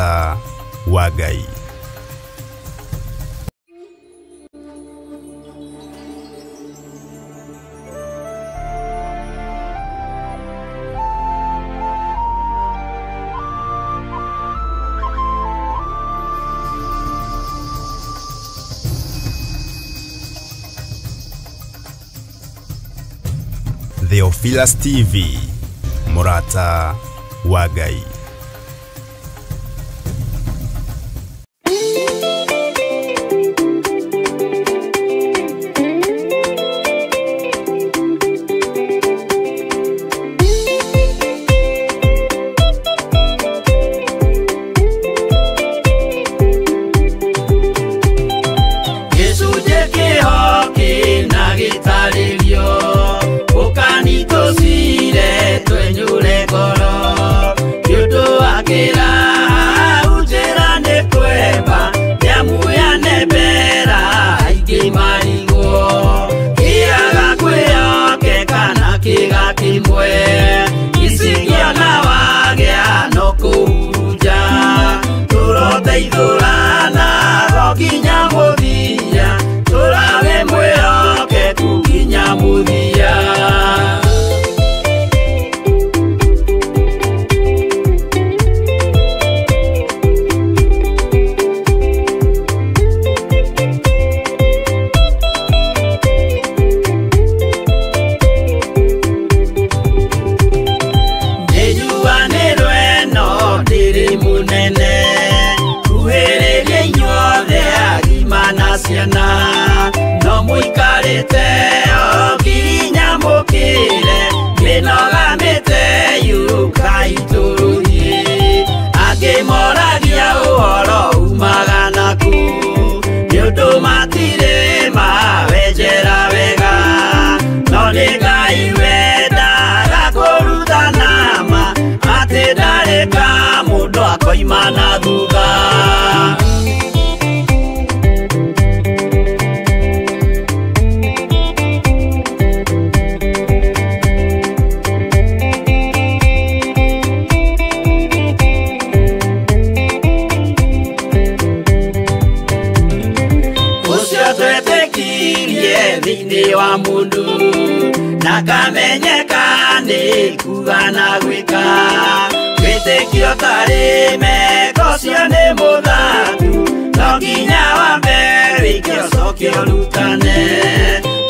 Murata wa Ngai. Theophilus TV, Murata wa Ngai. Imana thutha. Ucio twetĩkirie thĩinĩ wa mũndũ na kamenyeka nĩ kuga na gwĩka. Wĩtĩkio tarĩ meko ũcio nĩ mũthatu, no nginya wambe wĩke ũcoke ũrutane.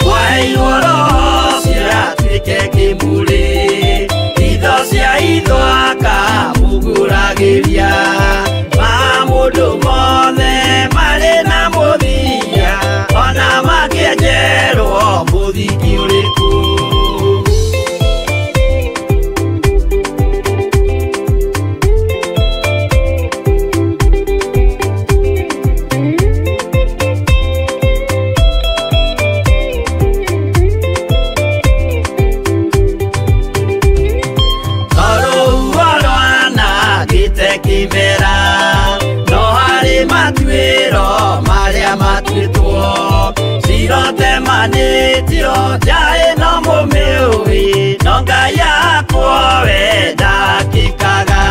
Mwaheirwo roho ũcio atuĩke kĩmũrĩ, itho cia itho akamũgũragĩria. Ma mũndũ mothe marĩ na mũthia, ona makĩenjerwo mũthingi ũrĩkũ. Cirotemanĩtio njaĩ no mũmĩũĩ, no Ngai yakwa we ndakĩkaga.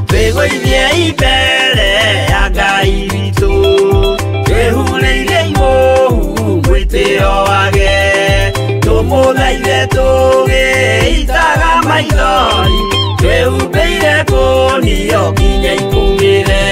Twĩgũithie mbere ya Ngai witũ, twĩhurĩire imũhu mwĩtĩo wage. Tũmũthaithe tũgĩitaga maithori, twĩhumbĩire ngũnio nginya ikũmĩre.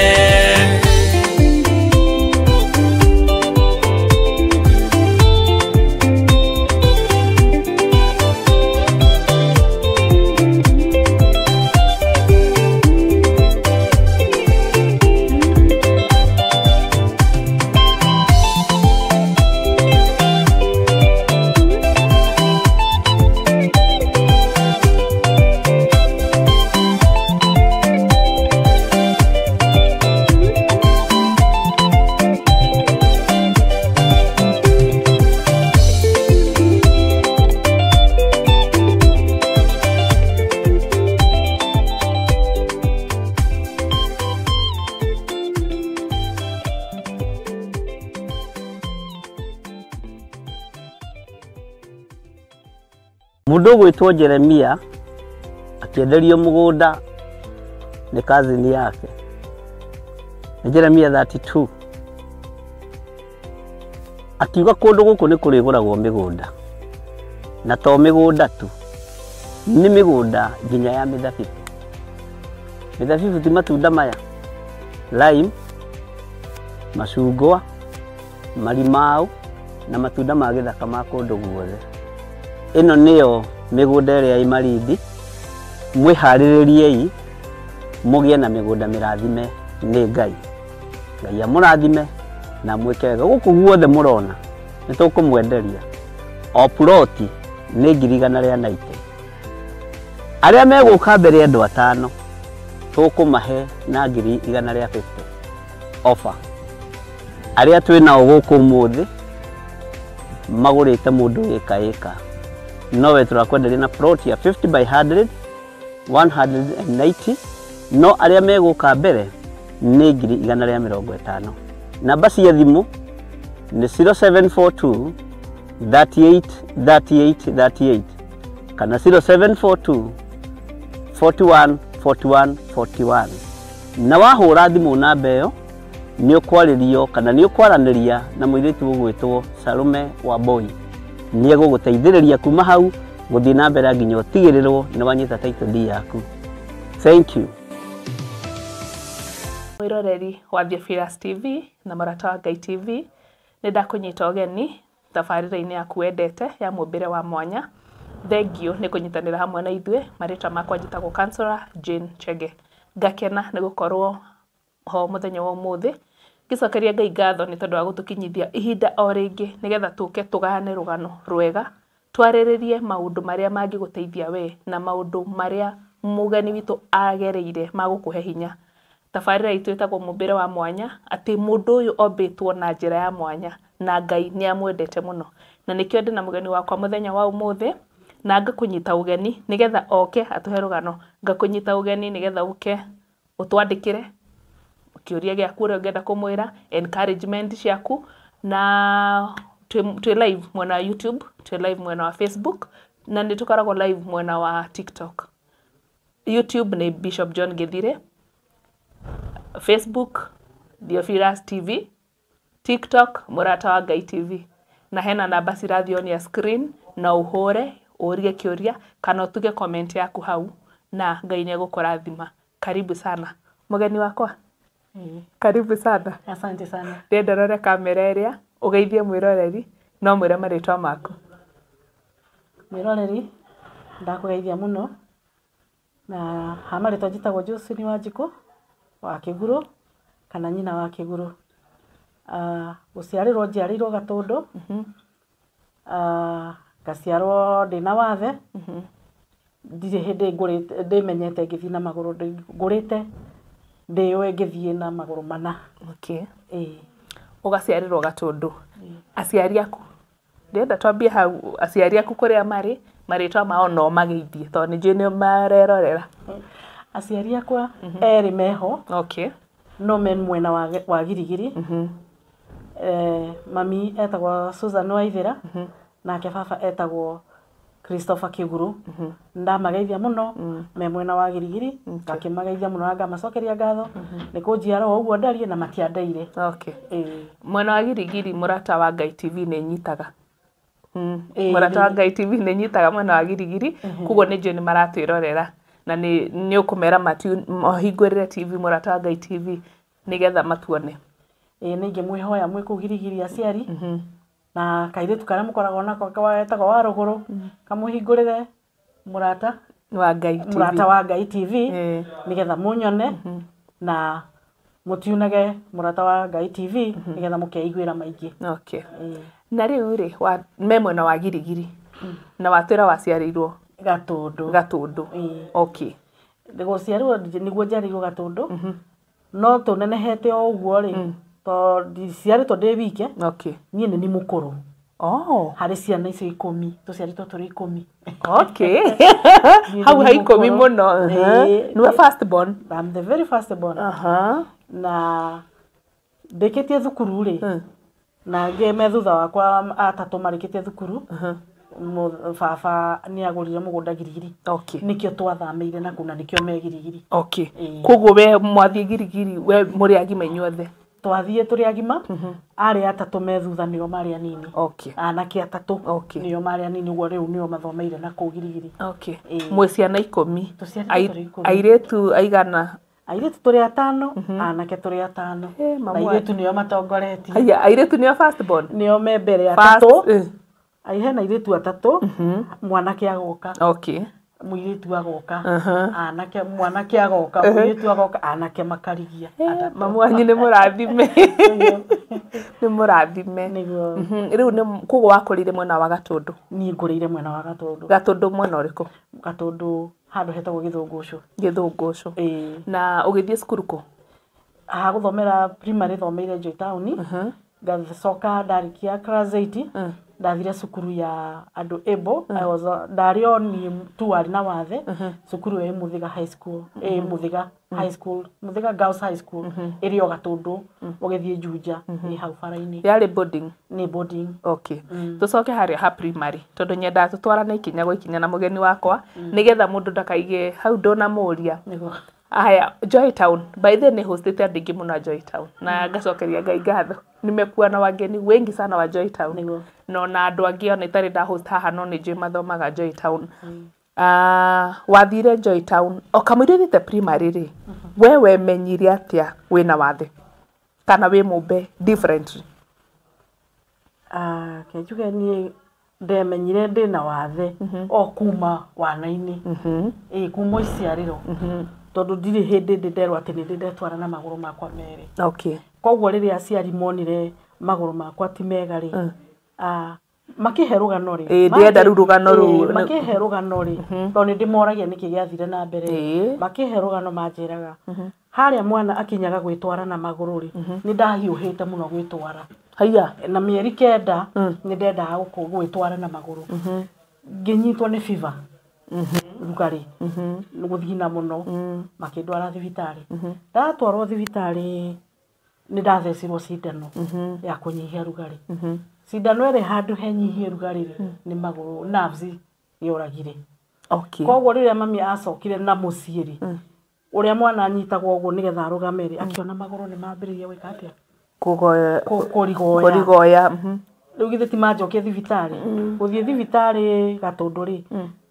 Mundu gwitwo Jeremia akienderio mugunda ni kazini yake. Nĩ Jeremia 32. Akiuga kũndũ gũkũ nĩ kũrĩgũragwo mĩgũnda, na to mĩgũnda tu, nĩ mĩgũnda nginya ya mĩthabibũ. Mĩthabibũ ti matunda maya, lime, macungwa, marimau na matunda ma gĩthaka ma kũndũ guothe. Ĩno nĩyo mĩgũnda ĩrĩa ĩ Malindi. Mwĩharĩrĩriei mũgĩe na mĩgũnda mĩrathime nĩ Ngai. Ngai amũrathime na mwĩke wega. Gũkũ guothe mũrona nĩ tũkũmwenderia o ploti nĩ 190,000. Arĩa megũka mbere andũ atano tũkũmahe na 150,000 offer. Arĩa twĩ nao gũkũ ũmũthĩ magũrĩte mũndũ ĩka ĩka, nowe tũrakwenderia na plot ya 50 by 100 190, no arĩa megũka mbere nĩ 150,000. Namba cia thimũ nĩ 0742 38 38 38 kana 0742 41 41 41. Na wahũra thimũ namba ĩyo nĩ ũkwarĩrio kana nĩ ũkwaranĩria na mũirĩtu ũgwĩtwo Salome Wambui. Nĩ egũgũteithĩrĩria kuma hau gũthiĩ na mbere nginya ũtigĩrĩrwo nĩ wanyita title deed yaku. Thank you. Mwĩroreri wa Theophilus TV na Mũrata wa Ngai TV, nĩ ndakũnyita ũgeni tabarĩra-inĩ yaku wendete ya mũmbĩre wa mwanya. Thengiũ nĩ kũnyitanĩra hamwe na ithuĩ. Marĩtwa makwa njĩtagwo Counselor Jane Chege. Ngakena nĩ gũkorwo ho mũthenya wa ũmũthĩ, ngĩcokeria Ngai ngatho nĩ tondũ wa gũtũkinyithia ihinda o rĩngĩ nĩgetha tũke tũgayane rũgano rwega, twarĩrĩrie maũndũ marĩa mangĩgũteithia we na maũndũ marĩa mũgeni witũ agereire magũkũhe hinya. Tabarĩra itũ ĩtagwo mũmbĩre wa mwanya, atĩ mũndũ ũyũ ombĩtwo na njĩra ya mwanya na Ngai nĩ amwendete mũno, na nĩkĩo ndĩna mũgeni wakwa mũthenya wa ũmũthĩ, na ngakũnyita ũgeni nĩgetha oke atũhe rũgano. Ngakũnyita ũgeni nĩgetha ũke ũtwandĩkĩre kĩũria gĩaku ũrĩa ũngĩenda kũmwĩra, encouragement ciaku, na twĩ live mwena wa YouTube, twĩ live mwena wa Facebook, na nĩ tũkoragwo live mwena wa TikTok. YouTube nĩ Bishop John Githire, Facebook Theophilus TV, TikTok Mũrata wa Ngai TV. Na hena namba cirathiĩ on ya screen, na ũhũre ũrie kĩũria kana ũtuge comment yaku hau, na Ngai nĩ egũkũrathima. Karibu sana mũgeni wakwa. Karibu sana. Asante sana. Ndĩrenda ũrore kamera ĩrĩa ũgeithie mwĩroreri no mwĩre marĩtwa maku. Mwĩroreri, ndakũgeithia mũno, na ha marĩtwa njĩtagwo Josephine Wanjikũ wa Kĩgurũ kana nyina wa Kĩgurũ. Gũciarĩrwo njiarĩirwo Gatũndũ. Ngaciarwo ndĩna wathe. Ndirĩ hĩndĩ ngũrĩte ndĩmenyete ngĩthiĩ na magũrũ, ngũrĩte ndĩũĩ ngĩthiĩ na magũrũ mana. Okay. Ĩĩ. Ũgaciarĩrwo Gatũndũ. Aciari aku, ndĩrenda twambie hau, aciari aku kũrĩa marĩ, marĩtwa mao no mageithie tondũ nĩ njũĩ nĩ marerorera. Aciari akwa erĩ meho. Okay. No me mwena wa Girigiri. Mami etagwo Susan Waithera, nake baba etagwo Christopher Kĩgurũ. Ndamageithia mũno me mwena wa Girigiri, ngakĩmageithia mũno na ngamacokeria ngatho nĩ kũnjiara o ũguo ndariĩ na matiandeire. Okay. Ĩĩ. Mwena wa Girigiri Mũrata wa Ngai TV nĩ ĩnyitaga. Mũrata wa Ngai TV nĩ ĩnyitaga mwena wa Girigiri, koguo nĩ njũĩ nĩ maratwĩrorera na nĩ ũkũmera mahingũrĩre TV Mũrata wa Ngai TV nĩgetha matuone. Ĩĩ, nĩ ingĩmwĩhoya mwĩ kũu Girigiri aciari, na kairĩtu karĩa mũkoragwo nako getagwo wa Rũgũrũ, kamũhingũrĩre Mũrata wa Ngai TV. Mũrata wa Ngai TV, nĩgetha mũnyone na mũtiunage Mũrata wa Ngai TV nĩgetha mũkeiguĩra maingĩ. Okay. Na rĩu rĩ, me mwena wa Girigiri na watwĩra waciarĩirwo Gatũndũ. Gatũndũ. Okay. Gũciarĩrwo nĩguo njiarĩirwo Gatũndũ, no tũnenehete o ũguo rĩ, tondũ ndiciarĩtwo ndĩ wike. Okay. Niĩ nĩ niĩ mũkũrũ. Oh. Harĩ ciana icio 10, tũciarĩtwo tũrĩ 10. Okay. Hau ha 10 mũno. Nĩwe first born. I'm the very first born. Na ndĩkĩtie thukuru rĩ, na angĩ me thutha wakwa atatũ marĩkĩtie thukuru. Baba nĩ agũrire mũgũnda Girigiri. Okay. Nĩkĩo twathamĩire na kũu na nĩkĩo me Girigiri. Okay. Koguo we mwathiĩ Girigiri we mũrĩ agima inyuothe? Twathiĩ tũrĩ agima, arĩa atatũ me thutha nĩo marĩ anini. Okay. Anake atatũ Okay. nĩo marĩ anini, ũguo rĩu nĩo mathomeire na kũu Girigiri. Okay. Ĩĩ. Mwĩ ciana 10. Tũciarĩtwo tũrĩ 10. Airĩtu aigana? Airĩtu tũrĩ 5, anake tũrĩ 5. Eh, Na mamu airĩtu nĩo matongoretie. Haya, airĩtu nĩo first born? Nĩo me mbere First, atatũ. eh. Hena airĩtu atatũ, mwanake agoka. Okay. Mũirĩtu agoka, anake, mwanake agoka, mũirĩtu agoka, anake makarigia. Atatũ. Mamu wanyu nĩ mũrathime. Nĩ mũrathime. Nĩguo. Rĩu nĩ koguo wakũrĩire mwena wa Gatũndũ? Niĩ ngũrĩire mwena wa Gatũndũ. Gatũndũ mwena ũrĩkũ? Gatũndũ handũ hetagwo Gĩthũngũcũ. Gĩthũngũcũ. Ĩĩ. Na ũgĩthiĩ cukuru kũ? Ha gũthomera primary thomeire Joy Town. Ngacoka ndarĩkia class 8 ndathire cukuru ya andũ able. I was ndarĩ o niĩ tu warĩ na wathe. Cukuru ĩyo ĩ Mũthĩga High School, ĩ Mũthĩga High School, Mũthĩga Girls High School ĩrĩ o Gatũndũ ũgĩthiĩ Juja, ĩ hau bara-inĩ. Yarĩ boarding? Nĩ boarding. Okay. Tũcoke harĩa ha primary tondũ nyendaga tũtwarane ikinya gwa ikinya na mũgeni wakwa nĩgetha mũndũ ndakaige hau ndũnamũria. Nĩguo. Aya, Joy Town. By the way, nĩ hostete andũ aingĩ mũno a Joy Town. Na ngacokeria Ngai ngatho. Nimekuwa na wageni wengi sana wa Joy Town. Nĩguo. Na ona andũ angĩ ona itarĩ nda host haha no nĩ njũĩ mathomaga Joy Town. Wathire Joy Town o kamũira ũthiĩte primary rĩ, we wemenyire atĩa wĩna wathe kana wĩ mũmbe differently? Ke njuge niĩ ndemenyire ndĩna wathe o kuma wana-inĩ. Ĩĩ, kuma iciarĩro. Tondũ ndirĩ hĩndĩ ndĩ nderwo atĩ nĩ ndĩ ndetwara na magũrũ makwa merĩ. Okay. Koguo rĩrĩa aciari monire magũrũ makwa ti mega rĩ, makĩhe rũgano rĩ. Ĩĩ, ndĩrenda rĩu rũgano rũu. Makĩhe rũgano rĩ, tondũ nĩ ndĩmoragia nĩkĩ gĩathire na mbere. Ĩĩ. Makĩhe rũgano manjĩraga, harĩa mwana akinyaga gwĩtwara na magũrũ rĩ, nĩ ndahiũhĩte mũno gwĩtwara. Haiya. Na mĩeri 9 nĩ ndendaga gwĩtwara na magũrũ. Ngĩnyitwo nĩ fever. Rugarĩ. Gũthigina mũno. Makĩndwara thibitarĩ. Ndatwarwo thibitarĩ nĩ ndathecirwo cindano ya kũnyihia rugarĩ. Cindano ĩrĩ handũ henyihie rugarĩ rĩ, nĩ magũrũ nerves yoragire. Okay. Koguo rĩrĩa mami acokire na mũciĩ rĩ, ũrĩa mwana anyitagwo ũguo nĩgetha arũgame rĩ, akĩona magũrũ nĩ mambĩrĩria gwĩka atĩa? Kũrigoya. Kũrigoya. Rĩu githĩ ti manjokia thibitarĩ. Gũthiĩ thibitarĩ Gatũndũ rĩ,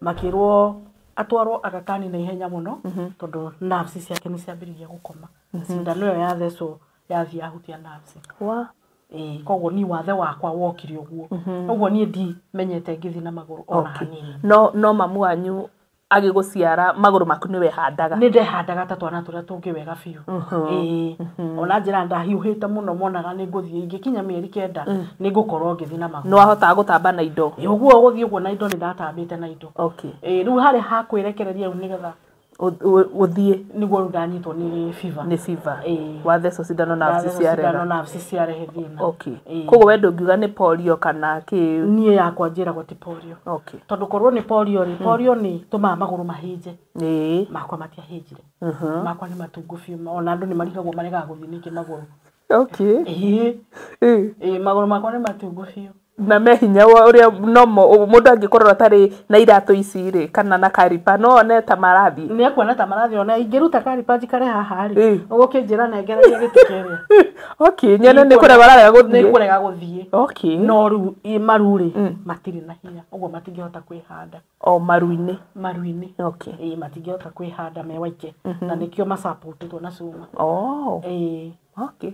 makĩrwo atwarwo Aga Khan na ihenya mũno tondũ nerves ciake nĩ ciambĩrĩria gũkoma. Cindano ĩyo yathecwo yathiĩ yahutia nerves. Wa. Ĩĩ, koguo niĩ wathe wakwa wokire ũguo. Ũguo niĩ ndimenyete ngĩthiĩ na magũrũ ona hanini. No mamu wanyu agĩgũciara magũrũ maku nĩ wehandaga? Nĩ ndehandaga ta twana tũrĩa tũngĩ wega biũ. Ĩĩ. Ona njĩra ndahiũhĩte mũno monaga nĩ ngũthiĩ ingĩkinya mĩeri 9 nĩ ngũkorwo ngĩthiĩ na magũrũ. Nĩ wahotaga gũtamba na indo? Ĩĩ, ũguo gũthiĩ ũguo na indo nĩ ndatambĩte na indo. Okay. Ĩĩ, rĩu harĩ ha kwĩrekereria rĩu nĩgetha Ũthiĩ nĩguo rĩu ndanyitwo nĩ fever. Nĩ fever. Ĩĩ. Wathecwo cindano nerves Ndathecwo ciarega. cindano nerves ciarehe thĩna. Okay. Ĩĩ. Koguo we ndũngiuga nĩ polio kana kĩ? Niĩ yakwa njĩragwo ti polio. Okay. Tondũ korwo nĩ polio rĩ, polio nĩ tũmaga magũrũ mahĩnje. Ĩĩ. Makwa matiahĩnjire. Makwa nĩ matungu biũ, ona andũ nĩ marigagwo maregaga gũthiĩ nĩkĩ magũrũ. Okay. Ĩĩ. Ĩĩ. Ĩĩ, magũrũ makwa nĩ matungu biũ. Na me hinya ũrĩa nomo mũndũ angĩkorwo atarĩ na iratũ ici rĩ kana na karipa no one ta marathiĩ. Nĩ ekuona ta marathiĩ, ona ingĩruta karipa njikare haha rĩ, Ĩĩ. ũgũkĩnjĩra nengererie gĩtĩ kĩrĩa. Okay, nyone nĩ kũrega ararega Nĩ gũthiĩ. kũrega gũthiĩ. Okay. No rĩu maru rĩ, matirĩ na hinya, ũguo matingĩhota kwĩhanda. O maru-inĩ. Maru-inĩ. Okay. Ĩĩ, matingĩhota kwĩhanda me waike. Na nĩkĩo macapũtĩtwo na cuma. Oh. Ĩĩ. Okay.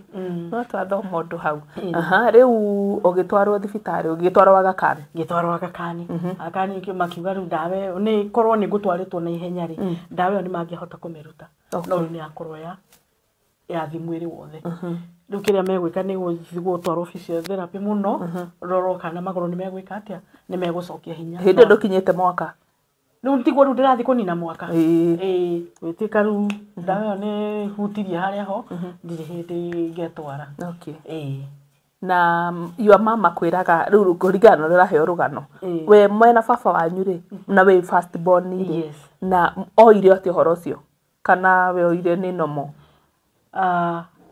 No twathoma ũndũ hau. Aha, rĩu ũgĩtwarwo thibitarĩ, ũgĩtwarwo Aga Khan. Ngĩtwarwo Aga Khan. Aga Khan makiuga rĩu ndawa ĩyo nĩ korwo nĩ ngũtwarĩtwo na ihenya rĩ, ndawa ĩyo nĩ mangĩahota kũmĩruta. No rĩu nĩ yakorwo yathiĩ mwĩrĩ wothe. Rĩu kĩrĩa megwĩka nĩ gũthiĩ gũtwarwo physiotherapy mũno, rorwo kana magũrũ nĩ megwĩka atĩa, nĩ megũcokia hinya. Hĩndĩ ĩyo ndũkinyĩte mwaka. Rĩu tiguo rĩu ndĩrathiĩ kũnina mwaka. Ĩĩ. Ĩĩ, gwĩtuĩka rĩu ndawa ĩyo nĩ hutirie harĩa ho, ndirĩ hĩndĩ ngetwara. Okay. Ĩĩ. Na your mama kwĩraga rĩu kũringana na ũrĩa ũraheo rũgano. We mwena baba wanyu rĩ, na wĩ first born rĩ. Yes. Na oire atĩa ũhoro ũcio? Kana we oire nĩ normal?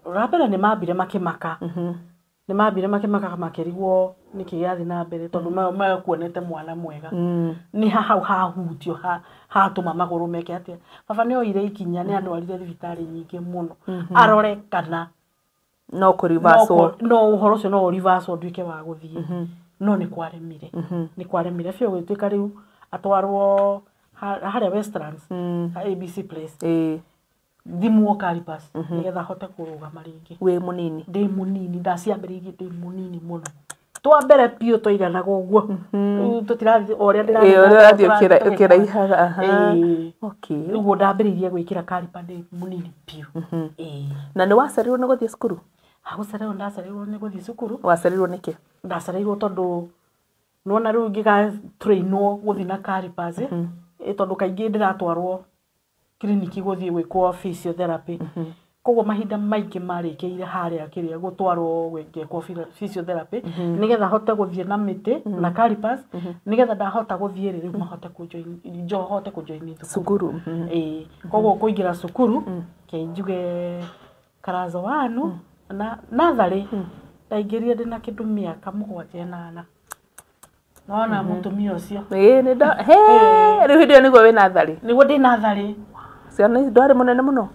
Wa mbere nĩ mambire makĩmaka. Nĩ mambire makĩmakaga makĩrigwo nĩkĩ gĩrathiĩ na mbere tondũ makuonete mwana mwega. Nĩ hau hahutio hatũma magũrũ meke atĩa. Baba nĩ oire ikinya, nĩ andwarire thibitarĩ nyingĩ mũno arore kana no kũrivaswo, no ũhoro ũcio no ũrivaswo nduĩke wa gũthiĩ. No nĩ kwaremire, nĩ kwaremire biũ gũgĩtuĩka rĩu atwarwo harĩa Westlands, ABC Place, thimwo calipers nĩgetha ahote kũrũgama rĩngĩ. Wĩ mũnini? Ndĩ mũnini, ndaciambĩrĩirie ndĩ mũnini mũno. Twa mbere biũ twaiganaga ũguo, rĩu tũtirathiĩ o ũrĩa ndĩrathiĩ ũkĩraihaga. Okay. Ũguo ndambĩrĩirie gwĩkĩra caliper ndĩ mũnini biũ. Na nĩ wacereirwo nĩ gũthiĩ cukuru? Gũcereirwo, ndacereirwo nĩ gũthiĩ cukuru. Wacereirwo nĩkĩ? Ndacereirwo tondũ nĩwona rĩu ingĩgatrainwo gũthiĩ na calipers, tondũ kaingĩ ndĩratwarwo kiriniki gũthiĩ gwĩkwo physiotherapy. Koguo mahinda maingĩ marĩkĩire harĩa kĩrĩa gũtwarwo gwĩkwo physiotherapy nĩgetha hote gũthiĩ na mĩtĩ na calipers, nĩgetha ndahota gũthiĩ rĩ rĩu mahote kũnjoin, hote kũnjoin cukuru. Koguo kũingĩra cukuru kĩnjuge karazo wanu na natharĩ ndaingĩrire ndĩna kĩndũ mĩaka 7 8. Nona mũtumia ũcio. Ĩĩ nĩ nda he rĩu hĩndĩ ĩyo nĩguo wĩ natharĩ? Nĩguo ndĩ natharĩ. Ciana ici ndwarĩ mũnene mũno?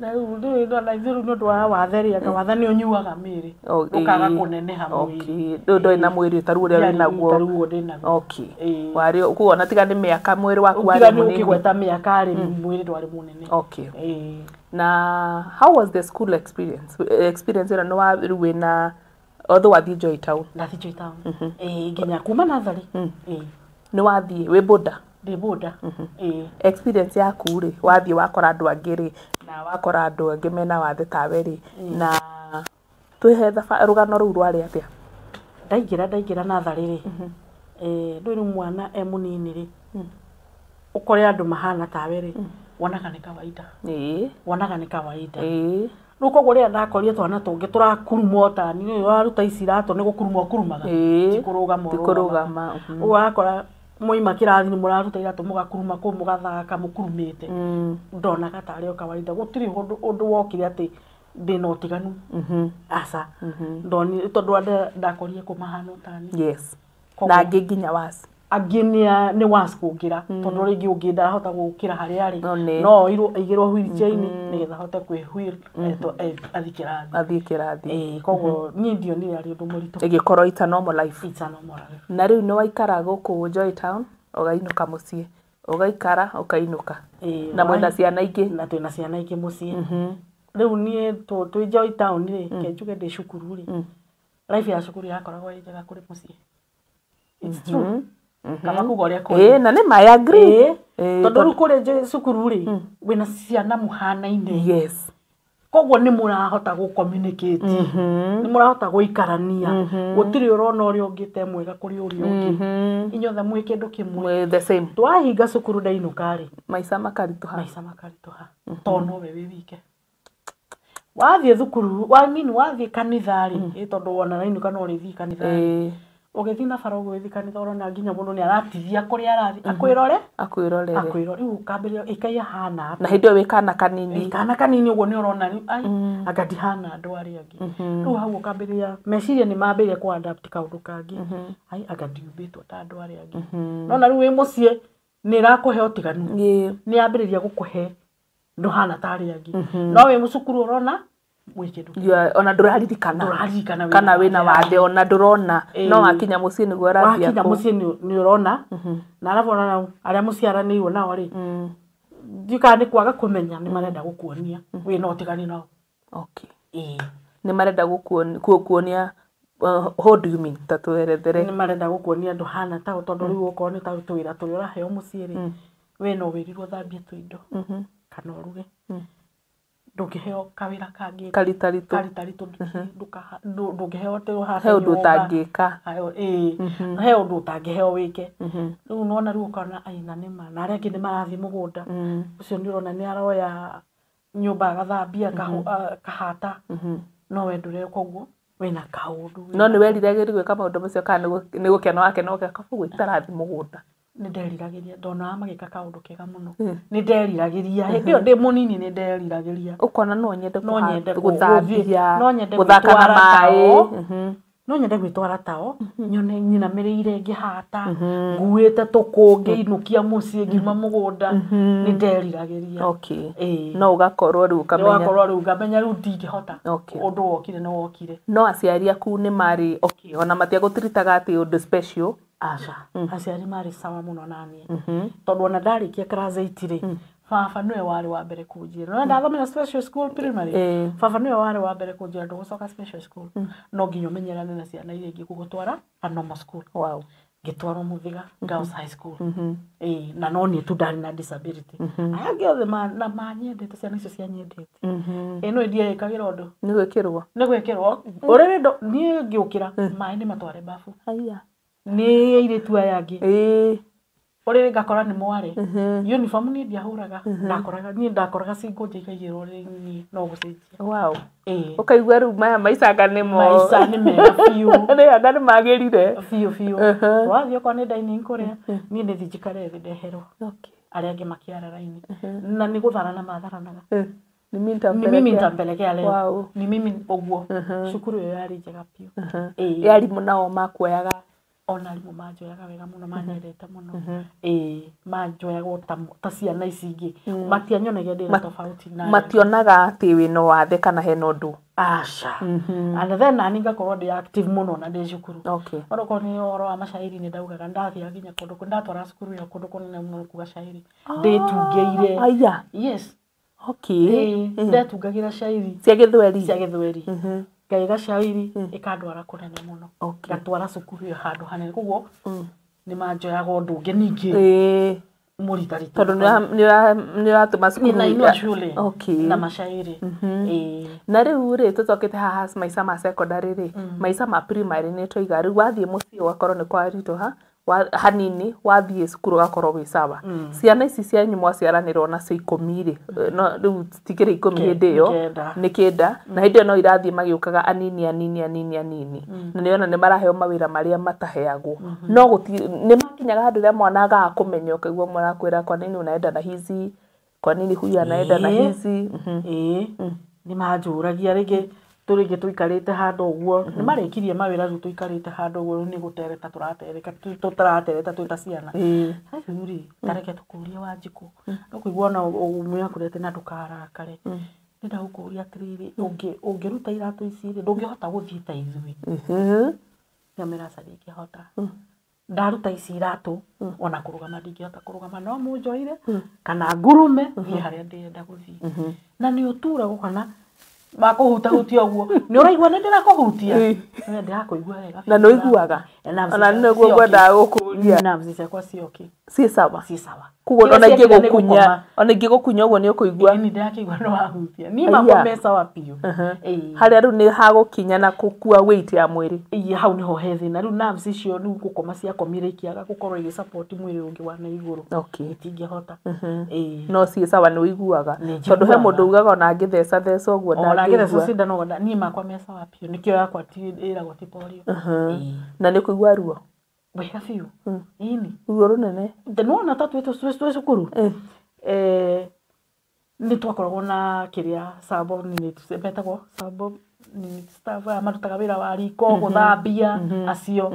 Rĩu rĩu nĩ ũndũ wa wathe rĩ, anga wathe nĩ ũnyuaga mĩĩrĩ ũkaga kũneneha mwĩrĩ. Rĩu ndwarĩ na mwĩrĩ ta rĩu ũrĩa wĩ naguo. Ta rĩu ũguo ndĩ naguo. Okay. Warĩ koguo ona tiga nĩ mĩaka mwĩrĩ waku warĩ mũnini. Tiga nĩ ũkĩgweta mĩaka rĩ, mwĩrĩ ndwarĩ mũnene. Okay. Na how was the school experience? Experience ĩno nĩ wa rĩu wĩna although wathiĩ Joy Town. Ndathiĩ Joy Town. Nginya kuma natharĩ. Nĩ wathiĩ wĩ boda? Ndĩ boda. Experience yaku rĩ, wathiĩ wakora andũ angĩ rĩ, na wakora andũ angĩ mena wathe tawe rĩ, na twĩhe rũgano rũu rwarĩ atĩa? Ndaingĩra natharĩ rĩ, ndũĩ rĩu mwana e mũnini rĩ, ũkore andũ mahana tawe rĩ, wonaga nĩ kawaida. Wonaga nĩ kawaida. Rĩu koguo rĩrĩa ndakorire twana tũngĩ tũrakuruma ta niĩ waruta ici iratũ nĩ gũkuruma ũkurumaga, ti kũrũgama ũrũgamaga. Ũguo wakora mwaima kĩrathi nĩ mũraruta iratũ mũgakuruma kũu mũgathaka mũkurumĩte. Ndonaga tarĩ o kawaida, gũtirĩ ũndũ wokire atĩ ndĩna ũtiganu. Aca. Ndonire tondũ ndakorire kũ mahana o ta niĩ. Yes. Na angĩ nginya worse. Angĩ nĩ worse kũngĩra tondũ rĩngĩ ũngĩ ndarahota gũkĩra harĩa arĩ, no aigĩrwo wheelchair-inĩ nĩgetha ahote kwĩ-wheel athiĩ kĩrathi. Athiĩ kĩrathi. Koguo niĩ ndionire arĩ ũndũ mũritũ. Ĩgĩkorwo it's a normal life. It's a normal life. Na rĩu nĩ waikara gũkũ Joy Town ũgainũka mũciĩ, ũgaikara ũkainũka. Na mwĩna ciana ingĩ? Na twĩna ciana ingĩ mũciĩ. Rĩu niĩ twĩ Joy Town rĩ, ke njuge ndĩ cukuru rĩ, life ya cukuru yakoragwo ĩ njega kũrĩ mũciĩ. It's true. Kaba kuga ũrĩa kũrĩ. Na nĩ ma, I agree. Tondũ rĩu kũrĩ cukuru rĩ, wĩna ciana mũhanaine. Yes. Koguo nĩ mũrahota gũ communicate, nĩ mũrahota gũikarania, gũtirĩ ũrona ũrĩa ũngĩ te mwega kũrĩ ũrĩa ũngĩ. Inyuothe mwĩ kĩndũ kĩmwe. The same. Twahinga cukuru ndainũka rĩ, maica makaritũha. Maica makaritũha. Tondũ nowe wĩ wike. Wathiĩ thukuru, I mean wathiĩ kanitha rĩ, tondũ wona wainũka no ũrĩthiĩ kanitha rĩ. Ũgĩthiĩ na bara ũguo ũgĩthiĩ kanitha ũrona nginya mũndũ nĩ aratithia kũrĩa arathiĩ akwĩrore, akwĩrorere, akwĩrore. Rĩu ũkambĩrĩria ĩkai ahana atĩa? Na hĩndĩ ĩyo wĩ kana kanini. Kana kanini ũguo nĩ ũrona rĩu ai anga ndihana andũ arĩa angĩ. Rĩu hau ũkambĩrĩria meciria nĩ mambĩrĩria kũ adapt kaũndũ kangĩ, ai anga ndiumbĩtwo ta andũ arĩa angĩ. Nona rĩu wĩ mũciĩ nĩ ĩrakũhe ũtiganu, nĩ yambĩrĩria gũkũhe ndũhana ta arĩa angĩ. No wĩ mũcukuru ũrona ona ndũraririkana kana wĩna wathe, ona ndũrona, no wakinya mũciĩ nĩguo ũrathiĩ. Wakinya mũciĩ nĩ ũrona, na arabu ona arĩa mũciaranĩirwo nao rĩ, ndiũĩ kana nĩ kwaga kũmenya nĩ marenda gũkuonia wĩna ũtiganu nao. Okay. Nĩ marenda gũkuonia, how do you mean? Ta twerethere. Nĩ marenda gũkuonia ndũhana tao, tondũ rĩu okorwo nĩ ta tũwĩra tũrĩa ũraheo mũciĩ rĩ, we no wĩrirwo ũthambie tũindo kana ũruge. Ndũngĩheo kawĩra kangĩ karitaritũ, ndũngĩheo atĩ ũhate he ũndũ ũtangĩka, he ũndũ ũtangĩheo wĩke. Rĩu nĩwona rĩu ũkona ai na nĩma, na arĩa angĩ nĩ marathiĩ mũgũnda, ũcio nĩ ũrona nĩ aroya nyũmba agathambia akahata, no we ndũreka ũguo, wĩna kaũndũ. No nĩ weriragĩria gwĩka maũndũ macio kana nĩ gũkena wakena ũgeka koguo itarathiĩ mũgũnda? Nĩ nderiragĩria ndonaga magĩka kaũndũ kega mũno. Nĩ nderiragĩria hĩndĩ ĩyo ndĩ mũnini nĩ nderiragĩria. Ũkona no nyende No nyende gũthambia, no nyende gũthaka na gwĩtwara maĩ. tao. No nyende gwĩtwara tao nyone nyinamĩrĩire ngĩhata nguĩte tũkũ ngĩinũkia mũciĩ ngiuma mũgũnda. Nĩ nderiragĩria. Okay. Ĩĩ. No ũgakorwo rĩu ũkamenya. Ũgakorwo rĩu ngamenya rĩu ndingĩhota. Okay. Ũndũ wokire nĩ wokire. No aciari aku nĩ marĩ okay, ona matiagũtiritaga atĩ ũndũ special. Aca, aciari marĩ sawa mũno naniĩ. Tondũ ona ndarĩkia class 8 rĩ, baba nĩwe warĩ wa mbere kũnjĩra. No ndathomera special school primary. Baba nĩwe warĩ wa mbere kũnjĩra ndũgũcoka special school. No nginya ũmenyerane na ciana iria ingĩ gũgũtwara a normal school. Wow. Ngĩtwarwo Mũthĩga Girls High School. Ĩĩ, na no niĩ tu ndarĩ na disability. Aya angĩ othe na manyendete, ciana icio cianyendete. Ĩĩ, no ndiekagĩra ũndũ. Nĩ gwĩkĩrwo. Nĩ gwĩkĩrwo. Ũrĩrĩ niĩ ngĩũkĩra maĩ nĩ matware bafu. Aya. Nĩ airĩtu aya angĩ. Ĩĩ. Ũrĩrĩ ngakora nĩ mware. Uniform niĩ ndiahũraga. Ndakoraga niĩ ndakoraga cingũnja ikaigĩrwo rĩrĩ no gũcenjia. Wow. Ĩĩ. Ũkaigua rĩu maya maicanga nĩmo. Maica nĩ mega biũ. Nĩ anga nĩ magĩrire. Biũ biũ. Wathiĩ okorwo nĩ dining kũrĩa, niĩ nĩ thiĩ njikare thĩ ndeherwo. Okay. Arĩa angĩ makĩara raini. Na nĩ gũtharana matharanaga. Ni mimi Ni mimi nitampelekea leo. Wow. Ni mimi ũguo. Cukuru ĩyo yarĩ njega biũ. Ĩĩ. Arimũ nao makuoyaga. Ona arimũ manjoyaga wega mũno, manyendete mũno. Ĩĩ, manjoyaga ta ciana ici ingĩ. Matianyonagia ndĩ na tofauti na arĩa angĩ. Mationaga atĩ wĩna wathe kana hena ũndũ. Aca. And then nani ngakorwo ndĩ active mũno na ndĩ cukuru. Okay. Onokorwo nĩ ũhoro wa macairi nĩ ndaugaga, ndathiaga nginya kũndũ ndatwara cukuru ĩyo kũndũ kũnene mũno kuga cairi. Ndĩtungĩire. Aya. Yes. Okay. Ĩĩ, ndetungagĩra cairi. Cia gĩthweri. Cia gĩthweri. Ngaiga cairi ĩkandwara kũnene mũno. Okay. Ngatwara cukuru ĩyo handũ hanene. Koguo nĩ manjoyaga ũndũ ũngĩ ningĩ. Ĩĩ. Mũritarita. Tondũ nĩ ũratũma cukuru. Ninainua shule. Okay. Na macairi. Ĩĩ. Na rĩu rĩ tũcokete haha maica ma secondary rĩ, maica ma primary nĩ twaiga rĩu wathiĩ mũciĩ ũgakorwo nĩ kwaritũha hanini, wathiĩ cukuru ũgakorwo wĩ sawa. Ciana ici cianyu mwaciaranĩrwo nacio 10 rĩ, no rĩu citikĩrĩ 10 hĩndĩ ĩyo, nĩ 9, na hĩndĩ ĩyo no irathiĩ magĩũkaga anini anini anini anini, na nĩona nĩ maraheo mawĩra marĩa mataheagwo. No nĩ makinyaga handũ rĩrĩa mwana agaga kũmenya, ũkaigua mwana akwĩra kwa nini unaenda na hizi, kwa nini huyu anaenda na hizi. Ĩĩ, nĩ manjũragia rĩngĩ tũrĩngĩ tũikarĩte handũ ũguo, nĩ marĩkirie mawĩra rĩu tũikarĩte handũ ũguo, rĩu nĩ gũtereta tũratereka, tũtaratereta twĩ ta ciana. Rĩu rĩ, ta reke tũkũrie Wanjikũ, no kũigua ona ũmwe akwĩra atĩ na ndũkarakare. Ndĩrenda gũkũria atĩrĩrĩ, ũngĩruta iratũ ici rĩ, ndũngĩhota gũthiĩ ta ithuĩ. Ngamĩra aca ndingĩhota. Ndaruta ici iratũ, ona kũrũgama ndingĩhota kũrũgama, no mũnjoire kana ngurume thiĩ harĩa ndĩrenda gũthiĩ. Na nĩ ũturagwo kana makũhutahutia ũguo, nĩ ũraigua nĩ ndĩrakũhutia? Nĩ ndĩrakũigua wega. Na nĩ ũiguaga? Ona nĩguo ngwendaga gũkũria. Nerves ciakwa ciĩ okay. Ciĩ sawa? Ciĩ sawa. Koguo Kĩrĩa ona ciekire nĩ ingĩgũkunya, gũkoma. ona ingĩgũkunya ũguo nĩ ũkũigua. Ĩĩ, nĩ ndĩrakĩigua nĩ wahutia. Niĩ makwa me sawa biũ. Ĩĩ. Harĩa rĩu nĩ hagũkinya na gũkua weight ya mwĩrĩ. Ĩĩ, hau nĩho he thĩna. Rĩu nerves icio rĩu gũkoma ciakomire ikĩaga gũkorwo igĩ support mwĩrĩ ũngĩ wa na igũrũ. Okay. Itingĩhota. Ĩĩ. No ciĩ sawa nĩ ũiguaga. Nĩ Tondũ he njiguaga. mũndũ ugaga ona angĩtheca theca ũguo Ona angĩtheca ndangĩigua. cindano niĩ makwa me sawa biũ. Nĩkĩo yakwa ĩragwo ti polio. Ĩĩ. Na nĩ ũkũigua ruo? Wega biũ. Ĩni. Ruo rũnene? Nĩwona ta twĩ cukuru? Nĩ twakoragwo na kĩrĩa subordinate, metagwo subordinate staff, aya marutaga wĩra wa riko, gũthambia, acio.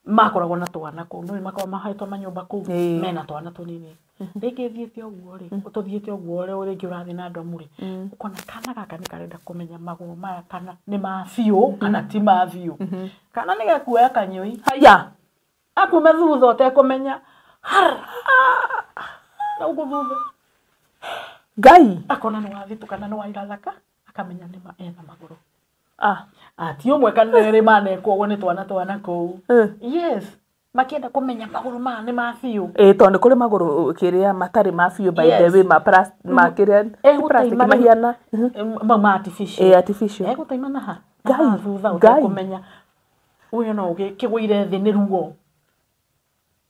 Makoragwo na twana kũu, nĩ makoragwo mahetwo manyũmba kũu, mena twana tũnini. Rĩngĩ thiĩte ũguo rĩ, tũthiĩte ũguo rĩ, rĩngĩ ũrathiĩ na andũ amwe rĩ, ũkona kana gaka nĩ karenda kũmenya magũrũ maya kana nĩ ma biũ kana ti ma biũ. Kana nĩ gekuoya kanyũi. Haya. Akume thutha ũtekũmenya. Na ũguo thutha. Ngai. Akona nĩ wathitũka na nĩ wairathaka, akamenya nĩ ma ena magũrũ. Ti ũmwe kana erĩ manekwo ũguo nĩ twana twana kũu. Yes. Makĩenda kũmenya magũrũ maya nĩ ma biũ. Ĩĩ, tondũ nĩ kũrĩ magũrũ kĩrĩa matarĩ ma biũ by the way, ma ma kĩrĩa plastic mahiana. Mau ma artificial. Ĩĩ, artificial. Egũtaima na ha? Ngai, Na thutha Ngai. ũtekũmenya. Ũyũ no ũgĩkĩgũire thĩ nĩ ruo.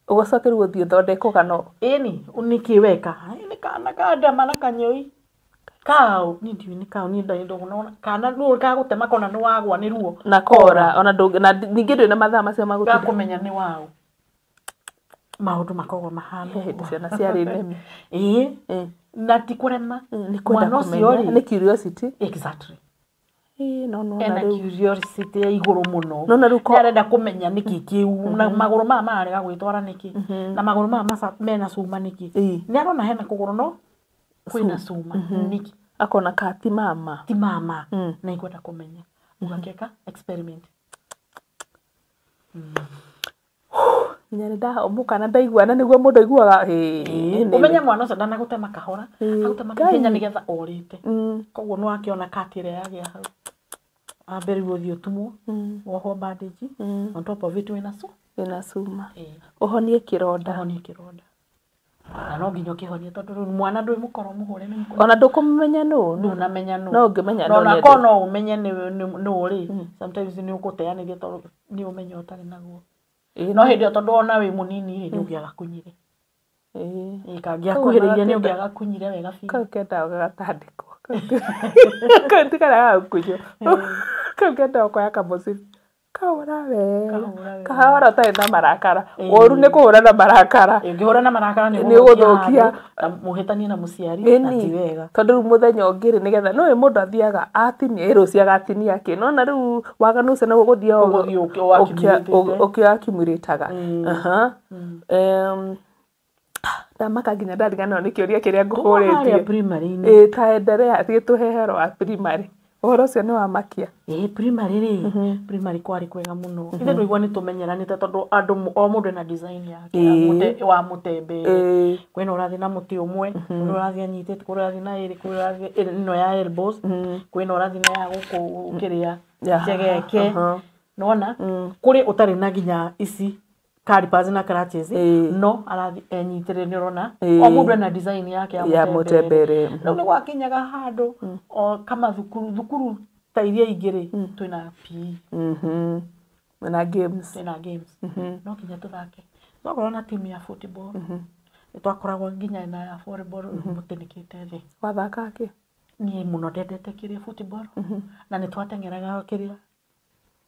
Ũgacoke rĩu ũthiĩ ũthondekwo kana Ĩni, nĩkĩ weka? Nĩ kana ka ndama na kanyũi. Kaũ, niĩ ndiũĩ nĩ kaũ, niĩ ndarĩ ndona kana nũ kagũtema kona nĩ wagwa nĩ ruo. Na kora, ona ndũngĩ, na ningĩ ndũrĩ na mathaa macio ma gũtinda. Gakũmenya nĩ waũ. Maũndũ makoragwo mahana He hĩndĩ ciana ciarĩ nemi. Ĩĩ. Na ti kũrema. Nĩ kwenda Mwana ũcio kũmenya rĩ, nĩ curiosity. Exactly. Ĩĩ, no nona Ena rĩu. curiosity ya igũrũ mũno. Nona rĩu Nĩ arenda kũmenya nĩkĩ kĩu, na magũrũ maya mararega gwĩtwara nĩkĩ, na magũrũ maya mena cuma nĩkĩ. Ĩĩ. Nĩ arona hena kũgũrũ no kwĩna cuma nĩkĩ. Akona ka ti mama. Ti mama. Na ikwenda kũmenya. Ũgakĩka experiment. Nginya nĩ ndahũmũka na ndaigua na nĩguo mũndũ aiguaga ĩĩ, Ũmenye mwana ũcio ndanagũtema kahora, agũtema Ngai. ihenya nĩgetha orĩte. Koguo nĩ wakĩona kati ĩrĩa yagĩa hau. Wambere ũthiĩ ũtumwo, wohwo bandage, on top of it wĩna cu. Wĩna cuma. Ĩĩ. Ũhonie kĩronda. Ũhonie kĩronda. Na no nginya ũkĩhonie tondũ rĩu mwana ndũĩ mũkoro mũhũre nĩ mũkoro. Ona ndũkũmenya nũ. Ndũnamenya nũ. No ũngĩmenya No nũ ona nĩ korwo andũ. no ũmenye nũ rĩ, sometimes nĩ ũgũteanĩria tondũ nĩ ũmenyo ũtarĩ naguo. Ĩĩ, No hĩndĩ ĩyo tondũ ona wĩ mũnini rĩ, nĩ ũngĩagakunyire. Ĩĩ. Ĩĩ, kangĩakuhĩrĩirie nĩ ũngĩagakunyire wega biũ. Kau kendaga gagatandĩkwo. Kau ti karĩa gagakunywo. Kau kendaga kuoya kamũcibi. Kahũra wega. Kahũra wega. Kahora ũtarĩ na marakara. Ĩĩ. Ũru nĩ kũhũra na marakara. Ũngĩhũra na marakara nĩ Nĩ ũgũthũkia. handũ, na mũhĩtanie na mũciari na ti wega. Tondũ rĩu mũthenya ũngĩ rĩ nĩgetha nĩũĩ mũndũ athiaga atinia ĩ rũciũ agatinia kĩ nona rĩu waganu ũcio nĩguo ũgũthiĩ Ũgũthiĩ ũkĩ- ũkĩaccumulataga. Ndamaka nginya ndariganĩrwo nĩ kĩũria kĩrĩa Kuma harĩa ngũkũrĩtie. primary-inĩ. Ĩĩ ta endelea thiĩ tũhe ũhoro wa primary. Ũhoro ũcio nĩ wamakia. Ĩĩ primary rĩ, primary kwarĩ kwega mũno. Ithe ndũigua nĩ tũmenyeranĩte tondũ andũ o mũndũ ena design yake ya Ĩĩ. wa mũtembere. Ĩĩ. Kwĩna ũrathiĩ na mũtĩ ũmwe, kwĩna ũrathiĩ anyitĩte, kwĩna ũrathiĩ na ĩrĩ, kwĩna ũrathiĩ ĩno ya elbows, kwĩna ũrathiĩ na ya gũkũ kĩrĩa Ya, njegeke. aha. Nĩwona? Kũrĩ ũtarĩ na nginya ici calipers na crutches, Ĩĩ. no arathiĩ enyitĩrĩire nĩ ũrona. Ĩĩ. O mũndũ ena design yake ya Ya mũtembere. mũtembere. Rĩu nĩ gwakinyaga handũ o kama thukuru thukuru ta iria ingĩ rĩ, twĩna PE, Na games. twĩna games. No nginya tũthake. Twakorwo na timu ya football. Nĩ twakoragwo nginya na ya volleyball mũtĩnĩkĩte thĩ. Wathakaga kĩ? Niĩ mũno ndendete kĩrĩa football. Na nĩ twateng'eraga kĩrĩa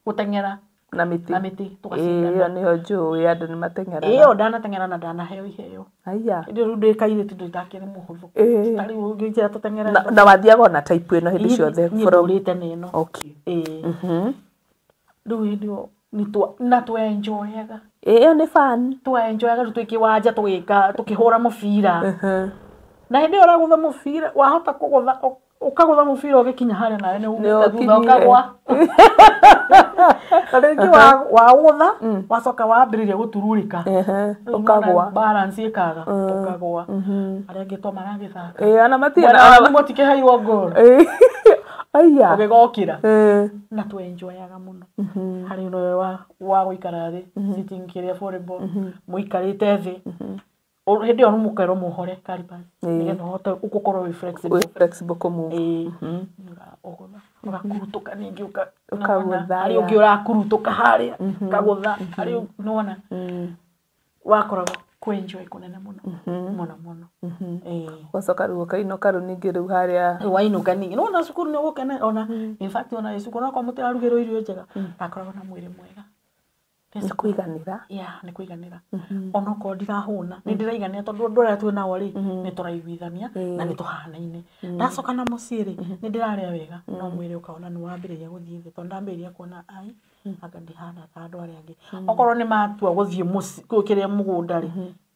gũteng'era Na mĩtĩ. na mĩtĩ Ĩĩ, tũgacindana. ĩyo nĩyo njũĩ andũ nĩ mateng'eraga. Ĩyo ndanateng'era na ndanaheo iheo. Aya. Hĩndĩ ĩyo rĩu ndĩ kairĩtu ndĩtakĩrĩ mũhũthũ. Ĩĩ. Ta rĩu ũngĩnjĩra tũteng'ere. Na wathiaga ona type ĩno hĩndĩ ciothe Niĩ from ndũrĩte na ĩno. Okay. Ĩĩ. Rĩu hĩndĩ ĩyo na twenjoyaga. Ĩĩ, ĩyo nĩ fun. Twenjoyaga rĩu twĩ kĩwanja tũgĩka tũkĩhũra mũbira. Na hĩndĩ ĩyo ũragũtha mũbira wahota kũgũtha ũkagũtha mũbira ũgĩkinya harĩa nawe nĩ umĩte thutha ũkinyire. ũkagwa. Na rĩngĩ waũgũtha wacoka wambĩrĩria gũtururĩka. Rĩu Ũkagwa. nĩwona balance ĩkaga ũkagwa. Arĩa angĩ to maragĩthaka. Ĩĩ, ona matirĩ Mwena na wanyu mũtikĩheirwo goal. Ĩĩ. Aya. Ũgĩgokĩra. Ĩĩ. Na twenjoyaga mũno. Harĩ ũyũ wa gũikara thĩ sitting kĩrĩa volleyball mũikarĩte thĩ. Hĩndĩ ĩyo mũkerwo mũhore calipers nĩgetha ũhote gũkorwo wĩ flexible. Wĩ flexible kũmove. Ĩĩ. Ũgũtha ũgakurutũka ningĩ Ũkagũtha, harĩ ya. ũngĩ ũrakurutũka harĩa ũkagũtha harĩ nĩwona wakoragwo kwenjoy kũnene mũno mũno mũno. Ĩĩ. Ũgacoka rĩu ũkainũka rĩu ningĩ rĩu harĩa Rĩu wainũka ningĩ nĩwona cukuru nĩ ũgũkena ona in fact ona wĩ cukuru onakorwo mũtirarugĩrwo irio njega ndakoragwo na mwĩrĩ mwega. nĩ kũiganĩra. Ya, nĩ kũiganĩra. Onokorwo ndirahũna nĩ ndĩraiganĩra tondũ andũ arĩa twĩ nao rĩ nĩ tũraiguithania na nĩ tũhanaine. Ndacoka na mũciĩ rĩ nĩ ndĩrarĩa wega no mwĩrĩ ũkaona nĩ wambĩrĩria gũthiĩ thĩ tondũ ndambĩrĩria kuona ai anga ndihana ta andũ arĩa angĩ. Okorwo nĩ matua gũthiĩ mũciĩ kĩrĩa mũgũnda rĩ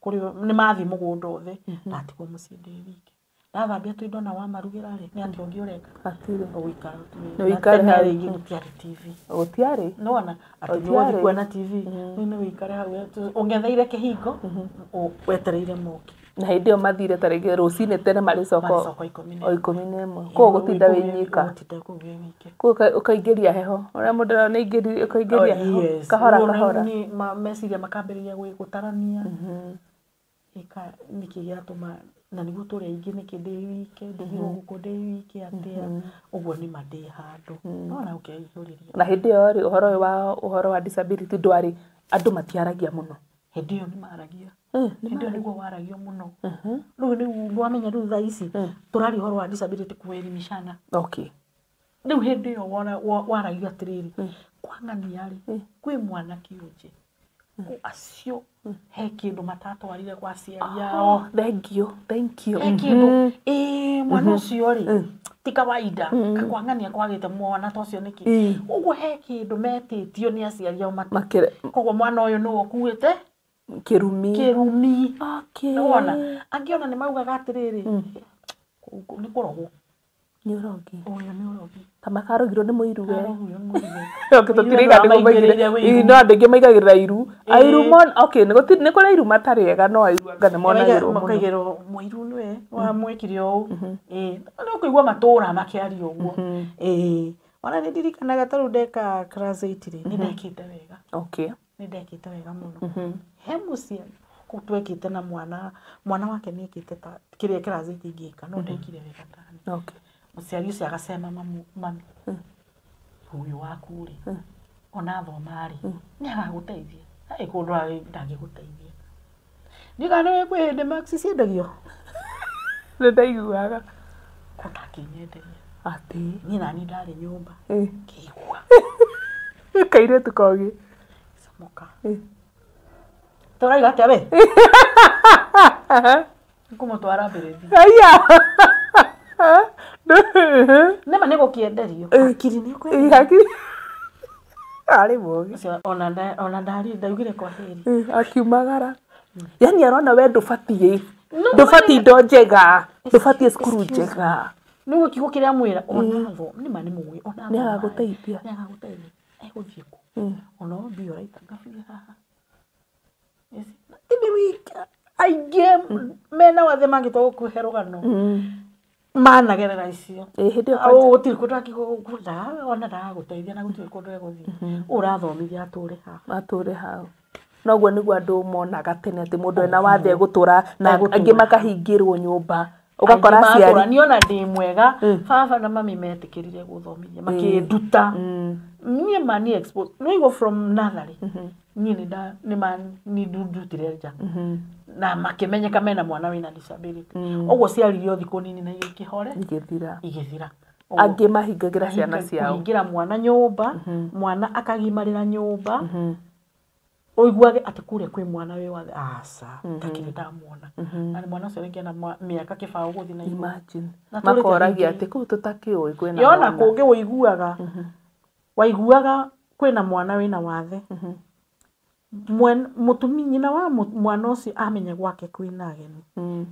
kũrĩ nĩ mathiĩ mũgũnda othe ndatigwo mũciĩ ndĩ wiki. Ndathambia tũindo na wamarugĩra rĩ nĩ atĩa ũngĩ ũreka? Hatirĩ. Ũgũikara Nĩ ũikare tene hau. rĩngĩ gũtiarĩ TV. Gũtiarĩ. Nĩwona atĩ nĩ Gũtiarĩ. ũgũthiĩ kuona TV rĩu nĩ ũikare hau ũng'etheire kĩhingo wetereire moke. Na hĩndĩ ĩyo mathire ta rĩngĩ rũcinĩ tene marĩcoka Marĩcoka 11. o 11. Kũu gũtinda wĩ nyika. Ũgũtinda kũu wĩ wike. Kũu ũkaingĩria heho. Ũrĩa mũndũ arona nĩ ũkaingĩria heho. Yes. Kahora Rĩu kahora. nĩ meciria makambĩrĩria gũtarania. Ĩka nĩkĩ gĩatũma na nĩguo tũrĩ aingĩ nĩkĩ ndĩ wike ndigirwo gũkũ ndĩ wike atĩa ũguo nĩ ma ndĩ handũ nona ũkeihũrĩria. Na hĩndĩ ĩyo rĩ ũhoro ũyũ wa ũhoro wa disability ndwarĩ andũ matiaragia mũno. Hĩndĩ ĩyo nĩ maragia. Hĩndĩ ĩyo nĩguo waragio mũno. Rĩu nĩwamenya rĩu thaa ici tũraria ũhoro wa disability kuelimishana. Okay. Rĩu hĩndĩ ĩyo waragio atĩrĩrĩ kwang'ania rĩ kwĩ mwana kĩonje Acio he kindu matatwarire kwa aciari ao. Thank you, thank you. He kindu mwana ucio ri ti kawaida kakwang'ania kwagite mwana ta ucio niki uguo he kindu metitio ni aciari ao makire koguo mwana uyu ni ukuite kirumi kirumi. Okay. Nĩwona angiona ni maugaga atiriri ni kurogwo ni urogi uyu ni urogi ta makarogirwo ni muiruwe. Okay, tutiriga ni maigirire no andu aingi maigagirira iru airu mon. Okay, ni kuri iru matari ega no airu anga ni monagirwo muno makaigirwo muiru niwe wa mwikire uu no kuigua matura makiaria uguo. Ona ni ndirikanaga ta riu ndeka class 8 ri ni ndekite wega. Okay, ni ndekite wega muno. He muciari twekite na mwana wake niekite ta kiria class 8 ingika no ndekire wega tani. Okay, muciari ucio agacema mami uyu waku ri ona thoma ri ni agaguteithia ai kundu ndangiguteithia ndigana kwi hindi max ciendagio ni ndaiguaga ko ndakinyenderia ati ni nani ndari nyumba ngiigua kairetu kogi comoka turaiga atia we ngumutwara mbirithi aya nema nä gå kä enderio hakiri nä kwenderio hakiri arä må gä ona ndari ndaugire kwa heri akiumagara. Yani arona we ndubatiä ndubatiä indo njega ndubatiä cukuru njega nä guo kiugo kä rä a mwä ra onatho nä ma nä må gä onatho nä agagåteithia nä agagåteithia egåthiä kå ona mbia ũraitanga biũ haha ti wiki aingĩ mena wathe mangĩtua gũkũhe rũgano managerera icio gũtirĩ kũndũ angĩkũnda ona ndagagũteithia na gũtirĩ kũndũ egũthiĩ ũrathomithia atũre hau atũre hau. Noguo nĩguo andũ monaga tene atĩ mũndũ ena wathe egũtũra na angĩ makahingĩrwo nyũmba ũgakora aciari niĩ ona ndĩ mwega baba na mami metĩkĩrire gũthomithia makĩnduta niĩ mani expose nĩwaigua from nursery niĩ nĩ ndutire nja na makĩmenyeka mena mwana wĩna disability ũguo ciaririe o thikũ nini na igĩkĩhore igĩthira igĩthira. Angĩ mahingagĩra ciana ciao kũhingĩra mwana nyũmba mwana akagimarĩra nyũmba ũiguage atĩ kũrĩa kwĩ mwana wĩ wathe aca ndakĩrĩ ndamuona na nĩ mwana ũcio rĩngĩ ena mĩaka kĩbaũ gũthiĩ na igũrũ. Imagine makoragia atĩ kũu tũtakĩũĩ kwĩna yona kũngĩ ũiguaga waiguaga kwĩna mwana wĩna wathe mũtumia nyina wa mwana ũcio amenya gwake kwĩna ageni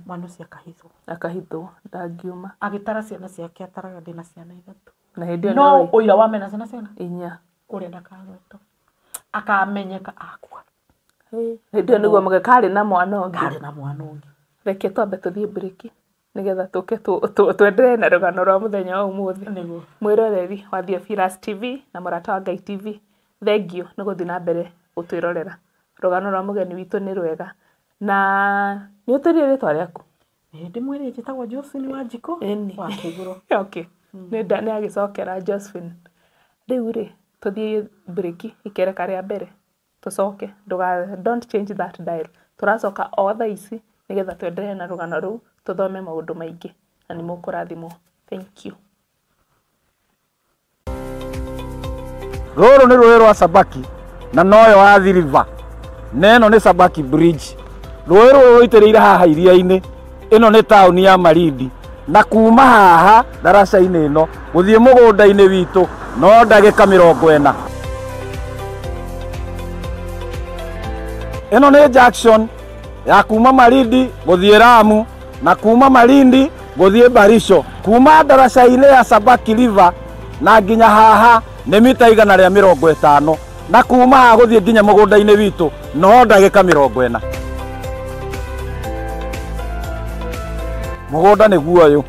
mwana ũcio akahithwo akahithwo ndangiuma agĩtara ciana ciake ataraga ndĩna ciana ithatũ na hĩndĩ ĩyo no ũira wa mena ciana ciana inya ũrĩa ndakagwetwo akamenyeka akua hĩndĩ ĩyo nĩguo karĩ na mwana ũngĩ karĩ na mwana ũngĩ. Reke twambe tũthiĩ breki nĩgetha tũke twenderee na rũgano rwa mũthenya wa ũmũthĩ. Nĩguo mwĩroreri wa Theophilus TV na Mũrata wa Ngai TV, thengiũ nĩ gũthiĩ na mbere gũtwĩrorera. Rũgano rwa mũgeni witũ nĩ rwega na nĩ ũtwĩrire rĩtwa rĩaku? Ndĩmwĩrire njĩtagwo Josephine Wanjikũ wa Kĩgũrũ. Okay, nĩ agĩcokera Josephine. Rĩu rĩ tũthiĩ breki ikereka rĩa mbere tũcoke don't change that dial. Tũracoka o thaa ici nĩgetha twenderee na rũgano rũu tũthome maũndũ maingĩ na nĩ mũkũrathimwo. Thank you. Rũrũ nĩ rũĩ rwa Sabaki na noyo Athi River na ĩno nĩ Sabaki Bridge. Rũĩ rũrũ rũitĩrĩire haha iria-inĩ. Ĩno nĩ taũni ya Malindi na kuma haha ndaraca-inĩ ĩno gũthiĩ mũgũnda-inĩ witũ no ndagĩka 40. Ĩno nĩ junction ya kuma Malindi gũthiĩ Lamu na kuma Malindi gũthiĩ Barisho. Kuma ndaraca-inĩ ya Sabaki River na nginya haha nĩ mita 150 na kuma haha gũthiĩ nginya mũgũnda-inĩ witũ no ndagĩka 40. Mũgũnda nĩguo ũyũ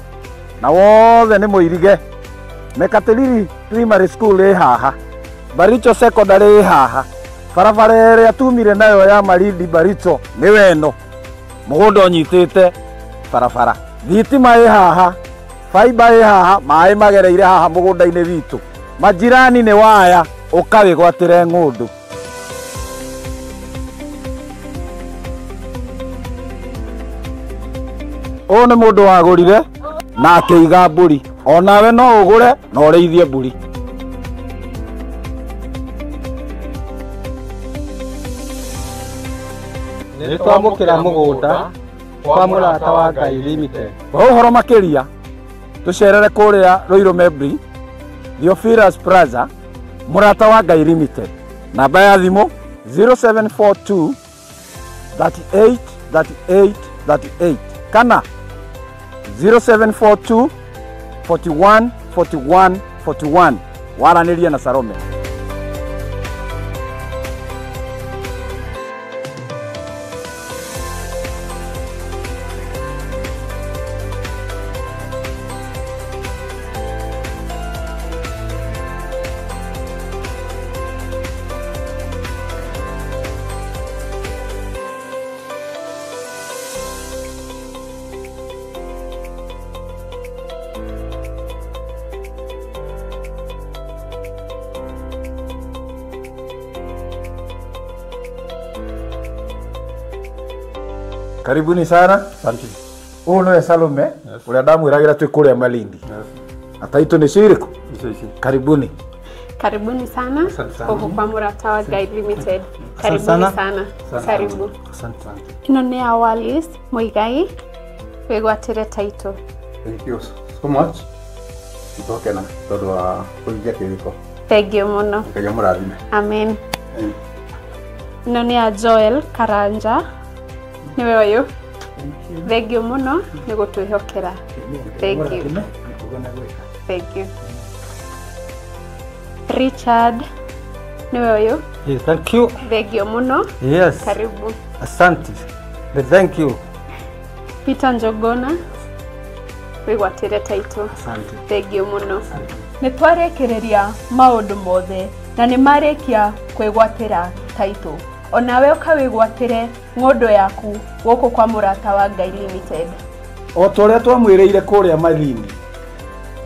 na wothe nĩ mũirige. Mekatilili Primary School ĩ haha, Baricho Secondary ĩ haha, barabara ĩrĩa tumire nayo ya Malindi Baricho nĩ weno. Mũgũnda ũnyitĩte barabara, thitima ĩ haha, faiba ĩ haha, maĩ magereire haha mũgũnda-inĩ witũ. Majirani nĩ waya ũkawĩgwatĩre ng'ũndũ. Ũyũ nĩ mũndũ wagũrire na akĩiga mbũri. Onawe no ũgũre na ũrĩithie mbũri. Nĩ twamũkĩra mũgũnda kwa Mũrata wa Ngai Limited. Kwa ũhoro makĩria tũcerere kũrĩa Ruiru Membri, Theophilus Plaza, Mũrata wa Ngai Limited. Namba ya thimũ 0742 38 38 38 kana 0742 41 41 41. Waranĩria na Salome. Karibuni sana. Asante. Ũyũ nĩwe Salome, ũrĩa ndamwĩragĩra twĩ kũrĩa Malindi. Na taitũ nĩ cirĩkũ? Karibuni. Karibuni sana gũkũ kwa Mũrata wa Ngai Limited. Karibuni sana. Karibu. Asante. Ĩno nĩ ya Wallis Muigai, wĩgwatĩre taitũ. Thank you so much. Nĩtwakena tondũ wa kũhingia kĩrĩko. Thank you mũno. Ngai amũrathime. Amen. Ĩno nĩ ya Joel Karanja, nĩwe ũyũ. Thank you mũno nĩ gũtwĩhokera. Thank you. Thank you. Richard, nĩwe ũyũ. Yes, thank you. Thank you mũno. Yes. Karibu. Asante. Thank you. Peter Njogona, wĩgwatĩre taitũ. Asante. Thank you mũno. Nĩ twarĩkĩrĩria maũndũ mothe na nĩ marĩkia kwĩgwatĩra taitũ. Onawe ũkawĩgwatĩre ng'ũndũ yaku gũkũ kwa Mũrata wa Ngai Limited. O ta ũrĩa twamwĩrĩire kũrĩa Malindi,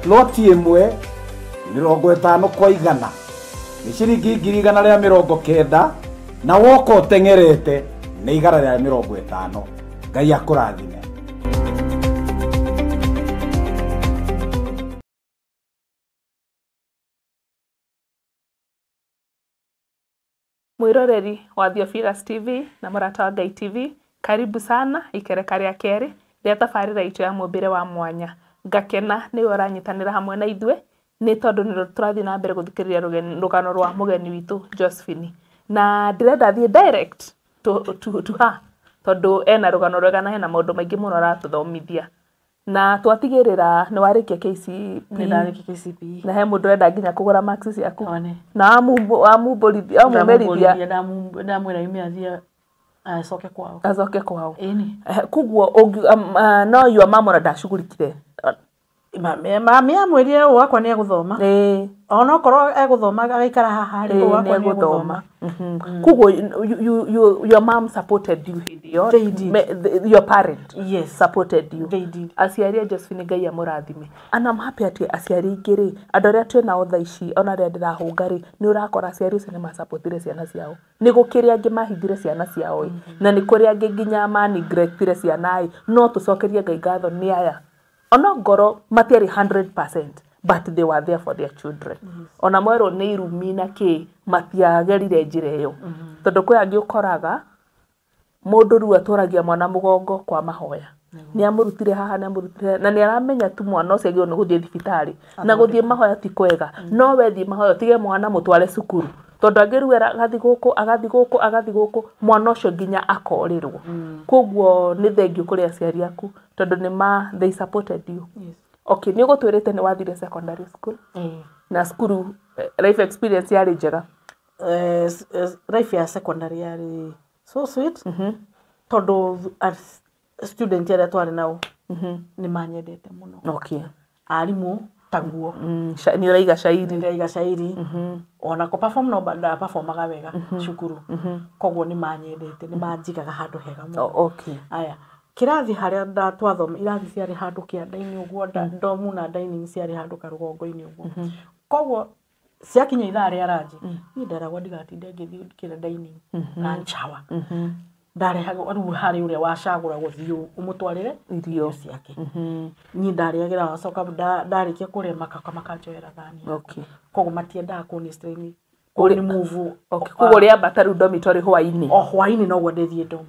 loti ĩmwe 50 kwa 100 nĩ ciringi 190,000 na woka ũteng'erete nĩ 150. Ngai akũrathime. Mwiroreri wa Theophilus TV na Mũrata wa Ngai TV, karibu sana ikereka rĩa kerĩ rĩa tabarĩra itũ ya mũmbĩre wa mwanya. Ngakena nĩwe ũranyitanĩra hamwe na ithuĩ nĩ tondũ nĩ tũrathiĩ na mbere gũthikĩrĩria rũgano rwa mũgeni witũ Josephine. Na ndĩrenda thiĩ direct to her tondũ ena rũgano rwega na hena maũndũ maingĩ mũno aratũthomithia. Na twatigĩrĩra nĩ warĩkia KCPE. Nĩ ndarĩkia KCPE. Na he mũndũ ũrenda nginya kũgũra marks ciaku. Na amumbũrithia. Ndamwĩra yume athiĩ acoke kwao. Acoke kwao. Ĩni. Koguo no your mum ona ndacugurikire. Mami amwĩrire ũũ wakwa nĩ egũthoma. Ona okorwo egũthoma agaikara haha rĩ, ũũ wakwa nĩ egũthoma. Koguo your mom supported you hĩndĩ ĩyo. They did. Your parent yes supported you. They did. Aciari a Josephine Ngai amũrathime. And I'm happy atĩ aciari aingĩ rĩ, andũ arĩa twĩ nao thaa ici ona arĩa ndĩrahũnga rĩ, nĩ ũrakora aciari acio nĩ masupportire ciana ciao. Nĩ gũkĩrĩ angĩ mahithire ciana ciao ĩ, na nĩ kũrĩ angĩ nginya maneglectire ciana ĩ, no tũcokerie Ngai ngatho nĩ aya. Ona ngoro matiarĩ 100% but they were there for their children. Ona mwerwo nĩ irumi na kĩ, matiagerire njĩra ĩyo. Tondũ kwĩ angĩ ũkoraga mũndũ rĩu atwaragia mwana mũgongo kwa mahoya. Nĩ amũrutire haha, nĩ amũrutire, na nĩ aramenya tu mwana ũcio agĩrĩirwo nĩ gũthiĩ thibitarĩ. Na gũthiĩ mahoya ti kwega. No we thiĩ mahoya ũtige mwana mũtware cukuru. Tondũ angĩ rĩu agathiĩ gũkũ, agathiĩ gũkũ, agathiĩ gũkũ, mwana ũcio nginya akorĩrwo. Koguo nĩ thengiũ kũrĩ aciari aku tondũ nĩ ma they supported you. Okay, nĩ ũgũtwĩrĩte nĩ wathire secondary school. Na cukuru life experience yarĩ njega. Life ya secondary yarĩ so sweet. Tondũ student arĩa twarĩ nao nĩ manyendete mũno. Okay. Arimũ taguo. Nĩ ũraiga cairi. Nĩ ndĩraiga cairi. Ona kũ perform no ndaperformaga wega cukuru. Koguo nĩ manyendete, nĩ manjigaga handũ hega mũno. Okay. Aya, kĩrathi harĩa twathoma, irathi ciarĩ handũ kĩanda-inĩ ũguo, domu na dining ciarĩ handũ karũgongo-inĩ ũguo. Koguo ciakinya ithaa rĩa ranji, niĩ nderagwo ndigatinde ngĩthiĩ kĩrĩa dining lunch hour. Ndarehagwo rĩu harĩ ũrĩa wacagũra gũthiĩ ũmũtwarĩre irio ciake. Niĩ ndarĩagĩra wacoka ndarĩkia kũrĩa makanjoera thani. Okay. Koguo matiendaga kũni strain Uri move. Okay. Koguo ũrĩambata rĩu dormitory hwaĩ-inĩ. O hwaĩ-inĩ noguo ndĩthiĩ dorm.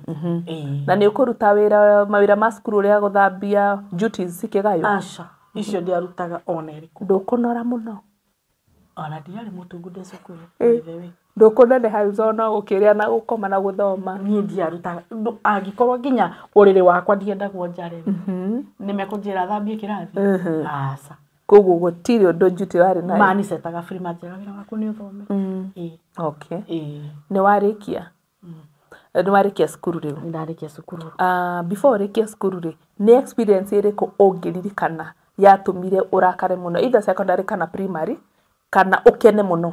Na nĩ ũkũruta wĩra mawĩra ma cukuru ũrĩa gũthambia duties cikĩgaywo? Aca, icio ndiarutaga ona ĩrĩkũ. Ndũkũnora mũno? Ona ndiarĩ mũtungu ndĩ cukuru. By the way. Ndũkũneneha rĩu no gũkĩrĩa na gũkoma na gũthoma. Niĩ ndiarutaga angĩkorwo nginya ũrĩrĩ wakwa ndiendagwo njare nĩ mekũnjĩra thambie kĩrathi. Aca. Koguo gũtirĩ ũndũ duty warĩ nayo. Manicetaga free manjĩra wĩra waku nĩ ũthome. Okay. Nĩ warĩkia? Nĩ warĩkia cukuru rĩu? Nĩ ndarĩkia cukuru. Before ũrĩkie cukuru rĩ, nĩ experience ĩrĩkũ ũngĩririkana yatũmire ũrakare mũno either secondary kana primary kana ũkene mũno?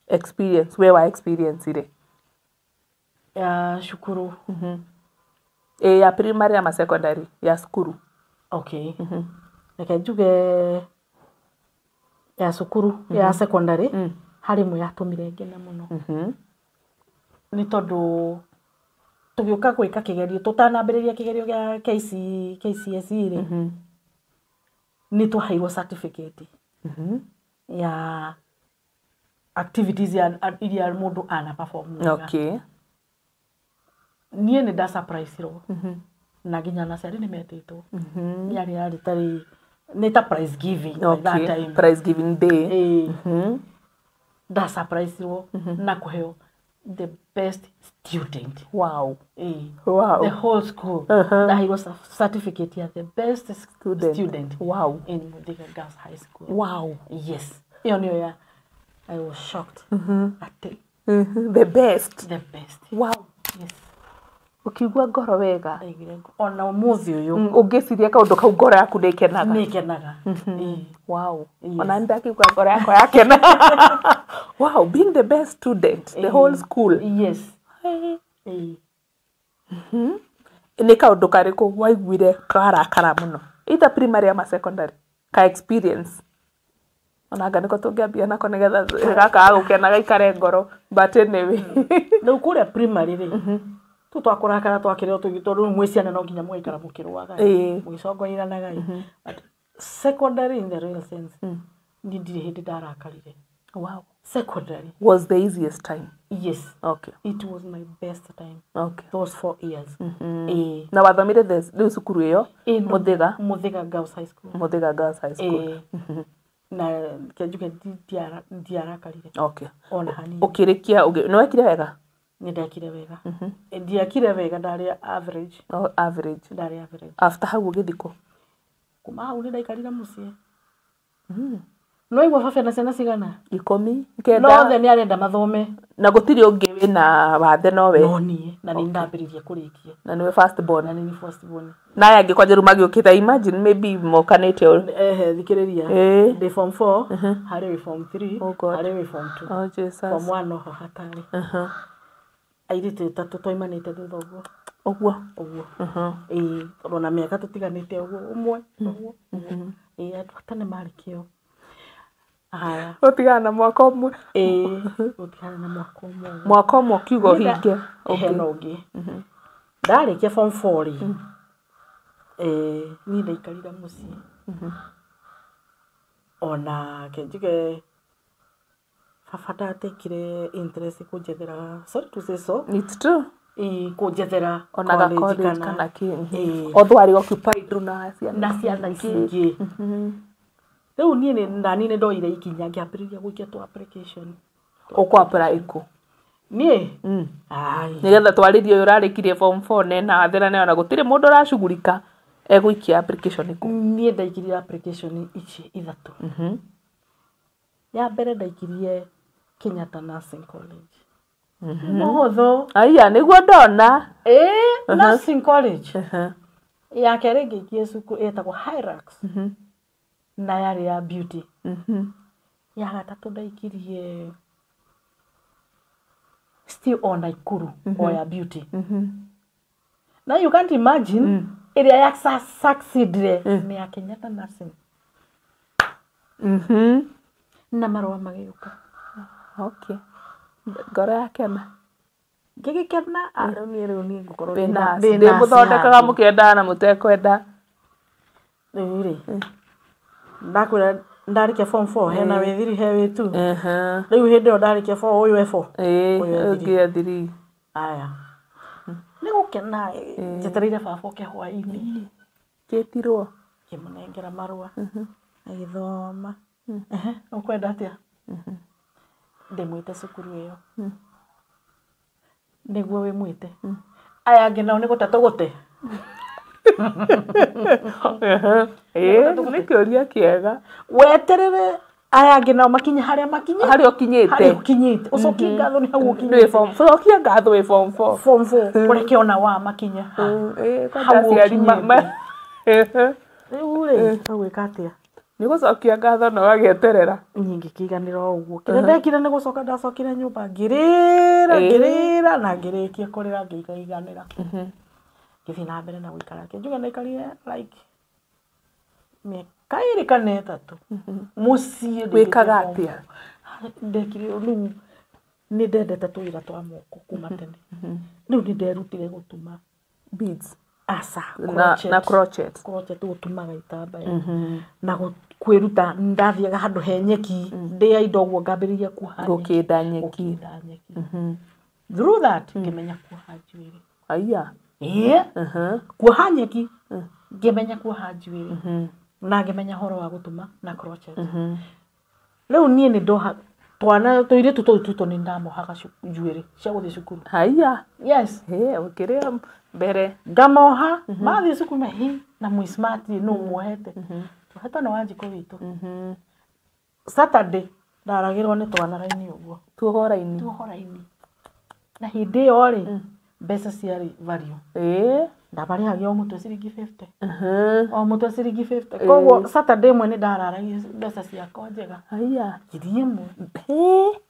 Experience, we wa experience rĩ? Ya cukuru. Ya primary ama secondary ya cukuru. Okay. Reke njuge ya cukuru ya secondary harĩ ĩmwe yatũmire ngene mũno. Nĩ tondũ tũgĩũka gwĩka kĩgerio tũtanambĩrĩria kĩgerio gĩa KCSE rĩ, nĩ twaheirwo certificate ya activities ya iria mũndũ ana perform wega. Okay. Niĩ nĩ nda surprise-irwo. Na nginya na aciari nĩ metĩtwo. Yarĩ tarĩ nĩ ta prize giving by that time. Prize giving day. Nda surprise-irwo na kũheo the best student. Wow. Wow. The whole school. Ndaheirwo certificate ya the best student. Wow. In Muthiga Girls High School. Wow. Yes. Ĩyo nĩyo ya I was shocked. Atĩ The best. The best. Wow. Yes. Ũkĩigua ngoro wega. Ona ũmũthĩ ũyũ. Ũngĩciria kaũndũ kau ngoro yaku nĩ ĩkenaga. Nĩ ĩkenaga. Wow. Ona nĩ ndakĩigua ngoro yakwa yakena. Wow, being the best student, the whole school. Yes. Nĩ kaũndũ karĩkũ waiguire karakara mũno? Either primary ama secondary. Ka experience. Ona anga nĩko tũngĩambia nako nĩgetha gaka gagũkena gaikare ngoro. But anyway. Rĩu kũrĩa primary rĩ, tu twakũrakara twakĩrĩo tondũ mwĩ ciana no nginya mũgaikara mũkĩrũaga mũgĩcongoiranaga. But secondary in the real sense, niĩ ndirĩ hĩndĩ ndarakarire. Wow. Secondary was the easiest time. Yes. Okay. It was my best time. Okay. Those 4 years. Na wathomire rĩu cukuru ĩyo? Muthiga. Muthiga Girls High School. Muthiga Girls High School. Na kĩnjuge ndiarakarire. Okay. Ona hanini. Ũkĩrĩkia nĩ wekire wega? Nĩ ndekire wega. Ndiekire wega, ndarĩ average. Oh, average. Ndarĩ average. After hau ũgĩthiĩ kũ? Kuma hau nĩ ndaikarire mũciĩ. No igua baba na ciana cigana? 19. No othe nĩ arenda mathome. Na gũtirĩ ũngĩ wĩna wathe no we? No niĩ, na nĩ ndambĩrĩria kũrĩkia. Na nĩwe first born? Na nĩ first born. Na aya angĩ kwanja rĩu magĩũkĩte, imagine maybe mokanĩte Thikĩrĩria. Ndĩ form 4, harĩ wĩ form 3, harĩ wĩ form 2. Oh Jesus. Form 1 noho hatarĩ. Airĩtu atatũ twaimanĩte thutha ũguo. Ũguo? Ũguo. Tondũ ona mĩaka tũtiganĩte ũguo, ũmwe, ũguo. Andũ ata nĩ marĩ kĩo. Haya. Gũtigana na mwaka ũmwe. Gũtigana na mwaka ũmwe. Mwaka ũmwe ũkiuga ũhinge. Hena ũngĩ. Ndarĩkia form 4 rĩ, niĩ ndaikarire mũciĩ. Ona kĩnjuge baba ndatekire interest kũnjethera, sorry to say so. It's true. Kũnjethera ona ga college kana kĩ. Although arĩ occupied rĩu na ciana. Na ciana ici ingĩ. Rĩu niĩ nani nĩ ndoire ikinya ngĩambĩrĩria gũikia tũ application. Ũkũ apply kũ? Niĩ? Nĩgetha twarĩrie ũyũ ũrarĩkirie form 4 nena wathera nayo na gũtirĩ mũndũ ũracugurika egũikia application kũ? Niĩ ndaikirie application ici ithatũ. Ya mbere ndaikirie Kenyatta Nursing College. Mũhũthũ. Aya nĩguo ndona. Nursing College. Ya kerĩ ngĩikia cukuru ĩtagwo Hyrax. Na yarĩ ya beauty. Ya gatatũ ndaikirie still on Nakuru o ya beauty. Now you can't imagine ĩrĩa ya succeedire nĩ ya Kenyatta Nursing. Na marũa magĩũka. Okay. Ngoro yakena. Ngĩgĩkena, rĩu niĩ rĩu niĩ ngũkorwo ndĩ mũthondekaga mũkĩendaga na mũtekwenda. Rĩu rĩ, ndakwĩra Ndarĩkia form 4 hena wĩ 3 he wĩ 2. Rĩu hĩndĩ ĩyo ndarĩkia 4 ũyũ e 4. Ũyũ e 3. Aya. Nĩ gũkena njetereire baba oke hwaĩ-inĩ. Kĩtirwo. Ngĩmũnengera marũa. Agĩthoma. Ũkwenda atĩa? Ndĩmwĩte cukuru ĩyo. Nĩguo wĩmwĩte. Aya angĩ nao nĩ gũte tũgũte. Nĩ kĩũria kĩega. Weterere aya angĩ nao makinye harĩa makinye. Harĩa ũkinyĩte. Harĩa ũkinyĩte. Ũcokie ngatho nĩ hau ũkinyĩte. Cokia ngatho wĩ form 4. Form 4. Ũreke ona wa makinye. Hau ũkinyĩte. Rĩu rĩ, ũgwĩka atĩa? Nĩ gũcokia ngatho na ũgagĩeterera. Niĩ ngĩkĩiganĩra o ũguo. Kĩrĩa ndekire nĩ gũcoka ndacokire nyũmba ngĩrĩra ngĩrĩra na ngĩrĩkia kũrĩra ngĩiganĩra. Ngĩthiĩ na mbere na gũikara. Njuge ndaikarire like mĩaka 2 kana 3. Mũciĩ wĩkaga atĩa? Ndekire rĩu nĩ ndendete tũwĩra twa moko kuma tene. Rĩu nĩ nderutire gũtuma beads. Aca, na crochet. Crochet gũtumaga itambaya. Na kwĩruta ndathiaga handũ he nyeki ndĩa indo ũguo ngambĩrĩria kuoha nyeki. Gũkĩnda nyeki. Gũkĩnda nyeki. Through that ngĩmenya kuoha njuĩrĩ. Aya. Ĩĩ. Kuoha nyeki ngĩmenya kuoha njuĩrĩ. Na ngĩmenya ũhoro wa gũtuma na crochet. Rĩu niĩ nĩ ndoha twana tũirĩtu tũu twitũ nĩ ndamohaga njuĩrĩ cia gũthiĩ cukuru. Haiya. Yes. Ũkĩrĩa mbere. Ngamoha mathiĩ cukuru na hi na mwĩ smart nũ muohete. Tuohetwo nĩ Wanjikũ witũ. Saturday ndaragĩrwo nĩ twana raini ũguo. Tuohwo raini. Tuohwo raini. Na hĩndĩ ĩyo rĩ mbeca ciarĩ value. Ndamarĩhagia o mũtwe ciringi 50. O mũtwe ciringi 50. Koguo Saturday ĩmwe nĩ ndararagia mbeca ciakwa njega. Haiya. 1000.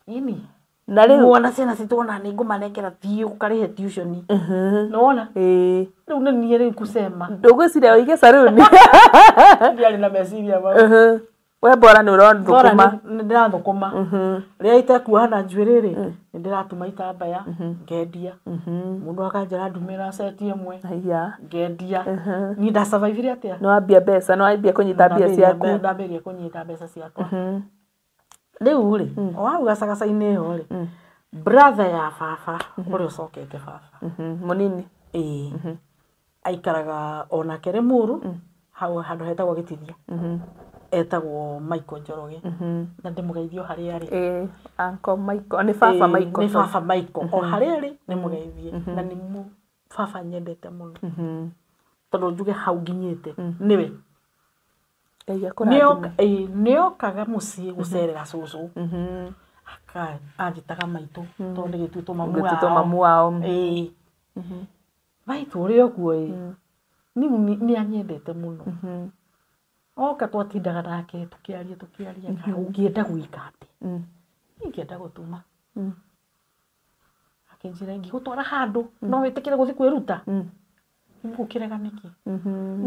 Ĩni. Na rĩu mwana ciana citũ ona nĩ ngũmanengera thiĩ ũkarĩhe tuition. Nĩwona? Rĩu nĩ niĩ rĩu kusema. Ndũgwĩciria ũige saruni. Ndiarĩ na meciria mau. We bora nĩ ũrathũkũma. Nĩ ndĩrathũkũma. Rĩrĩa itekuoha na njuĩrĩ rĩ, nĩ ndĩratuma itambaya, ngendia. Mũndũ akanjĩra ndumĩra seti ĩmwe. Ngendia. Niĩ ndasurvivire atĩa? Nĩ wambia mbeca, nĩ wambia kũnyita mbia ciaku. Ndambĩrĩria kũnyita mbeca ciakwa. Rĩu rĩ, o hau gacagaca-inĩ ĩyo rĩ, brother ya baba ũrĩa ũcokete baba. Mũnini. Ĩĩ. Aikaraga onake Rĩmuru, hau handũ hetagwo Gĩtithia. Etagwo Michael Njoroge. Na ndĩmũgeithie o harĩa arĩ. Uncle Michael, nĩ baba Michael. Nĩ baba Michael. O harĩa arĩ nĩmũgeithie. Na nĩ baba nyendete mũno. Tondũ njuge hau nginyĩte nĩwe. Nĩokaga mũciĩ gũcerera cũcũ. Anjĩtaga maitũ tondũ nĩgĩtuĩtwo mamu wao. Ĩĩ. Maitũ ũrĩ o kuo ĩ. Nĩ anyendete mũno. Oka twatindaga nake tũkĩaria tũkĩaria ũngĩenda gwĩka atĩa? Ingĩenda gũtuma. Akĩnjĩra ingĩgũtwara handũ no wĩtĩkĩre gũthiĩ kwĩruta? Ngũkĩrega nĩkĩ?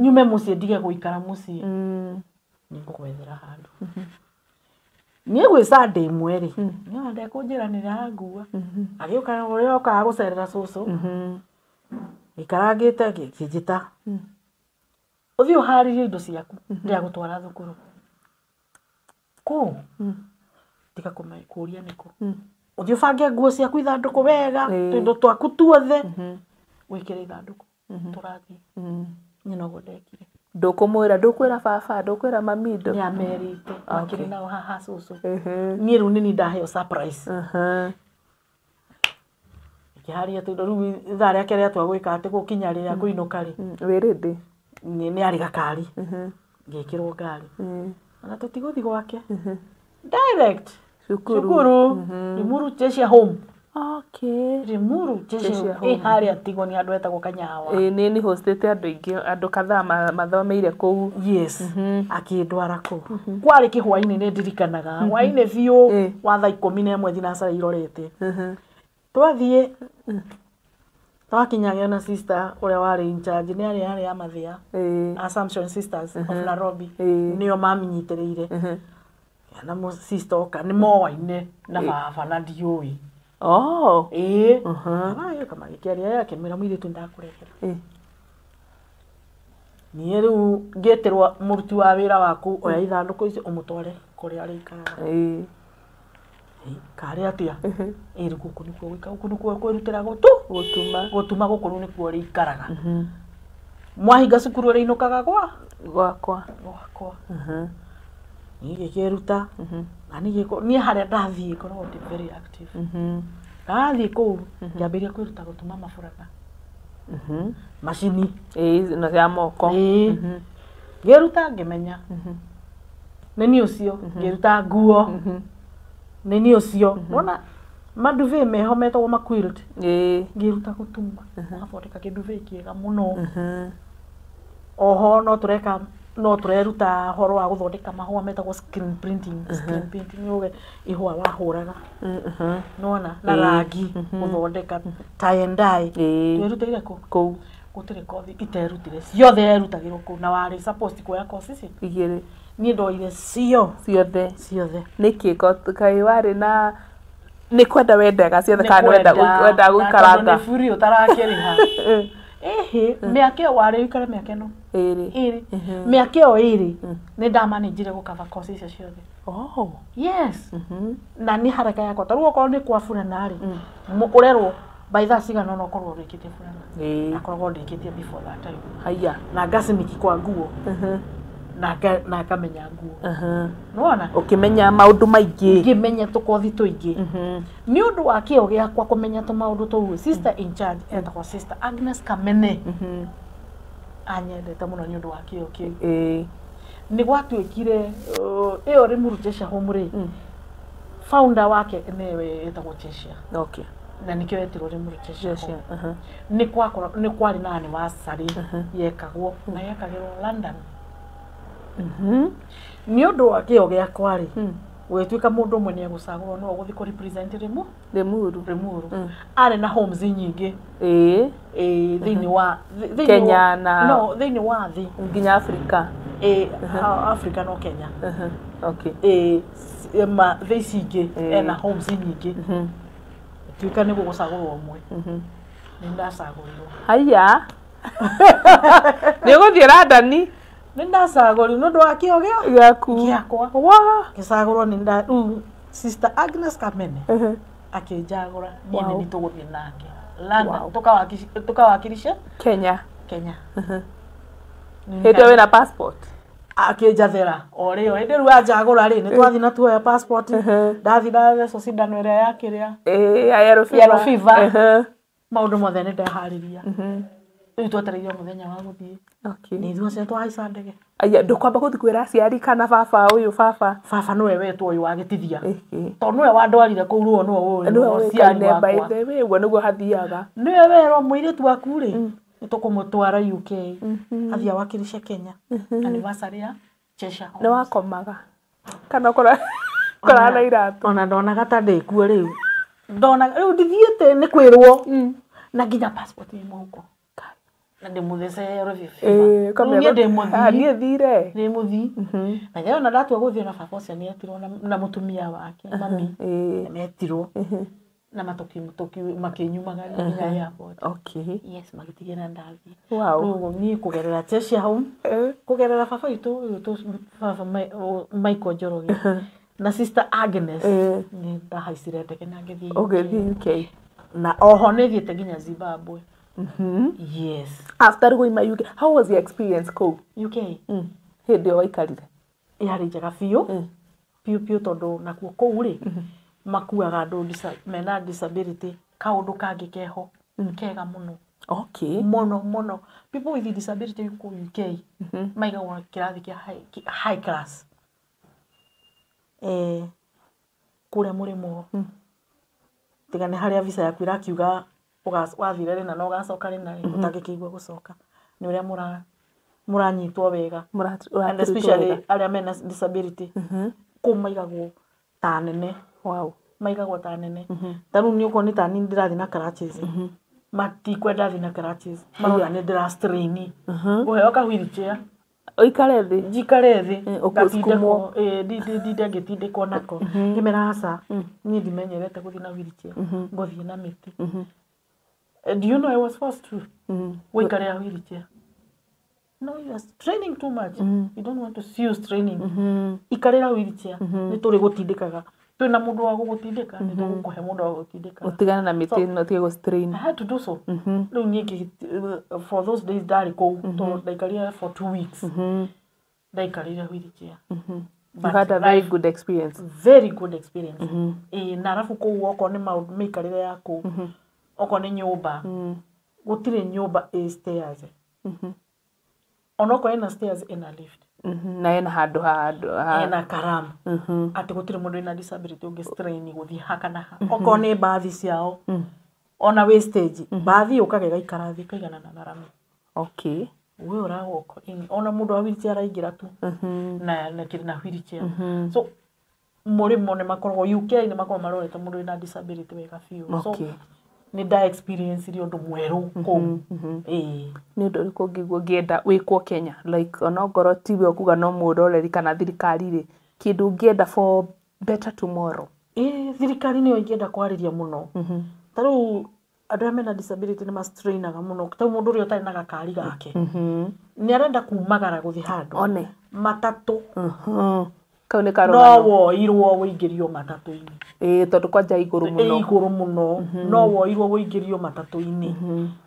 Nyume mũciĩ ndige gũikara mũciĩ. Nĩngũgwethera handũ. Niĩ gwĩ Sunday ĩmwe rĩ, nĩona ndekũnjĩra nĩ arangua. Agĩũka ũrĩa okaga gũcerera cũcũ. Gĩikarangĩte akĩnjĩta. Ũthiĩ ũharĩrie indo ciaku ndĩragũtwara thukuru. Kũ? Tiga kũria nĩkũ. Ũthiĩ ũbange nguo ciaku ithandũkũ wega, tũindo twaku tuothe wĩkĩre ithandũkũ tũrathiĩ. Niĩ noguo ndekire. Ndũkũmwĩra, ndũkwĩra baba, ndũkwĩra mami? Nĩ amerite, makĩrĩ nao haha cũcũ. Niĩ rĩu nĩ niĩ ndaheo surprise. Ngĩharĩria tũindo rĩu ithaa rĩake rĩatua gwĩka atĩ gũkinya rĩrĩa ngũinũka rĩ. Wĩ ready? Nĩ arĩ gakari. Ngĩkĩrwo ngari. Ona tũtigũthiĩ gwake. Direct. Cukuru. Limuru Cheshire Home. Okay. Limuru Cheshire Home. Ĩ harĩa Tigwa nĩ handũ hetagwo Kanyawa. Ĩ nĩ hostĩte andũ aingĩ, andũ kadhaa mathomeire kũu. Yes. Akĩndwara kũu. Kwarĩ kĩhwainĩ nĩ ndirikanaga. Hwainĩ biũ wa thaa 11 thinacara irorete. Twathiĩ twakinyagia na sister ũrĩa warĩ in charge nĩ arĩ arĩ a Mathia. Assumption Sisters of Nairobi. Nĩo maminyitĩrĩire. Na sister oka nĩ moaine na baba na ndiũĩ. Oh. Ĩĩ. Magĩũka magĩkĩaria akĩmwĩra mũirĩtu ndakũrehera. Niĩ rĩu ngĩtĩrwo mũruti wa wĩra waku oya ithandũkũ icio ũmũtware kũrĩa arĩikaraga. Karĩ atĩa? Ĩ rĩu gũkũ nĩkuo gũikara, gũkũ nĩkuo kwĩrutĩra gũtuma gũkũ rĩu nĩkuo ũrĩikaraga. Mwahinga cukuru ũrĩinũkaga gwakwa. Niĩ ngĩkĩruta na niĩ harĩa ndathiĩ ngoragwo ndĩ very active. Ndathiĩ kũu ngĩambĩrĩria kwĩruta gũtuma maburana. Macini. Ĩno ya moko. Ngĩruta ngĩmenya. Nĩ niĩ ũcio ngĩruta nguo. Nĩ niĩ ũcio. Wona maduvet meho metagwo ma quilt. Ngĩruta gũtuma. Ngathondeka kĩduvet kĩega mũno. Oho no tũreka no tũreruta horo wa gũthondeka mahũa metagwo screen printing. Screen printing nĩ uge ihũa wahũraga. Nĩwona na rangi gũthondeka tie and dye. Twerutĩire kũ? Kũu. Gũtirĩ kothi iterutire. Ciothe yerutagĩrwo kũu na warĩ supposed kuoya kothi ici igĩrĩ. Niĩ ndoire ciothe. Ciothe. Nĩkĩ kaĩ warĩ na nĩ kwenda wendaga ciothe kana wendaga gũikaranga? Nĩ buri ũtarakĩrĩha. Ĩhĩ, mĩaka ĩyo warĩ ũikare mĩaka ĩno ĩrĩ. Mĩaka ĩyo ĩrĩ nĩ ndamanĩnjire gũkaba kothi icio ciothe. Oh. Yes. Na nĩ haraka yakwa ta rĩu okorwo nĩ kwa burana rĩ, ũrerwo by thaa cigana ũna ũkorwo ũrĩkĩtie burana. Nakoragwo ndĩkĩtie before that time. Haiya. Na ngaciniki kwa nguo. Na ngamenya nguo. Nĩwona? Ũkĩmenya maũndũ maingĩ. Ngĩmenya tũkothi tũingĩ. Nĩ ũndũ wa kĩo gĩakwa kũmenya tũmaũndũ tũu, sister in charge etagwo Sister Agnes Kamene. Anyendete mũno nĩ ũndũ wa kĩo kĩu. Nĩ gwatuĩkire ĩyo Limuru Cheshire Home rĩ, founder wake nĩwe etagwo Cheshire. Okay. Na nĩkĩo etirwo Limuru Cheshire Home. Nĩ kwarĩ na anniversary yekagwo na yekagĩrwo London. Nĩ ũndũ wa kĩo gĩakwa rĩ, gũgĩtuĩka mũndũ ũmwe nĩ egũcagũrwo no ũgũthiĩ kũ represent Limuru. Arĩ na homes nyingĩ. Thĩinĩ wa Kenya na no thĩinĩ wa thĩ nginya Africa. Africa no Kenya. Okay. Thĩ ici ingĩ ena homes nyingĩ. Tuĩka nĩ gũgũcagũrwo ũmwe. Nĩ ndacagũrirwo. Haiya. Nĩ ũgũthiĩ London? Nĩ ndacagũrirwo nĩ ũndũ wa kĩo gĩaku gĩakwa. Ngĩcagũrwo nĩ rĩu Sister Agnes Kamene akĩnjagũra niĩ nĩ niĩ tũgũthiĩ nake London tũkawakilisha Kenya. Kenya. Hĩndĩ ĩyo wĩna passport? Akĩnjathĩra o rĩo hĩndĩ rĩu anjagũra rĩ nĩ twathiĩ na tuoya passport. Ndathiĩ ndathecwo cindano ĩrĩa ya kĩrĩa ya yellow fever. Yellow fever. Maũndũ mothe nĩ ndeharĩria. Rĩu twetereire mũthenya wa gũthiĩ. Nĩ ithuĩ acio twahaica ndege. Aya, ndũkwamba gũthiĩ kwĩra aciari kana baba ũyũ baba? Baba nĩwe wetwo ũyũ wa gĩtithia. Tondũ nĩwe wandwarire kũu ruo nĩwe ũĩ mũciari wakwa. By the way, ũguo nĩguo hathiaga. Nĩwe werwo mũirĩtu waku rĩ, nĩ tũkũmũtwara UK. Athiĩ awakilishe Kenya. Anniversary ya Cheshire Home. Nĩ wakomaga? Kana ũkoraga na iratũ? Ona ndonaga ta ndĩkuo rĩu. Ndonaga rĩu ndithiĩte nĩ kwĩrwo. Na nginya passport ĩ mũhuko. Na ndĩmũthece yellow fever. Niĩ ndĩ mũthii. Niĩ thire. Ndĩ mũthii. Na rĩo ona ndatua gũthiĩ na baba ũcio nĩetirwo na mũtumia wake mami. Nĩetirwo. Na makĩnyumagaria nginya airport. Okay. Yes, magĩtigĩra ndathiĩ. Wow. Rĩu niĩ kũgerera Cheshire Home, kũgerera baba witũ ũyũ baba Michael Njoroge na Sister Agnes nĩ ndahaicire ndege na ngĩthiĩ. Ũgĩthiĩ UK. Na oho nĩ thiĩte nginya Zimbabwe. Yes. After going my UK, how was your experience kũu? UK? Hĩndĩ ĩyo waikarire? Yarĩ njega biũ. Biũ biũ tondũ nakuo kũu rĩ, makuaga andũ mena disability kaũndũ kangĩ keho kega mũno. Okay. Mũno mũno. People with disability kũu UK maigagwo kĩrathi kĩa high class. Kũrĩa mũrĩmo. Tiga nĩ harĩa visa yaku ĩrakiuga wathire rĩna na ũgacoka rĩna rĩ, ũtangĩkĩigua gũcoka. Nĩ ũrĩa mũranyitwo wega. And especially arĩa mena disability. Kũu maigagwo ta nene. Wow. Maigagwo ta nene. Ta rĩu niĩ okorwo nĩ ta niĩ ndĩrathiĩ na crutches. Matikwenda thiĩ na crutches. Marona nĩ ndĩra strain. Ngũheo ka wheelchair. Ũikare thĩ. Njikare thĩ. Ũgũsukumwo. Ndinde ngĩtindĩkwo nako. Ngĩmera aca. Niĩ ndimenyerete gũthiĩ na wheelchair. Ngũthiĩ na mĩtĩ. Do you know I was forced to gũikarĩra wheelchair? No, you are straining too much. You don't want to see you straining. Ikarĩra wheelchair, nĩ tũrĩ gũtindĩkaga. Twĩna mũndũ wa gũgũtindĩka, nĩ tũgũkũhe mũndũ wa gũgũtindĩka. Ũtigane na mĩtĩ ĩno, ũtige gũ strain. I had to do so. Rĩu niĩ for those days ndarĩ kũu, tondũ ndaikarire for 2 weeks. Ndaikarire wheelchair. You had a very good experience. Very good experience. Ĩĩ, na arabu kũu okorwo nĩ maũndũ mĩikarĩre ya kũu, okorwo nĩ nyũmba, gũtirĩ nyũmba ĩ stairs. Onokorwo ĩna stairs, ĩna lift. Na ĩna handũ ha Ĩna karamu atĩ gũtirĩ mũndũ wĩna disability ũngĩ strain gũthiĩ ha kana ha. Okorwo nĩ mbathi ciao, ona wĩ stage, mbathi yũkaga ĩgaikara thĩ ĩkaiganana na rami. We ũragũka ona mũndũ wa wheelchair araingĩra tu na kĩrĩ na wheelchair. So mũrĩmo nĩ makoragwo, UK nĩ makoragwo marorete mũndũ wĩna disability wega biũ. So nĩ nda experience ũndũ mwerũ kũu. Ĩĩ. Nĩ ũndũ ũrĩkũ ũngĩigua ũngĩenda wĩkwo Kenya, like onokorwo tiwe ũkuga no mũroreri kana thirikari rĩ, kĩndũ ũngĩenda for better tomorrow? Ĩĩ, thirikari nĩyo ingĩenda kwarĩria mũno. Ta rĩu andũ arĩa mena disability nĩ mastrainaga mũno. Ta rĩu mũndũ ũrĩa ũtarĩ na gakari gake nĩ arenda kumagara gũthiĩ handũ, One. matatũ Kau nĩ no karũgano. Woirwo wũingĩrio matatũ-inĩ. Ĩĩ, tondũ kwanja igũrũ Ĩ mũno. Igũrũ mũno, no woirwo wũingĩrio matatũ-inĩ.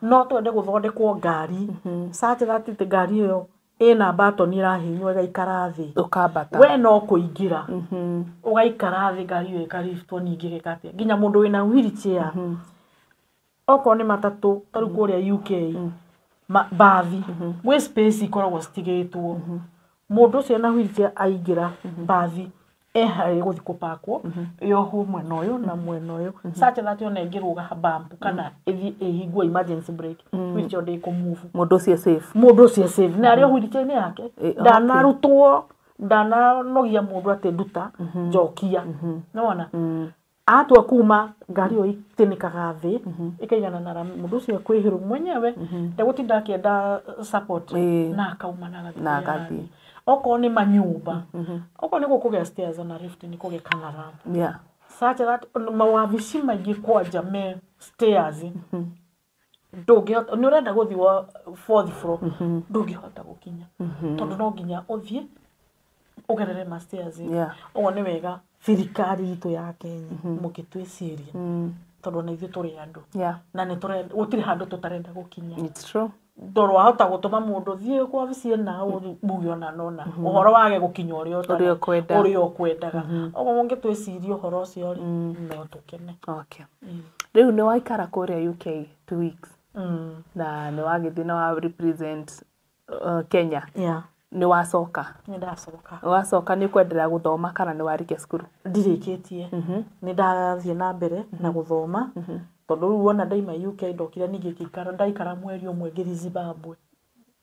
No twende gũthondekwo ngari such that atĩ ngari ĩyo ĩna batoni ĩrahihinywo ĩgaikara thĩ. Ũkambata. We no kũingĩra ũgaikara thĩ, ngari ĩyo ĩkariftwo, ningĩ ĩgeka atĩa, nginya mũndũ wĩna wheelchair. Okorwo nĩ matatũ, ta rĩu kũrĩa UK, mbathi gwĩ space ikoragwo citigĩtwo, mũndũ ũcio na wheelchair aingĩra mbathi e harĩa gũthiĩ kũpakwo, yohwo mwena ũyũ na mwena ũyũ, such that ona ĩngĩrũga bump kana ĩthiĩ ĩhingwo emergency brake, wheelchair ndĩkũ-move. Mũndũ ũcio safe. Mũndũ ũcio safe na arĩ o wheelchair-inĩ yake. Ndanarutwo, ndananogia mũndũ atĩ nduta njokia, nĩwona atua kuma ngari ĩyo itĩnĩkaga thĩ ĩkaigana na rami, mũndũ ũcio ekwĩhĩrwo mwenyewe, ndegũtinda akĩenda support, na akauma na agathiĩ Na kũrĩa agathiĩ. arathiĩ. Okorwo nĩ manyũmba, okorwo nĩ gũkũgĩa stairs na lift, nĩ kũgĩa kana ramp such that mawabici maingĩ kwanja me stairs, ndũngĩhota, nĩ ũrenda gũthiĩ wa fourth floor, ndũngĩhota gũkinya tondũ no nginya ũthiĩ ũgerere ma stairs. Ũguo nĩ wega thirikari itũ ya Kenya mũngĩtwĩciria, tondũ ona ithuĩ tũrĩ andũ na nĩ tũrenda, gũtirĩ handũ tũtarenda gũkinya. It's true. Tondũ wahota gũtũma mũndũ thiĩ kwa wabici ĩna muge ona nona ũhoro wage gũkinya ũrĩa Ũrĩa ũkwenda. Ũrĩa ũkwendaga. Ũguo mũngĩtwĩciria ũhoro ũcio rĩ, no tũkene. Okay. Rĩu nĩ waikara kũrĩa UK 2 weeks na nĩ wagĩthiĩ na wa represent Kenya. Nĩ wacoka? Nĩ ndacoka. Wacoka nĩ ũkwendelea gũthoma kana nĩ warĩkia cukuru? Ndirĩkĩtie, nĩ ndathiĩ na mbere na gũthoma, tondũ rĩu wona ndaima UK, ndokire ningĩ ngĩikara, ndaikara mweri ũmwe ngĩthiĩ Zimbabwe.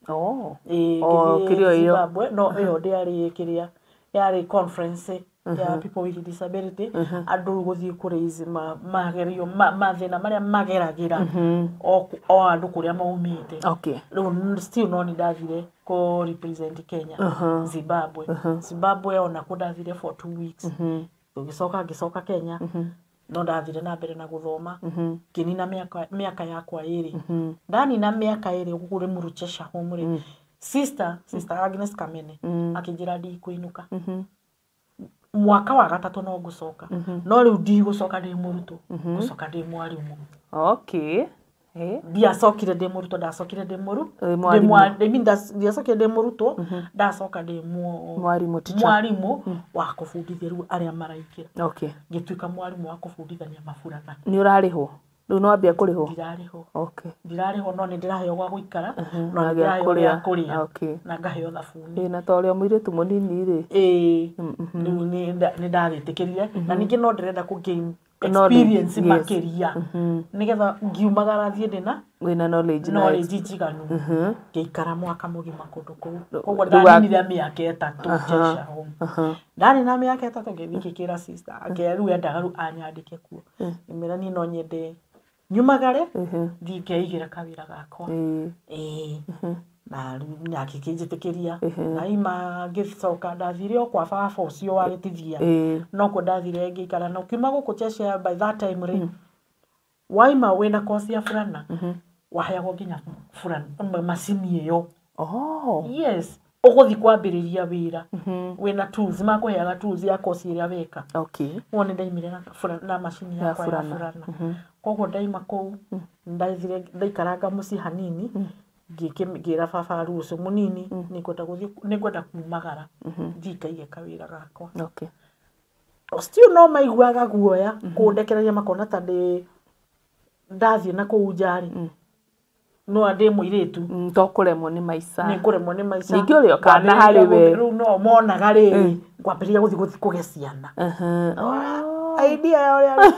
Ĩĩ, Oh, ngĩthiĩ kĩrĩa ĩyo. Zimbabwe, no ĩyo ndĩarĩ kĩrĩa, yarĩ conference ya people with disability, andũ rĩu gũthiĩ kũraise magerio mathĩna marĩa mageragĩra o andũ kũrĩa maumĩte. Rĩu still no nĩ ndathire kũ represent Kenya Zimbabwe. Zimbabwe onako ndathire for 2 weeks, ngĩcoka, ngĩcoka Kenya, no ndathire na mbere na gũthoma, ngĩnina mĩaka yakwa ĩrĩ. Ndanina mĩaka ĩrĩ kũrĩ Muruchesha Home rĩ, sister Agnes Kamene akĩnjĩra ndikũinũka mwaka wa gatatũ, no ngũcoka, no rĩu ndigũcoka ndĩ mũrutwo, ngũcoka ndĩ mwarimũ. Ndiacokire ndĩ mũrutwo, ndacokire ndĩ mũru Wĩ ndĩ mwarimũ. I mean, ndiacokire ndĩ mũrutwo, ndacoka ndĩ Mwarimũ, teacher. Mwarimũ wa kũbundithia rĩu arĩa maraingĩra. Ngĩtuĩka mwarimũ wa kũbundithania maburana. Nĩ ũrarĩhwo rĩu? Nĩ wambia kũrĩhwo? Ndirarĩhwo. Ndirarĩhwo, no nĩ ndĩraheo gwa gũikara, no Na nĩ gĩa ndĩraheo kũrĩa. gĩa kũrĩa na ngaheo thabuni. Ĩĩ, na ta ũrĩa mũirĩtu mũnini rĩ. Ĩĩ, rĩu nĩ ndagĩtĩkĩrire, na ningĩ no ndĩrenda kũ gain Knowledge, experience makĩria, nĩgetha ngiumagara thiĩ ndĩna wĩna knowledge na knowledge njiganu. Ngĩikara mwaka mũgima kũndũ kũu, koguo Rĩu ndaninire mĩaka 3 Cheshire Home. Ndarĩ na mĩaka 3, ngĩthiĩ ngĩkĩra sister akĩra rĩu endaga rĩu anyandĩke kuo, ngĩmwĩra niĩ no nyende nyumagare thiĩ ngeigĩra kawĩra gakwa. Ĩĩ, na rĩu akĩnjĩtĩkĩria. Ndaima ngĩcoka, ndathire o kwa baba ũcio wa gĩtithia, nokuo ndathire ngĩikara. Na ũkiuma gũkũ Cheshire by that time rĩ, waima wĩna koci ya burana, waheagwo nginya burana macini ĩyo. Oh. Yes, ũgũthiĩ kwambĩrĩria wĩra wĩna tools, makũheaga tools ya kosi ĩrĩa weka. Okay. Wone ndaimire na macini yakwa ya Ya burana. Koguo ndaima kũu, ndathire ndaikaranga mũciĩ hanini, ngĩra baba rĩu ũcio mũnini nĩngwenda gũthiĩ, nĩngwenda kumagara thiĩ ngaige kawĩra gakwa. Okay. Still no maiguaga guoya kũndekereria, makona ta ndĩ ndathiĩ na kũu nja rĩ, no ndĩ mũirĩtu, To kũremwo nĩ maica. Nĩ kũremwo nĩ maica. Ningĩ ũrĩ o kana harĩ we. Rĩu no monaga rĩrĩ ngwambĩrĩria gũthiĩ kũgĩa ciana. Idea ya ũrĩa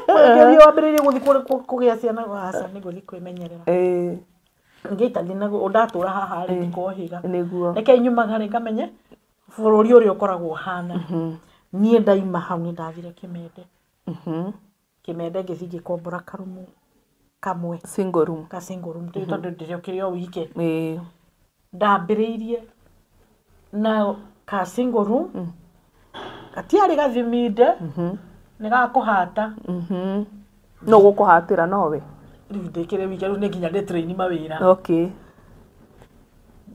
ũrĩa wambĩrĩrie gũthiĩ kũgĩa ciana, aca, nĩ ngũthiĩ kwĩmenyerera. Ngĩitathi na ndatũra haha rĩ, ndikohĩga. Nĩguo. Reke nyumagare ngamenye bũrũri ũrĩa ũkoragwo ũhana. Niĩ ndaima hau nĩ ndathire Kĩmende. Kĩmende ngĩthiĩ ngĩkombora karumu kamwe. Single room. Ka single room, tondũ ndĩrĩokĩrĩ o wike. Ndambĩrĩirie na ka single room, gatiarĩ gathiminde, nĩ gakũhata. No gũkũhatĩra nowe. Rĩu ndĩkĩrĩ wike, rĩu nĩ nginya ndĩ train mawĩra. Okay.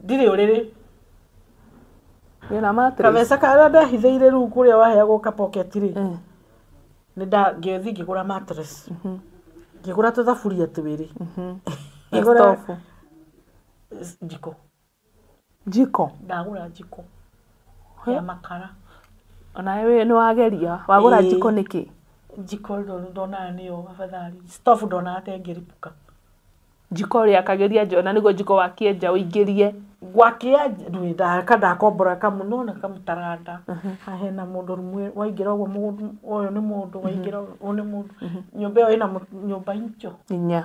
Ndirĩ ũrĩrĩ. Wĩna mattress. Kabeca karĩa ndehithĩire rĩu kũrĩa waheagwo ka pocket rĩ, nĩ nda ngĩthiĩ ngĩgũra mattress, ngĩgũra tũthaburia twĩrĩ, Na ngĩgũra stove. Njiko. Jiko. Ndagũra njiko ya makara. Onawe nĩ wageria. Wagũra jiko nĩkĩ? Njiko ndonaga nĩyo afadhali, stove ndonaga ta ĩngĩripũka. Jiko ũrĩa akageria njona nĩguo jiko wakie nja ũingĩrie. Gwakia ndũĩ ndaka ndakombora kamu nona kamũtaranda haha hena mũndũ rũmwe waingĩra ũguo, mũndũ ũyũ nĩ mũndũ waingĩra, ũyũ nĩ mũndũ, nyũmba ĩyo ĩna nyũmba icio 4.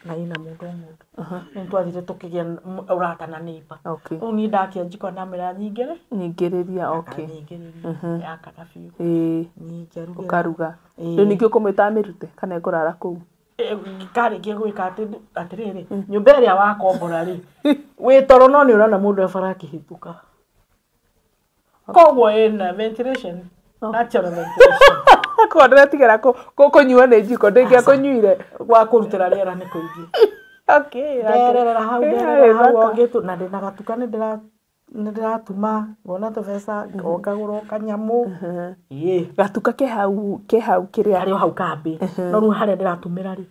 Na ĩna mũndũ o mũndũ, nĩ twathire tũkĩgĩa ũrata na neighbor. Rĩu niĩ ndakia njiko ndamwĩra nyingĩre. Nyingĩrĩria, okay. Akanyingĩrĩria, yakana biũ. Niĩ ngerugĩra. Ũkaruga. Ĩĩ. Rĩu ningĩ ũkũmwĩta amĩrute kana ĩkũrara kũu? Karĩkia gwĩka atĩ atĩrĩrĩ, nyũmba ĩrĩa wakombora rĩ, wĩ toro no nĩ ũrona mũndũ e bara akĩhĩtũka, koguo ĩna ventilation, natural ventilation. Koguo ndĩretigĩra kũnyuo nĩ jiko, ndĩngĩakũnyuire. Gwa kũrutĩra rĩera nĩ kũingĩ. Ndererera hau, ndererera hau o ngĩtu na ndĩna gatuka, nĩ ndĩratuma ngona tũbeca o ngagũra o kanyamũ. Ĩĩ. Gatuka ke hau, ke hau kĩrĩa? Harĩ o hau kambĩ, no rĩu harĩa ndĩratumĩra rĩ,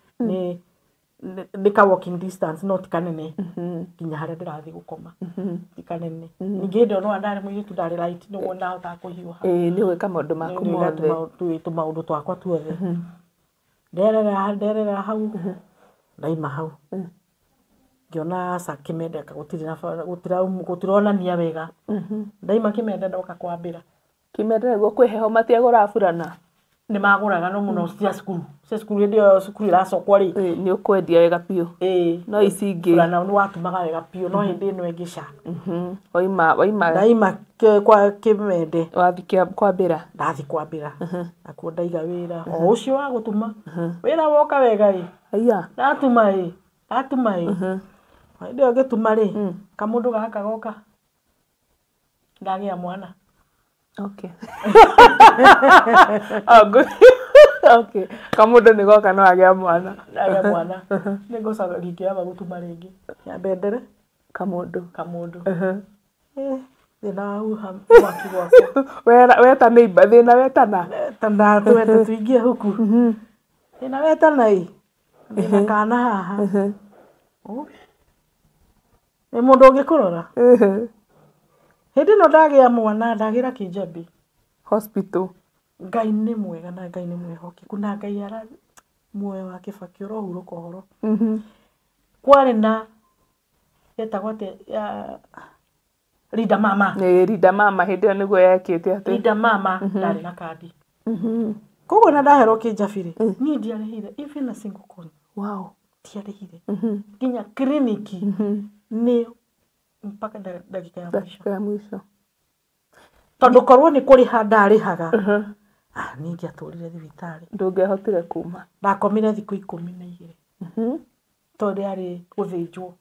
nĩ ka walking distance, no ti kanene nginya harĩa ndĩrathiĩ gũkoma, ti kanene. Ningĩ hĩndĩ ĩyo no ndarĩ mũirĩtu, ndarĩ light, nĩguo ndahotaga kũhiũha. Ĩĩ, nĩ ũgwĩka maũndũ maku Nĩ mothe. Tũmaũndũ twakwa tuothe. Nderera, nderera hau, ndaima hau ngĩona aca, Kĩmende gũtirĩ na gũtironania wega. Ndaima Kĩmende ndoka kwambĩra. Kĩmende nĩguo kwĩ heho, matiagũra burana? Nĩ magũraga, no mũno cia cukuru, cia cukuru, hĩndĩ ĩyo cukuru ĩracokwo rĩ. Ĩĩ, nĩ ũkwendia wega biũ. Ĩĩ. No ici ingĩ? Burana nĩ watumaga wega biũ, no hĩndĩ ĩno ĩngĩ ca. Waima. Ndaima kwa Kĩmende. Wathiĩ kwambĩra. Ndathiĩ kwambĩra nakuo, ndaiga wĩra o ũcio wa gũtuma, wĩra woka wega ĩ. Aya. Ndatuma ĩ, ndatuma ĩ, hĩndĩ ĩyo ngĩtuma rĩ, kamũndũ gaka goka, ndagĩa mwana. Okay. Oh, good. Okay. Kamũndũ nĩ goka no agĩa mwana. Ndagĩa mwana, nĩngũcoka ngĩamba gũtuma rĩngĩ ya bendere. Kamũndũ. Kamũndũ. Eh, thĩna wahuha mwaki gwakwa. Wera weta neighbor, thĩna wetana. Tana twende tuingie huku, thĩna wetana ĩ, ndĩna kana haha. Oh. Nĩ mũndũ ũngĩkũrora hĩndĩ ĩno ndagĩa mwana, ndagĩra Kĩnjambi Hospital. Ngai nĩ mwega na Ngai nĩ mwĩhokeku na Ngai ara muoyo wa Kĩbaki ũrohurũka ũhoro. Kwarĩ na yetagwo atĩa ya Linda Mama. Nĩ Linda Mama, hĩndĩ ĩyo nĩguo yekĩte atĩ. Linda Mama, ndarĩ na kandi, koguo na ndaherwo Kĩnjabi rĩ, niĩ ndiarĩhire even a single coin. Ndiarĩhire nginya kiriniki, nĩ mpaka ndagĩka ya mũico. Ndagĩka ya mũico. Tondũ korwo nĩ kũrĩha ndarĩhaga, ah, niĩ ingĩatũrire thibitarĩ. Ndũngĩahotire kuma. Ndakomire thikũ 12 tondũ yarĩ gũthĩnjwo.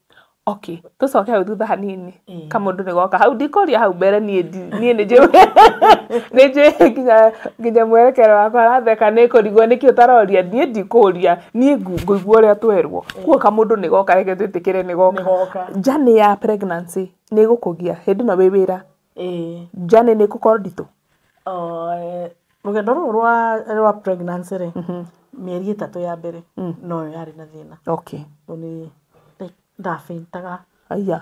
Okay, tũcoke hau thutha hanini. Kamũndũ nĩ goka hau ndikũria hau mbere niĩ niĩ nĩ njũĩ nginya mwerekero wakwa aratheka nĩ kũrigwo nĩkĩ ũtaroria niĩ ndikũria niĩ ngũigua ũrĩa twerwo. Kuo kamũndũ nĩ goka reke twĩtĩkĩre nĩ goka. Journey ya pregnancy nĩ ĩgũkũgia hĩndĩ ĩno wĩ wĩra. Journey nĩ ĩgũkorwo nditũ. Rũgendo rũrũ rwa pregnancy rĩ, mĩeri 3 ya mbere no yarĩ na thĩna. Okay. Nĩ ndafaintaga. Aya.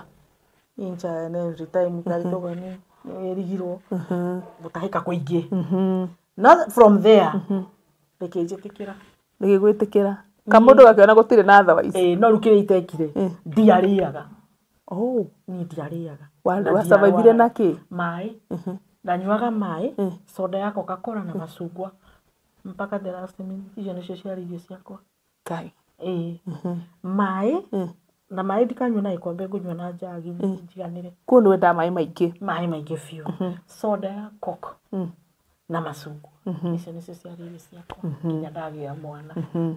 Inch and every time ndaritoga nĩ ĩrigirwo gũtahĩka kũingĩ. Not from there rĩkĩnjĩtĩkĩra. Rĩgĩgwĩtĩkĩra. Kamũndũ gakĩona gũtirĩ na otherwise. No rĩu kĩrĩa itekire ndiarĩaga. Oh. Niĩ ndiarĩaga. Wasurvivire na kĩ? Maĩ. Ndanyuaga maĩ, soda ya Coca-Cola na macungwa mpaka the last minute. Icio nĩcio ciarĩ irio ciakwa. Ngai. Maĩ na maĩ ndikanyua na gĩkombe ngũnyua na njagi njiganĩre. Kuo nĩ wendaga maĩ maingĩ. Maĩ maingĩ biũ. Soda ya Coke na macungwa. Icio nĩcio ciarĩ irio ciakwa nginya ndagĩa mwana.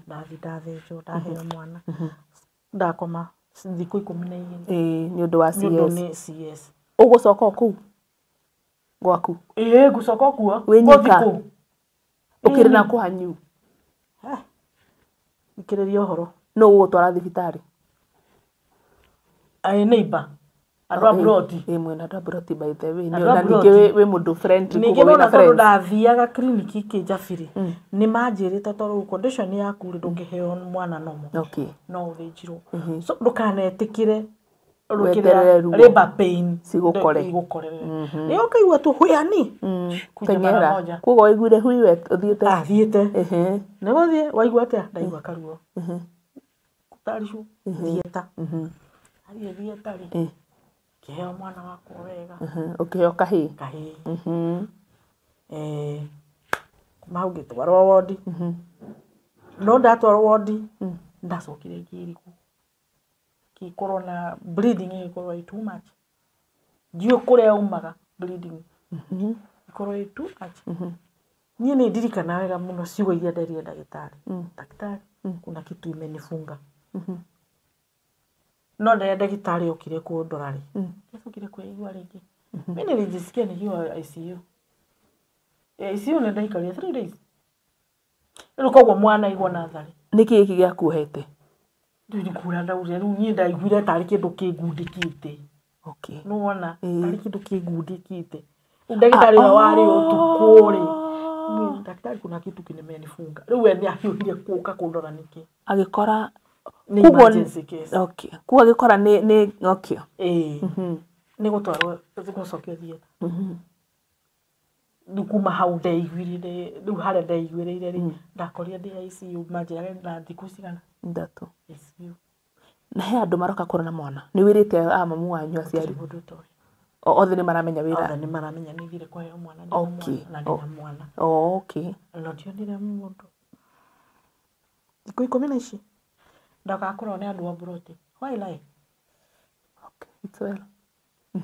Ndathiĩ ndathĩnjwo ndaheo mwana. Ndakoma thikũ 12. Nĩ ũndũ wa CS. Nĩ ũndũ nĩ CS. Ũgũcoka o kũu gwaku? Ngũcoka kuo. Wĩ nyika? Ũkĩrĩ na kwanyu? Thikĩrĩria ũhoro. Nũ ũgũgũtwara thibitarĩ? Neighbor. Andũ a broti. Mwena andũ a broti by the way. Na ningĩ wĩ mũndũ friendly koguo wĩna friends. Ningĩ tondũ ndathiaga kiriniki Kĩnjabiri nĩ manjĩrĩte tondũ condition yaku rĩ ndũngĩheo mwana nomo. Okay. No ũthĩnjirwo. So ndũkanetĩkĩre weterere ruo labor pain cigũkore. Igũkorere. Nĩ ũkaigua tu hwiani. Teng'era. Koguo waiguire hui we ũthiĩte? Athiĩte. Nĩ gũthiĩ waigua atĩa? Ndaigua karuo. Gũtaricu thieta. Athiĩ thieta rĩ. Kĩheo mwana wakwa wega. Ũkĩheo kahĩĩ? Kahĩĩ. Kuma hau ngĩtwarwo wondi. No ndatwarwo wondi ndacokire ngĩrigwo. Ngĩkorwo na bleeding ĩgĩkorwo ĩ too much. Ndiũĩ kũrĩa yaumaga bleeding. Ĩkorwo ĩ too much. Niĩ nĩ ndirikanaga wega mũno ciugo iria nderire ndagĩtarĩ. Daktari, kuna kitu imenifunga. No rĩrĩa ndagĩtarĩ okire kũndora rĩ, ndiacokire kwĩigua rĩngĩ. Mi nilijisikia nikiwa ICU. ICU nĩ ndaikarire 3 days. Rĩu koguo mwana aigwo natharĩ. Nĩkĩ gĩkĩ gĩakuohete? Rĩu nĩ kura ndaurire, rĩu niĩ ndaiguire tarĩ kĩndũ kĩngundĩkĩte. Okay. Nĩwona tarĩ kĩndũ kĩngundĩkĩte. Rĩu ndagĩtarĩ ũrĩa warĩ ũtukũ rĩ, daktari kuna kitu kimenifunga. Rĩu we nĩ ahiũhire gũka kũndora nĩkĩ. Agĩkora nĩ emergency case. Okay. Koguo agĩkora nĩ okay. Nĩ gũtwarwo gũcokio theatre. Rĩu kuma hau ndeiguire rĩu harĩa ndeiguĩrĩire rĩ, ndakorire ndĩ ICU manjĩraga na thikũ cigana? 3. ICU. Na he andũ maroka kũrora mwana? Nĩ wĩrĩte a mamu wanyu aciari? Gũtirĩ mũndũ ũtoĩ. Othe nĩ maramenya wĩra? Othe nĩ maramenya nĩ thire kũheo mwana na ndĩna mwana. Okay. No ndionire mũndũ. Thikũ 10 na ici ndokaga kũrorwo nĩ andũ a broti. Why lie? Okay, it's well.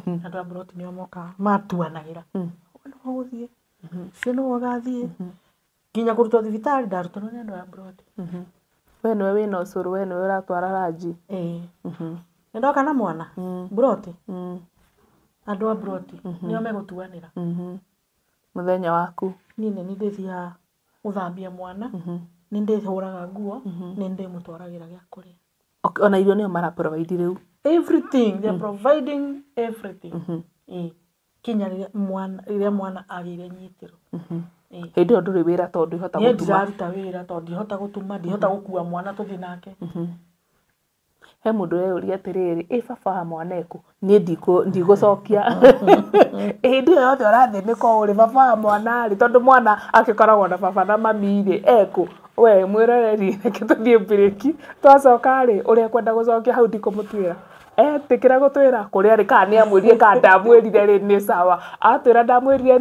Andũ a broti nĩo mokaga matuanagĩra. Ũyũ nĩwe ũgũthiĩ, ũcio nĩwe ũgathiĩ. Nginya kũrutwo thibitarĩ ndarutirwo nĩ andũ a broti. We nĩwe wĩna ũcũrũ, we nĩwe ũratwara ranji. Nĩ ndoka na mwana broti. Andũ a broti nĩo megũtuanĩra. Mũthenya waku. Niĩ nĩ niĩ ndĩthiaga gũthambia mwana, nĩ ndĩhũraga nguo, nĩ ndĩmũtwaragĩra gĩa kũrĩa. Ona irio nĩo mara provide rĩu? Everything, they are providing everything. Kinya rĩrĩa mwana agĩire nyitĩro. Hĩndĩ ĩyo ndũrĩ wĩra tondũ ndũhota Niĩ gũtuma. ndiraruta wĩra tondũ ndihota gũtuma, ndihota gũkua mwana tũthiĩ nake. He mũndũ ũreyũria atĩrĩrĩ, ĩ baba wa mwana ekũ? Niĩ ndigũcokia. Hĩndĩ ĩyo yothe ũrathĩnĩka ũrĩ baba wa mwana rĩ, tondũ mwana akĩkoragwo na baba na mami rĩ, ekũ? We mwĩroreri, reke tũthiĩ mbirĩki. Twacoka rĩ, ũrĩa kwenda gũcokia hau ndikũmũtuĩra. Etĩkĩra gũtwĩra kũrĩa rĩ, kana nĩ amwĩrire kana ndamwĩrire rĩ, nĩ sawa. Atwĩra ndamwĩrire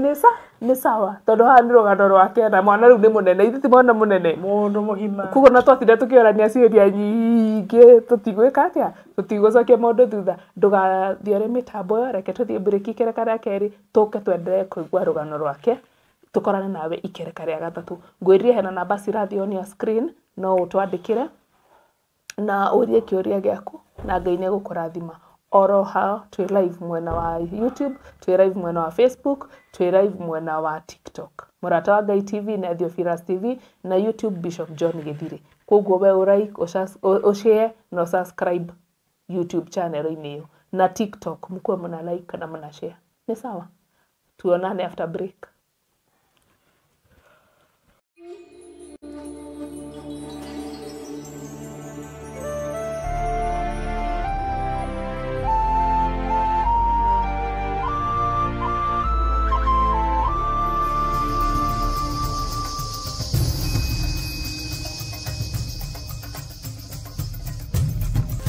nĩ sawa. Tondũ haha nĩ rũgano rwake na mwana rĩu nĩ mũnene, ithuĩ ti mwana mũnene. Mũndũ mũgima. Koguo no twatinda tũkĩorania ciũria nyingĩ, tũtigwĩka atĩa? Tũtigũcokia mũndũ thutha. Ndũgathiore mĩtambo ĩyo, reke tũthiĩ mbirĩki ikereka rĩa kerĩ, tũke twenderee kũigua rũgano rwake. Tũkorane nawe ikereka rĩa gatatũ. Ngwĩrire hena namba cirathiĩ on your screen, no ũtwandĩkĩre na ũrie kĩũria gĩaku. Na Ngai nĩ egũkũrathima. Oro hao twĩ live mwena wa YouTube, twĩ live mwena wa Facebook, twĩ live mwena wa TikTok. Mũrata wa Ngai TV na Theophilus TV na YouTube Bishop John Githiri. Koguo we ũraik, ũshare na subscribe YouTube channel-inĩ ĩyo. Na TikTok mkuwe mna like na mna share. Ni sawa? Tuonane after break.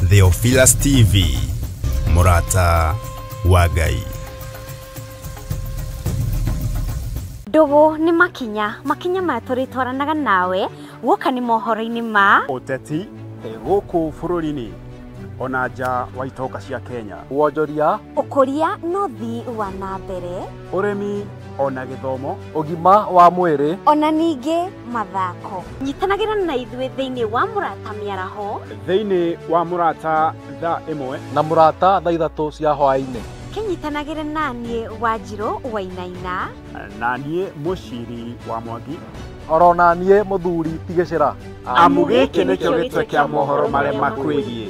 Theophilus TV, Mũrata wa Ngai. Ndugu nĩ makinya makinya maya tũrĩtwaranaga nawe guoka nĩ mohoro-inĩ ma ũteti gũkũ bũrũri-inĩ ona nja wa itoka cia Kenya, wonjoria, ũkũria na ũthii wa na mbere, ũrĩmi ona gĩthomo, ũgima wa mwĩrĩ ona ningĩ mathako. Nyitanagĩra na ithuĩ thĩinĩ wa Mũrata Mĩaraho, thĩinĩ wa Mũrata thaa 1 na Mũrata thaa 3 cia hwaĩ-inĩ. Kĩnyitanagĩre naniĩ Wanjirũ Wainaina, na niĩ Mũciri wa Mwangi, oro na niĩ Mũthuri Tigĩcĩra. Amu gĩkĩ nĩkĩo gĩtwe kĩa mohoro marĩa makwĩgiĩ.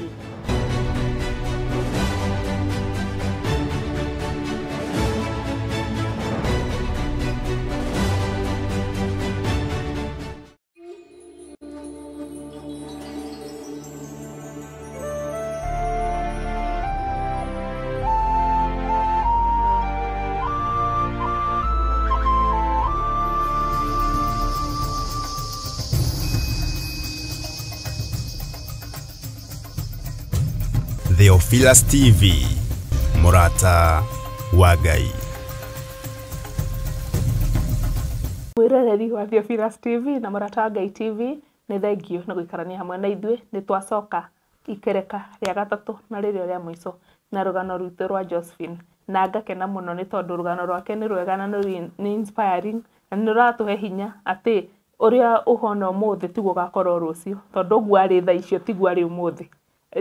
Theophilus TV, Mũrata wa Ngai. Mwĩroreri wa Theophilus TV na Mũrata wa Ngai TV, nĩ thengio nĩ gũikarania hamwe na ithuĩ. Nĩ twacoka ikereka rĩa gatatũ na rĩrĩa rĩa mũico na rũgano rwitũ rwa Josephine, na ngakena mũno nĩ tondũ rũgano rwake nĩ rwega na nĩ inspiring na nĩ rũratũhe hinya atĩ ũrĩa ũhona ũmũthĩ tiguo ũgakorwo rũciũ, tondũ ũguo arĩ thaa icio tiguo arĩ ũmũthĩ.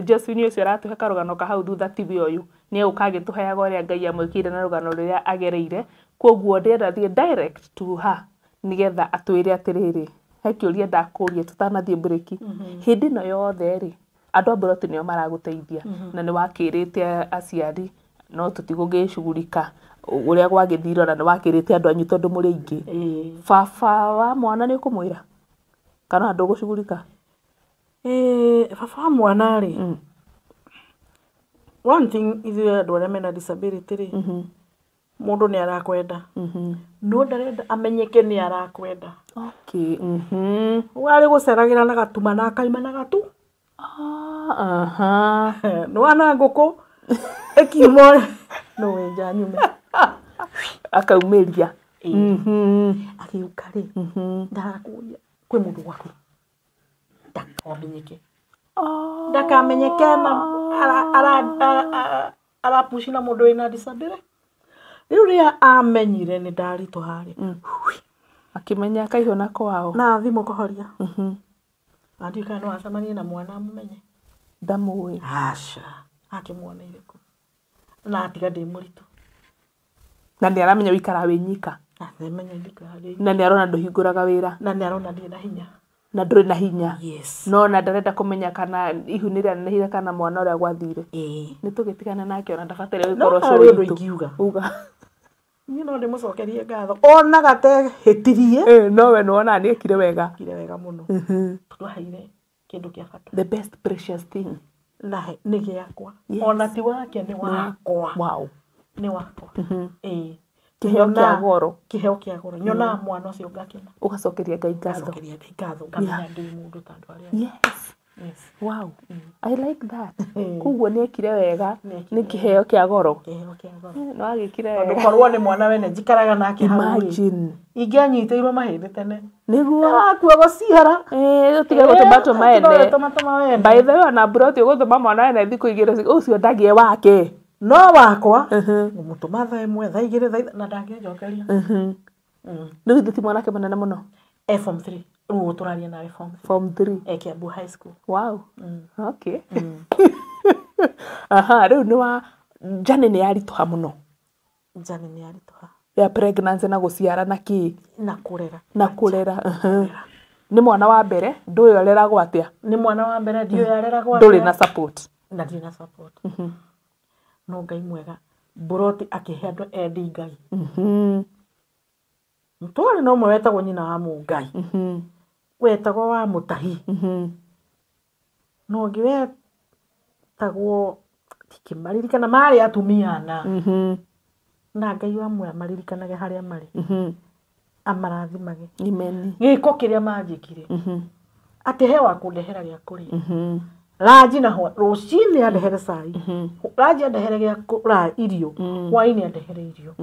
Josephine ũcio aratũhe karũgano ka hau thutha tiwe ũyũ nĩ egũka agĩtũheaga ũrĩa Ngai amwĩkĩire na rũgano rũrĩa agereire. Koguo ndĩrenda thiĩ direct to her nĩgetha atwĩre atĩrĩrĩ, he kĩũria ndakũria tũtanathiĩ break. Hĩndĩ ĩno yothe rĩ, andũ a mburoti nĩo maragũteithia na nĩ wakĩrĩte aciari no tũtigũgĩcugurika ũrĩa gwagĩthire, ona nĩ wakĩrĩte andũ anyu tondũ mũrĩ aingĩ. Baba wa mwana nĩ ũkũmwĩra kana ndũgũcugurika? Baba wa mwana rĩ, one thing ithuĩ andũ arĩa mena disability rĩ, mũndũ nĩ arakwenda no ndarenda amenyeke nĩ arakwenda. Okay. Warĩ gũceragĩra na gatuma na akaima na gatu. Nĩ wana ngũkũ ĩkiuma no wenja nyume akaumĩria. Agĩũka rĩ, ndarakũria kwĩ mũndũ gwaku ndakamenyeke, ndakamenyeke na arapushi na mũndũ wĩna disability. Rĩu rĩrĩa amenyire nĩ ndaritũha rĩ, akĩmenya akaihũ na kwao na thimũ kũhoria. Andiũ kana no acemanie na mwana amũmenye, ndamũĩ. Aca, akĩmuona irĩkũ na atiga ndĩ mũritũ, na nĩ aramenya ũikaraga wĩ nyika, na nĩ arona ndũhingũraga wĩra, na nĩ arona ndirĩ na hinya, na ndũrĩ na hinya. Yes. No na ndarenda kũmenya kana ihu nĩ rĩanenehire kana mwana ũrĩa gwathire. Nĩ tũgĩtigana nake ona ndabataire gũkorwo no harĩ ũndũ ingiuga. Uga. Niĩ no ndĩmũcokerie ngatho ona gatehĩtirie. No we nĩwona nĩ ekire wega. Ekire wega mũno. Tondũ aheire kĩndũ kĩa bata. The best precious thing. Na nĩ gĩakwa. Ona ti wake nĩ wakwa. Wow. Nĩ wakwa. Kĩheo kĩa goro. Kĩheo kĩa goro. Nyonaga mwana ũcio ngakena. Ũgacokeria Ngai ngatho. Ngacokeria Ngai ngatho ngamenya ndĩ mũndũ ta andũ arĩa. Yes. Yes. Wow. I like that. Koguo nĩ ekire wega, nĩ kĩheo kĩa goro. Kĩheo kĩa goro. No agĩkire wega. Tondũ korwo nĩ mwana wene njikaraga nake hau. Imagine. Ingĩanyitĩirwo mahĩndĩ tene. Nĩguo. Akua gũciara. Ũtige gũtũma tũma ene. Gũtũma wene. By the way, ona mburoti ũgũtũma mwana wene thikũ igĩrĩ ũcio ndagĩe wake. No wakwa ngũmũtũma thaa 1, thaa 2, thaa na ndangĩnjokeria. Rĩu ithuĩ ti mwanake mũnene mũno. Form 3. Rĩu tũraria nawe form 3. Form 3. Kiambu High School. Wow. Okay. Aha, rĩu nĩ wa journey nĩ yaritũha mũno. Journey nĩ yaritũha. Ya pregnancy na gũciara na kĩ? Na kũrera. Na kũrera. Nĩ mwana wa mbere, ndũĩ areragwo atĩa? Nĩ mwana wa mbere, ndiũĩ areragwo atĩa. Ndũrĩ na support. Na ndirĩ na support. No Ngai mwega, Mburoti akĩhe andũ endi Ngai. Twarĩ na ũmwe wetagwo nyina wa Mũngai. Wetagwo wa Mũtahi. Na ũngĩ wetagwo ndikĩmaririkana, marĩ atumia ana. Na Ngai wa muoyo amaririkanage harĩa marĩ. Amarathimage. Amen. Gĩko kĩrĩa manjĩkire. Atĩ he wa kũndehera gĩa kũrĩa. Ranji na rũcinĩ andehere cai. Ranji andehere gĩa kũrĩa irio. Hwaĩ-inĩ andehere irio.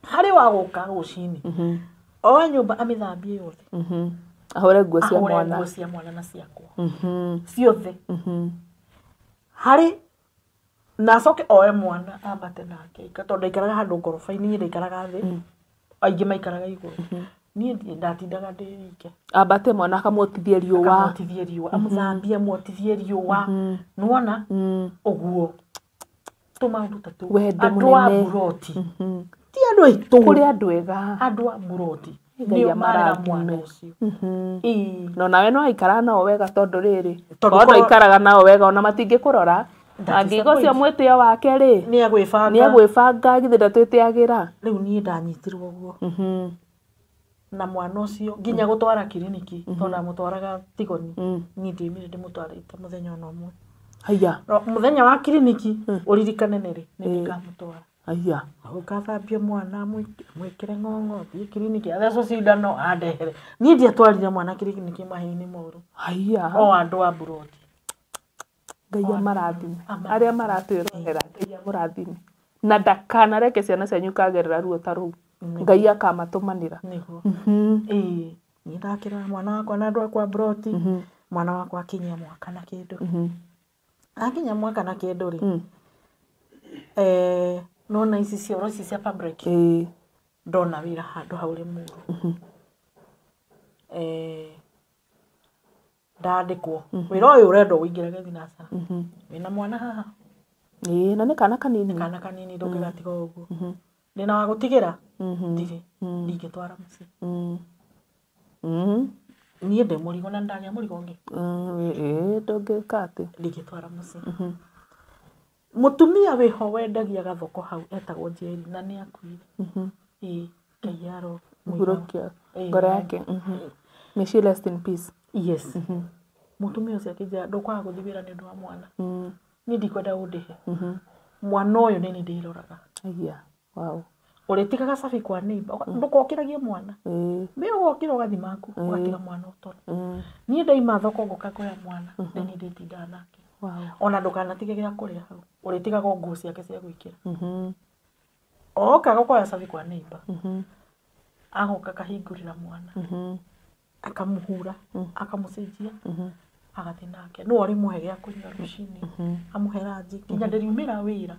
Harĩ wa gũka rũcinĩ. Oe nyũmba amĩthambie yothe. Ahũre nguo cia mwana. Ahũre nguo cia mwana na ciakwa. Ciothe. Harĩ na acoke oe mwana ambate nake tondũ ndaikaraga handũ ngoroba-inĩ, niĩ ndaikaraga thĩ. Aingĩ maikaraga igũrũ. Niĩ ndatindaga ndĩ wike. Ambate mwana akamwotithie riũa. Akamwotithie riũa, amũthambie, amwotithie riũa. Nĩwona? Ũguo. Tũmaũndũ ta tũu. Wendo Andũ a mũnene. Mburoti. Ti andũ aitũ. Kũrĩ andũ ega. Andũ a Mburoti. Ngai Nĩo marera amarathime. mwana ũcio. No nawe no waikara nao wega tondũ rĩrĩ. Tondũ Korwo ndwaikaraga nao wega ona matingĩkũrora. Angĩka ũcio mwĩtĩo wake rĩ. Nĩ egwĩbanga. Nĩ egwĩbanga githĩ ndatwĩtĩagĩra. Rĩu niĩ ndanyitirwo ũguo. Na mwana ũcio nginya gũtwara kiriniki tondũ ndamũtwaraga Tigoni. Niĩ ndiaumire ndĩmũtwarĩte mũthenya ona ũmwe. Haiya. Mũthenya wa kiriniki ũririkane nĩ rĩ, nĩ ndikamũtwara. Haiya. Ũgathambie mwana, mwĩkĩre ng'ong'o, thiĩ kiriniki, athecwo cindano, andehere. Niĩ ndiatwarire mwana kiriniki mahiũ-inĩ moru. Haiya. O andũ a Mburoti. Ngai amarathime. Arĩa maratwĩrorera, Ngai amũrathime. Na ndakanareke ciana cianyu ikagerera ruo ta rũu. Ngai akamatũmanĩra. Nĩguo. Ĩĩ, niĩ ndakĩrera mwana wakwa na andũ akwa Mburoti. Mwana wakwa akinyia mwaka na kĩndũ. Akinya mwaka na kĩndũ rĩ, nona ici cioro ici cia public. Ndona wĩra handũ hau Limuru. Ndandĩkwo. Wĩra ũyũ ũrendwo ũingĩrage thinacara. Wĩna mwana haha. Ĩĩ, na nĩ kana kanini. Nĩ kana kanini ndũngĩgatiga ũguo. Ndĩna wa gũtigĩra? Ndirĩ. Ndingĩtwara mũciĩ. Niĩ ndĩ mũrigo na nĩndagĩa mũrigo ũngĩ. Ĩĩ, ndũngĩka atĩ. Ndingĩtwara mũciĩ. Mũtumia wĩho wendagia gathoko hau etagwo Njeri na nĩ akuire. Ĩĩ, Ngai aro Hurũkia ngoro yake. May she rest in peace. Yes. Mũtumia ũcio akĩnjĩra ndũkwaga gũthiĩ wĩra nĩ ũndũ wa mwana. Niĩ ndikwenda ũndĩhe. Mwana ũyũ nĩ niĩ ndĩroraga. Haiya. Wow. Ũrĩtigaga cabi kwa neighbor, ndũkokĩragie mwana. We ũgokĩra ũgathiĩ maku, ũgatiga mwana ũtoro. Niĩ ndaima thoko ngũka kuoya mwana, nĩ niĩ ndĩtindaga nake. Ona ndũkanatige gĩa kũrĩa hau, ũrĩtigaga o nguo ciake cia gwĩkĩra. Oka gũkoya cabi kwa neighbor, agoka akahingũrĩra mwana, akamũhura, akamũcenjia, agathiĩ nake. Nĩwe ũrĩmũhe gĩa kũnyua rũcinĩ, amũhe ranji, nginya ndĩriumĩra wĩra.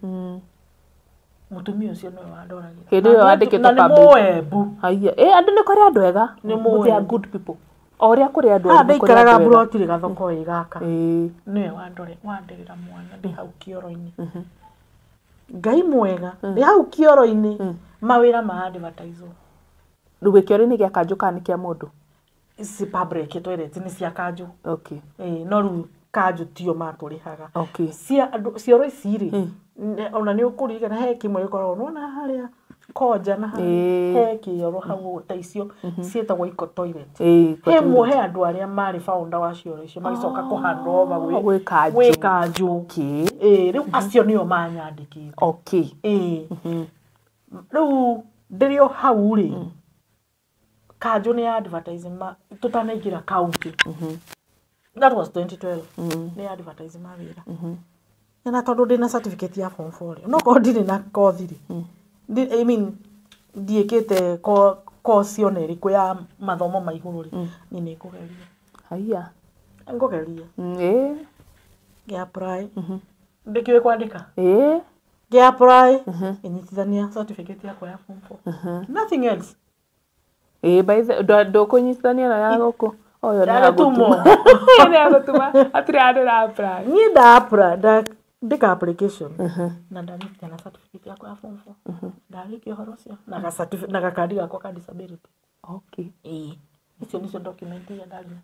Mũtumia ũcio nĩwe wandoragĩra. Hĩndĩ ĩyo wandĩkĩtwo Na nĩ public. Mũembu. Haiya. Ĩ, andũ nĩ kũrĩ andũ ega. Nĩ Mũembu. They are good people. O ũrĩa kũrĩ andũ Haha oru, nĩ kũrĩ ndaikaraga andũ ega. Mburoti rĩ gathoko ĩ gaka. Nĩwe wanderera mwana ndĩ hau kĩoro-inĩ. Ngai mwega, ndĩ hau kĩoro-inĩ, mawĩra ma advertise. Rĩu gĩ kĩoro-inĩ gĩa kanjũ kana nĩ kĩa mũndũ? Ici public toilet nĩ cia kanjũ. Okay. Ĩĩ, no rĩu kanjũ tio matũrĩhaga. Okay. Cia andũ cioro ici rĩ, ona nĩ ũkũririkana he kĩmwe gĩkoragwo nĩwona harĩa konja na harĩa he kĩoro hau ta icio ciĩtagwo eco toilet. Ĩĩ, He mwe he andũ arĩa marĩ founder wa cioro icio magĩcoka kũ hand over gwĩ kanjũ. Gwĩ kanjũ. Okay. Ĩĩ, rĩu acio nĩo manyandĩkĩte. Okay. Ĩĩ. Rĩu ndĩrĩ o hau rĩ, kanjũ nĩ advertising ma tũtanaingĩra county. That was 2012. Nĩ advertising mawĩra. Na tondũ ndĩna certificate ya form 4 rĩ, no korwo ndirĩ na kothi rĩ, I mean, ndiĩkĩte course ona ĩrĩkũ ya mathomo ma igũrũ rĩ, niĩ nĩ ngũgeria. Haiya. Ngũgeria. Ĩĩ. Ngĩ apply. Ndĩkĩũĩ kwandĩka? Ĩĩ. Ngĩ apply, ngĩnyitithania certificate yakwa ya form 4. Nothing else. Ĩĩ, by the ndũkũnyitithania na ya gũkũ. Oyo nĩ Ya ya gũtũmwo. gũtuma. Nĩ ya gũtuma. Hatirĩ handũ ũra apply. Niĩ nda apply, nda Ndika application na ndanyitĩte na certificate yakwa ya form 4. Ndarĩkia ũhoro ũcio na ga certificate na gakandi gakwa ka disability. Okay. Ĩĩ, icio nĩcio document iria ndarĩ nacio.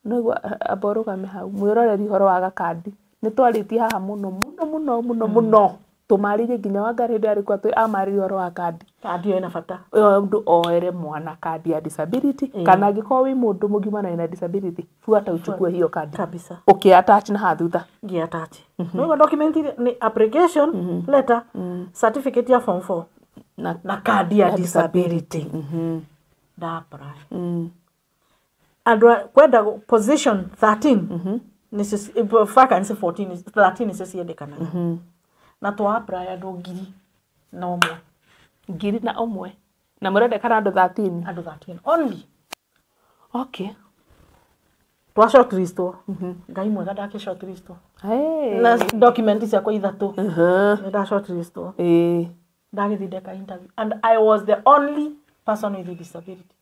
Noigua amba ũrũgame hau mwĩroreri ũhoro wa gakandi nĩ twarĩtie haha mũno mũno mũno mũno mũno tũmarĩrie nginya Wangari hĩndĩ arĩ kuo amarĩrie ũhoro wa kandi. Kandi ĩyo ĩna bata. Ũndũ oere mwana kandi ya disability kana angĩkorwo wĩ mũndũ mũgima na wĩna disability fuata uchukue hiyo kandi kabisa. Ũkĩ attach na haha thutha. Ngĩ attach. Noigua document iria nĩ application letter, certificate ya form 4 na kandi ya disability. Nda apply. Andũ kwenda position 13 nĩcio vacancy 14 13 nĩcio ciendekanaga. Na twa apply andũ 1,001. 1,001 na mũrendekana andũ 13. Andũ 13 only. Okay. Twa shortlistwo. Ngai mwega ndakĩ shortlistwo. Na document ciakwa ithatũ. Nĩ nda shortlistwo. Ndagĩthiĩ ndeka interview and I was the only person with a disability.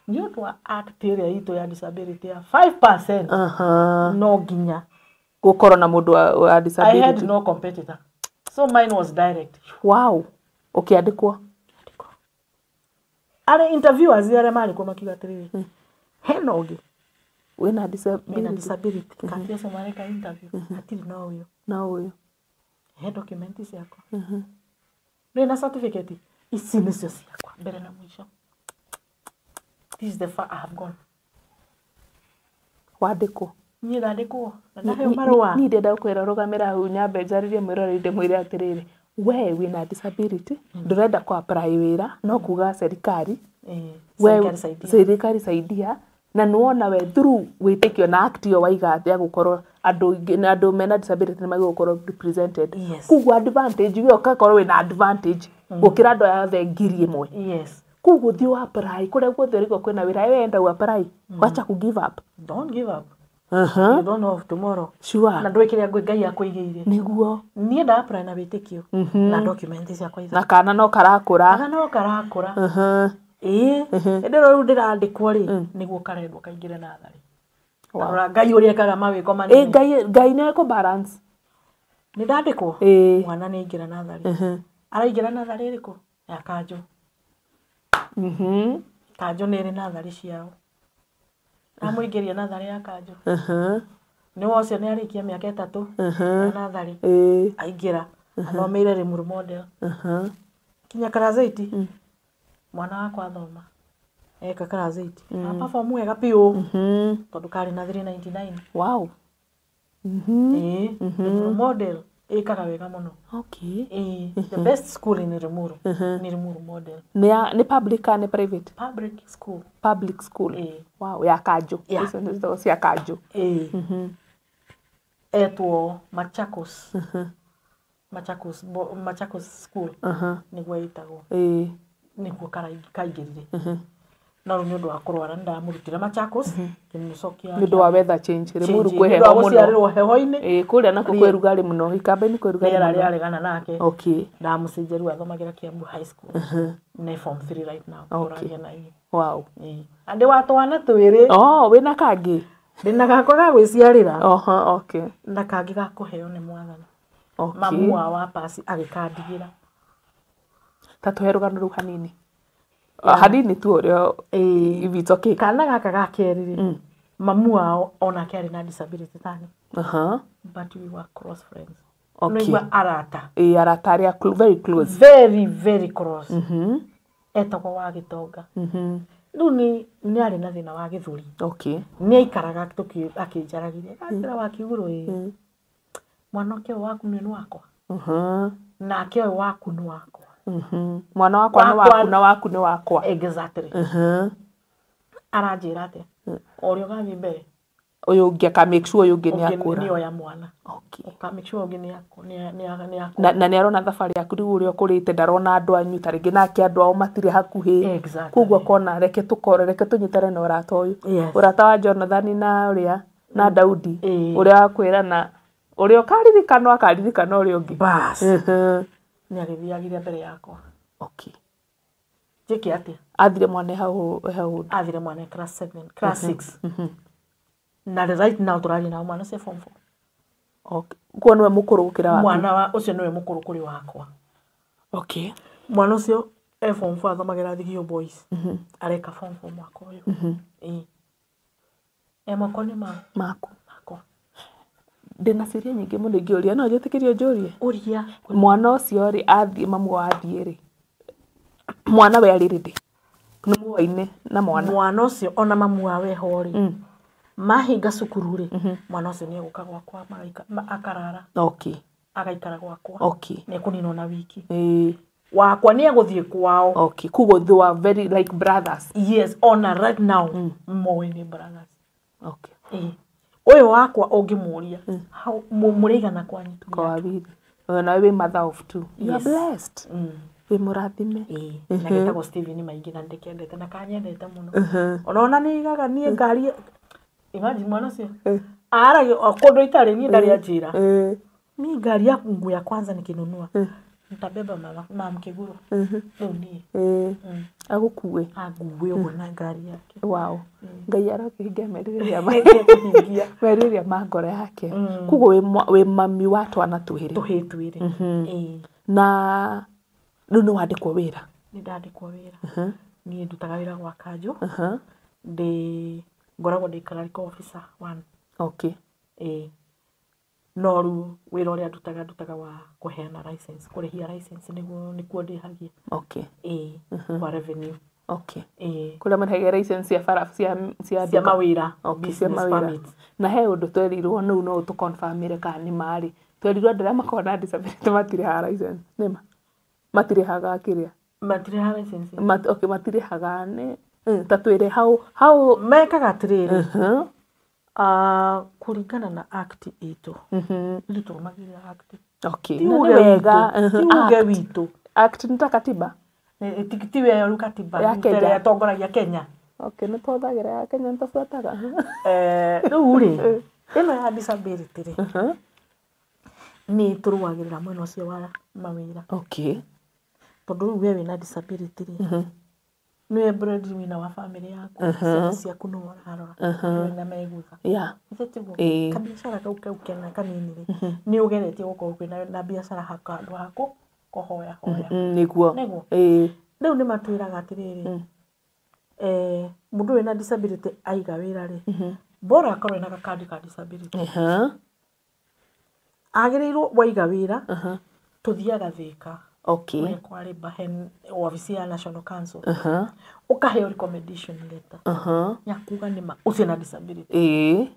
Nĩ ũndũ wa act ĩrĩa itũ ya disability ya 5%. No nginya gũkorwo na mũndũ wa disability. I had no competitor. So mine was direct. Wow. Ũkĩandĩkwo? Arĩa interviewers arĩa marĩ kuo makiuga atĩrĩrĩ, hena ũngĩ wĩna disability. Wĩna disability. Kati acio mareka interview hatirĩ na ũyũ. Na ũyũ. He document ciakwa. Nĩ na certificate ici nĩcio ciakwa mbere na mũico. This is the far I have gone. Wandĩkwo? Niĩ ndandĩkwo na ndaheo marũa. Niĩ ndĩrenda gũkwĩra ũrũgamĩre hau nyambe njarĩrie mwĩroreri ndĩmwĩre atĩrĩrĩ, we wĩna disability ndũrenda kũ apply wĩra no kuga serikali serikali saidia na nĩwona we through wĩtĩkio na act ĩyo waiga atĩ ya gũkorwo andũ mena disability nĩmagĩrĩirwo gũkorwo represented. Koguo advantage we ũgakorwo wĩna advantage gũkĩra andũ aya othe 1,000. Yes. Koguo thiĩ ũ apply kũrĩa guothe ũrĩgwo kwĩna wĩra we enda ũ apply. Wacha ku give up. Don't give up. You don't know of tomorrow. Sure. Na ndũĩ kĩrĩa Ngai akũigĩire. Nĩguo. Niĩ nda apply na wĩtĩkio na document ciakwa ithatũ. Na kana no karakũra. Kana no karakũra. Ĩĩ. Hĩndĩ ĩyo rĩu ndĩrandĩkwo rĩ nĩguo karendwo kaingĩre natharĩ. Rora Ngai ũrĩa ekaga mawĩko manene. Ngai Ngai nĩ ekũ balance. Nĩ ndandĩkwo. Mwana nĩ aingĩra natharĩ. Araingĩra natharĩ ĩrĩkũ? Ya Kanjũ. Kanjũ nĩ ĩrĩ natharĩ ciao. Amũingĩria natharĩ ya Kanjũ. Nĩ wocio nĩ arĩkia mĩaka 3 ya natharĩ. Aingĩra athomeire Limuru Model. Kinya class 8. Mwana wakwa athoma. Eka class 8. A perform wega biũ. Tondũ karĩ na 399. Wow. Limuru Model ĩkaga wega mũno. Okay. The best school in Limuru. Ni Limuru Model. Nĩ public kana nĩ private? Public school. Public school. Wow, ya Kanjũ. Icio nĩ cia Kanjũ. Etwo Machakos. Machakos Machakos school. Nĩguo ĩtagwo. Nĩguo kaingĩrire. No rĩu nĩ ũndũ wa kũrwara nĩ ndamũrutire Machakos ngĩmũcokia. Nĩ ũndũ wa weather change. Limuru kwĩ heho mũno. Gũciarĩrwo heho-inĩ. Kũrĩa nakuo kwĩ rugarĩ mũno. Ikamba-inĩ kwĩ rugarĩ mũno. Rĩera rĩaregana nake. Okay. Ndamũcenjia rĩu athomagĩra Kiambu High School. Nĩ form 3 right now. Okay. Wow. Andĩ wa twana twĩrĩ. Oh, wĩna kangĩ? Ndĩna gakwa ga gwĩciarĩra. Okay. Na kangĩ ga kũheo nĩ mwathani. Okay. Mamu wa wapasi agĩkandigĩra. Ta tũhe rũgano rũu hanini. Hanini tu ũrĩa if it's okay. Kana gaka ga kerĩ rĩ, mamu wao onake arĩ na disability tani. But we were close friends. Okay. Nĩigua arata. Arata arĩa very close. Very very close. Etagwo wa Gĩtonga. Rĩu nĩ arĩ na thĩna wa gĩthũri. Okay. Nĩ aikaraga akĩnjaragĩria. Anjĩra wa Kĩgũrũ ĩ. Mwana ũyũ waku nĩ wakwa. Nake ũyũ waku nĩ wakwa. Mwana wakwa nĩ waku na waku nĩ wakwa. Exactly. Aranjĩra atĩa? O ũrĩa ũgathiĩ mbere. Ũyũ ũngĩ aka make sure ũyũ ũngĩ nĩ akũra. Nĩ oya mwana. Okay. Ũka make sure ũngĩ nĩ akũra. Na nĩ arona thabarĩ yaku rĩu ũrĩa ũkũrĩte ndarona andũ anyu ta rĩngĩ nake andũ ao matirĩ hakuhĩ. Exactly. Koguo akona reke tũkorwo reke tũnyitane na ũrata ũyũ. Yes. Ũrata wa Jonathan na ũrĩa na Daudi. Ũrĩa wakwĩra na ũrĩa ũkaririkana akaririkana ũrĩa ũngĩ. Bas. Nĩ agĩthiagire mbere yakwa. Okay. Njĩke atĩa? Athire mwana hau. Athire mwana class 7, class 6. Na right now tũraria nao mwana ũcio form 4. Okay. Kuo niwe mukuru gukira waku? Mwana wa ucio niwe mukuru kuri wakwa. Okay. Mwana ucio e form 4 athomagira Thigio Boys. Areka form 4 mwaka uyu. E mwaka ni maku. Ndina ciũria nyingĩ mũno ingĩũria, no njĩtĩkĩrio njũrie? Ũria. Mwana ũcio rĩ athiĩ, mamu wao athiĩ rĩ, mwana we arĩ rĩ? Nĩ muoaine na mwana? Mwana ũcio ona mamu wao eho rĩ, mahinga cukuru rĩ, mwana ũcio nĩ egũka gwakwa akarara. Okay. Agaikara gwakwa. Okay. Nĩ ekũninwo na wiki. Wakwa nĩ egũthiĩ kwao. Okay. Koguo they were very like brothers. Yes, ona right now moĩ nĩ brothers. Okay. Ũyũ wakwa ũngĩmũria mũrĩigana kwanyu? Kwa wawili. Nawe wĩ mother of two. You are blessed. Wĩ mũrathime. Na getagwo Steven Maingĩ na ndĩkendete na kanyendete mũno. Ona nĩ igaga niĩ ngari, imagine mwana ũcio aragia kũndũ itarĩ niĩ ndarĩ anjĩra. Mi ngari yangu ya kwanza nikinunua nitabeba mama Kiguru. Rĩu niĩ agũkue. Angue ũguo na ngari yake. Wow. Ngai arokĩhingia merirĩria ma ngoro yake. Koguo wĩ mami wa twana twĩrĩ. Tũhĩĩ twĩrĩ. Na rĩu nĩ wandĩkwo wĩra? Nĩ ndandĩkwo wĩra. Niĩ ndutaga wĩra gwa kanjũ. Ndĩ ngoragwo ndĩ clerical officer 1. Okay. No rĩu wĩra ũrĩa ndutaga wa kũheana license, kũrĩhia license nĩguo nĩkuo ndĩhagia. Okay. Kwa revenue. Okay. Kũrĩa marĩhagia license cia bara cia cia mawĩra. Okay, cia mawĩra. Na he ũndũ twerirwo no no tũconfirmire kana nĩ marĩ. Twerirwo andũ arĩa makoragwo na disability matirĩhaga license. Nĩ ma? Matirĩhaga kĩrĩa? Matirĩhaga license. Okay, matirĩhaga nĩ ta twĩre how mekaga atĩrĩrĩ. Kũringana na act itũ. Ithuĩ tũrũmagĩrĩra act. Okay. Ti uge witũ. Act nĩ ta katiba? Ti we rĩu katiba ya Kenya. Ĩrĩa ĩtongoragia Kenya. Okay, nĩ tũhũthagĩra ya Kenya, nĩ tũbuataga. Rĩu rĩ, ĩno ya disability rĩ, nĩ tũrũagĩrĩra mwena ũcio wa mawĩra. Okay. Tondũ rĩu we wĩna disability rĩ, nĩwe breadwinner wa family yaku, ciana ciaku nĩwe ũrarora, wĩna megutha. Yeah. Githĩ tiguo? Kabiacara kau kau kena kanini rĩ, nĩ ũgeretie gũkorwo kwĩna na biacara handũ ha kũhoya hoya. Nĩguo. Nĩguo. Rĩu nĩ matwĩraga atĩrĩrĩ, mũndũ wĩna disability aiga wĩra rĩ, bora akorwo ena gakandi ka disability. Agĩrĩirwo waiga wĩra, tũthiaga Thĩka. Okay. Kũrĩa kwa Labour wabici ya National Council. Ũkaheo recommendation letter. Ya kuga nĩma ũcio na disability.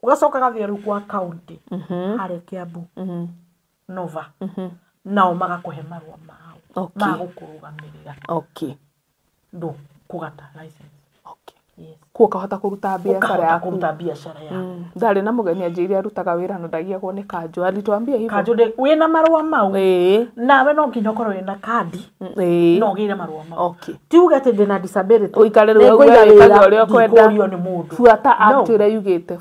Ũgacoka gathiĩ rĩu kwa county harĩa Kiambu. Nova. Nao magakũhe marũa mao. Okay. Ma gũkũrũgamĩrĩra. Okay. Ndũkũgata license. Okay. Yes. Kuo ũkahota kũruta biacara yaku. Ũkahota kũruta biacara yaku. Ndarĩ na mũgeni anjĩire arutaga wĩra na ndagiagwo nĩ kanjũ. Alitwambia hivyo. Kanjũ wĩna marũa mau. Nawe no nginya ũkorwo wĩna kandi. No ũgĩre marũa mau. Okay. Ti uge atĩ ndĩna disability. Ũikare rĩu wĩkage ũrĩa ũkwenda. Ndikũrio nĩ mũndũ. Buata act ĩrĩa yugĩte.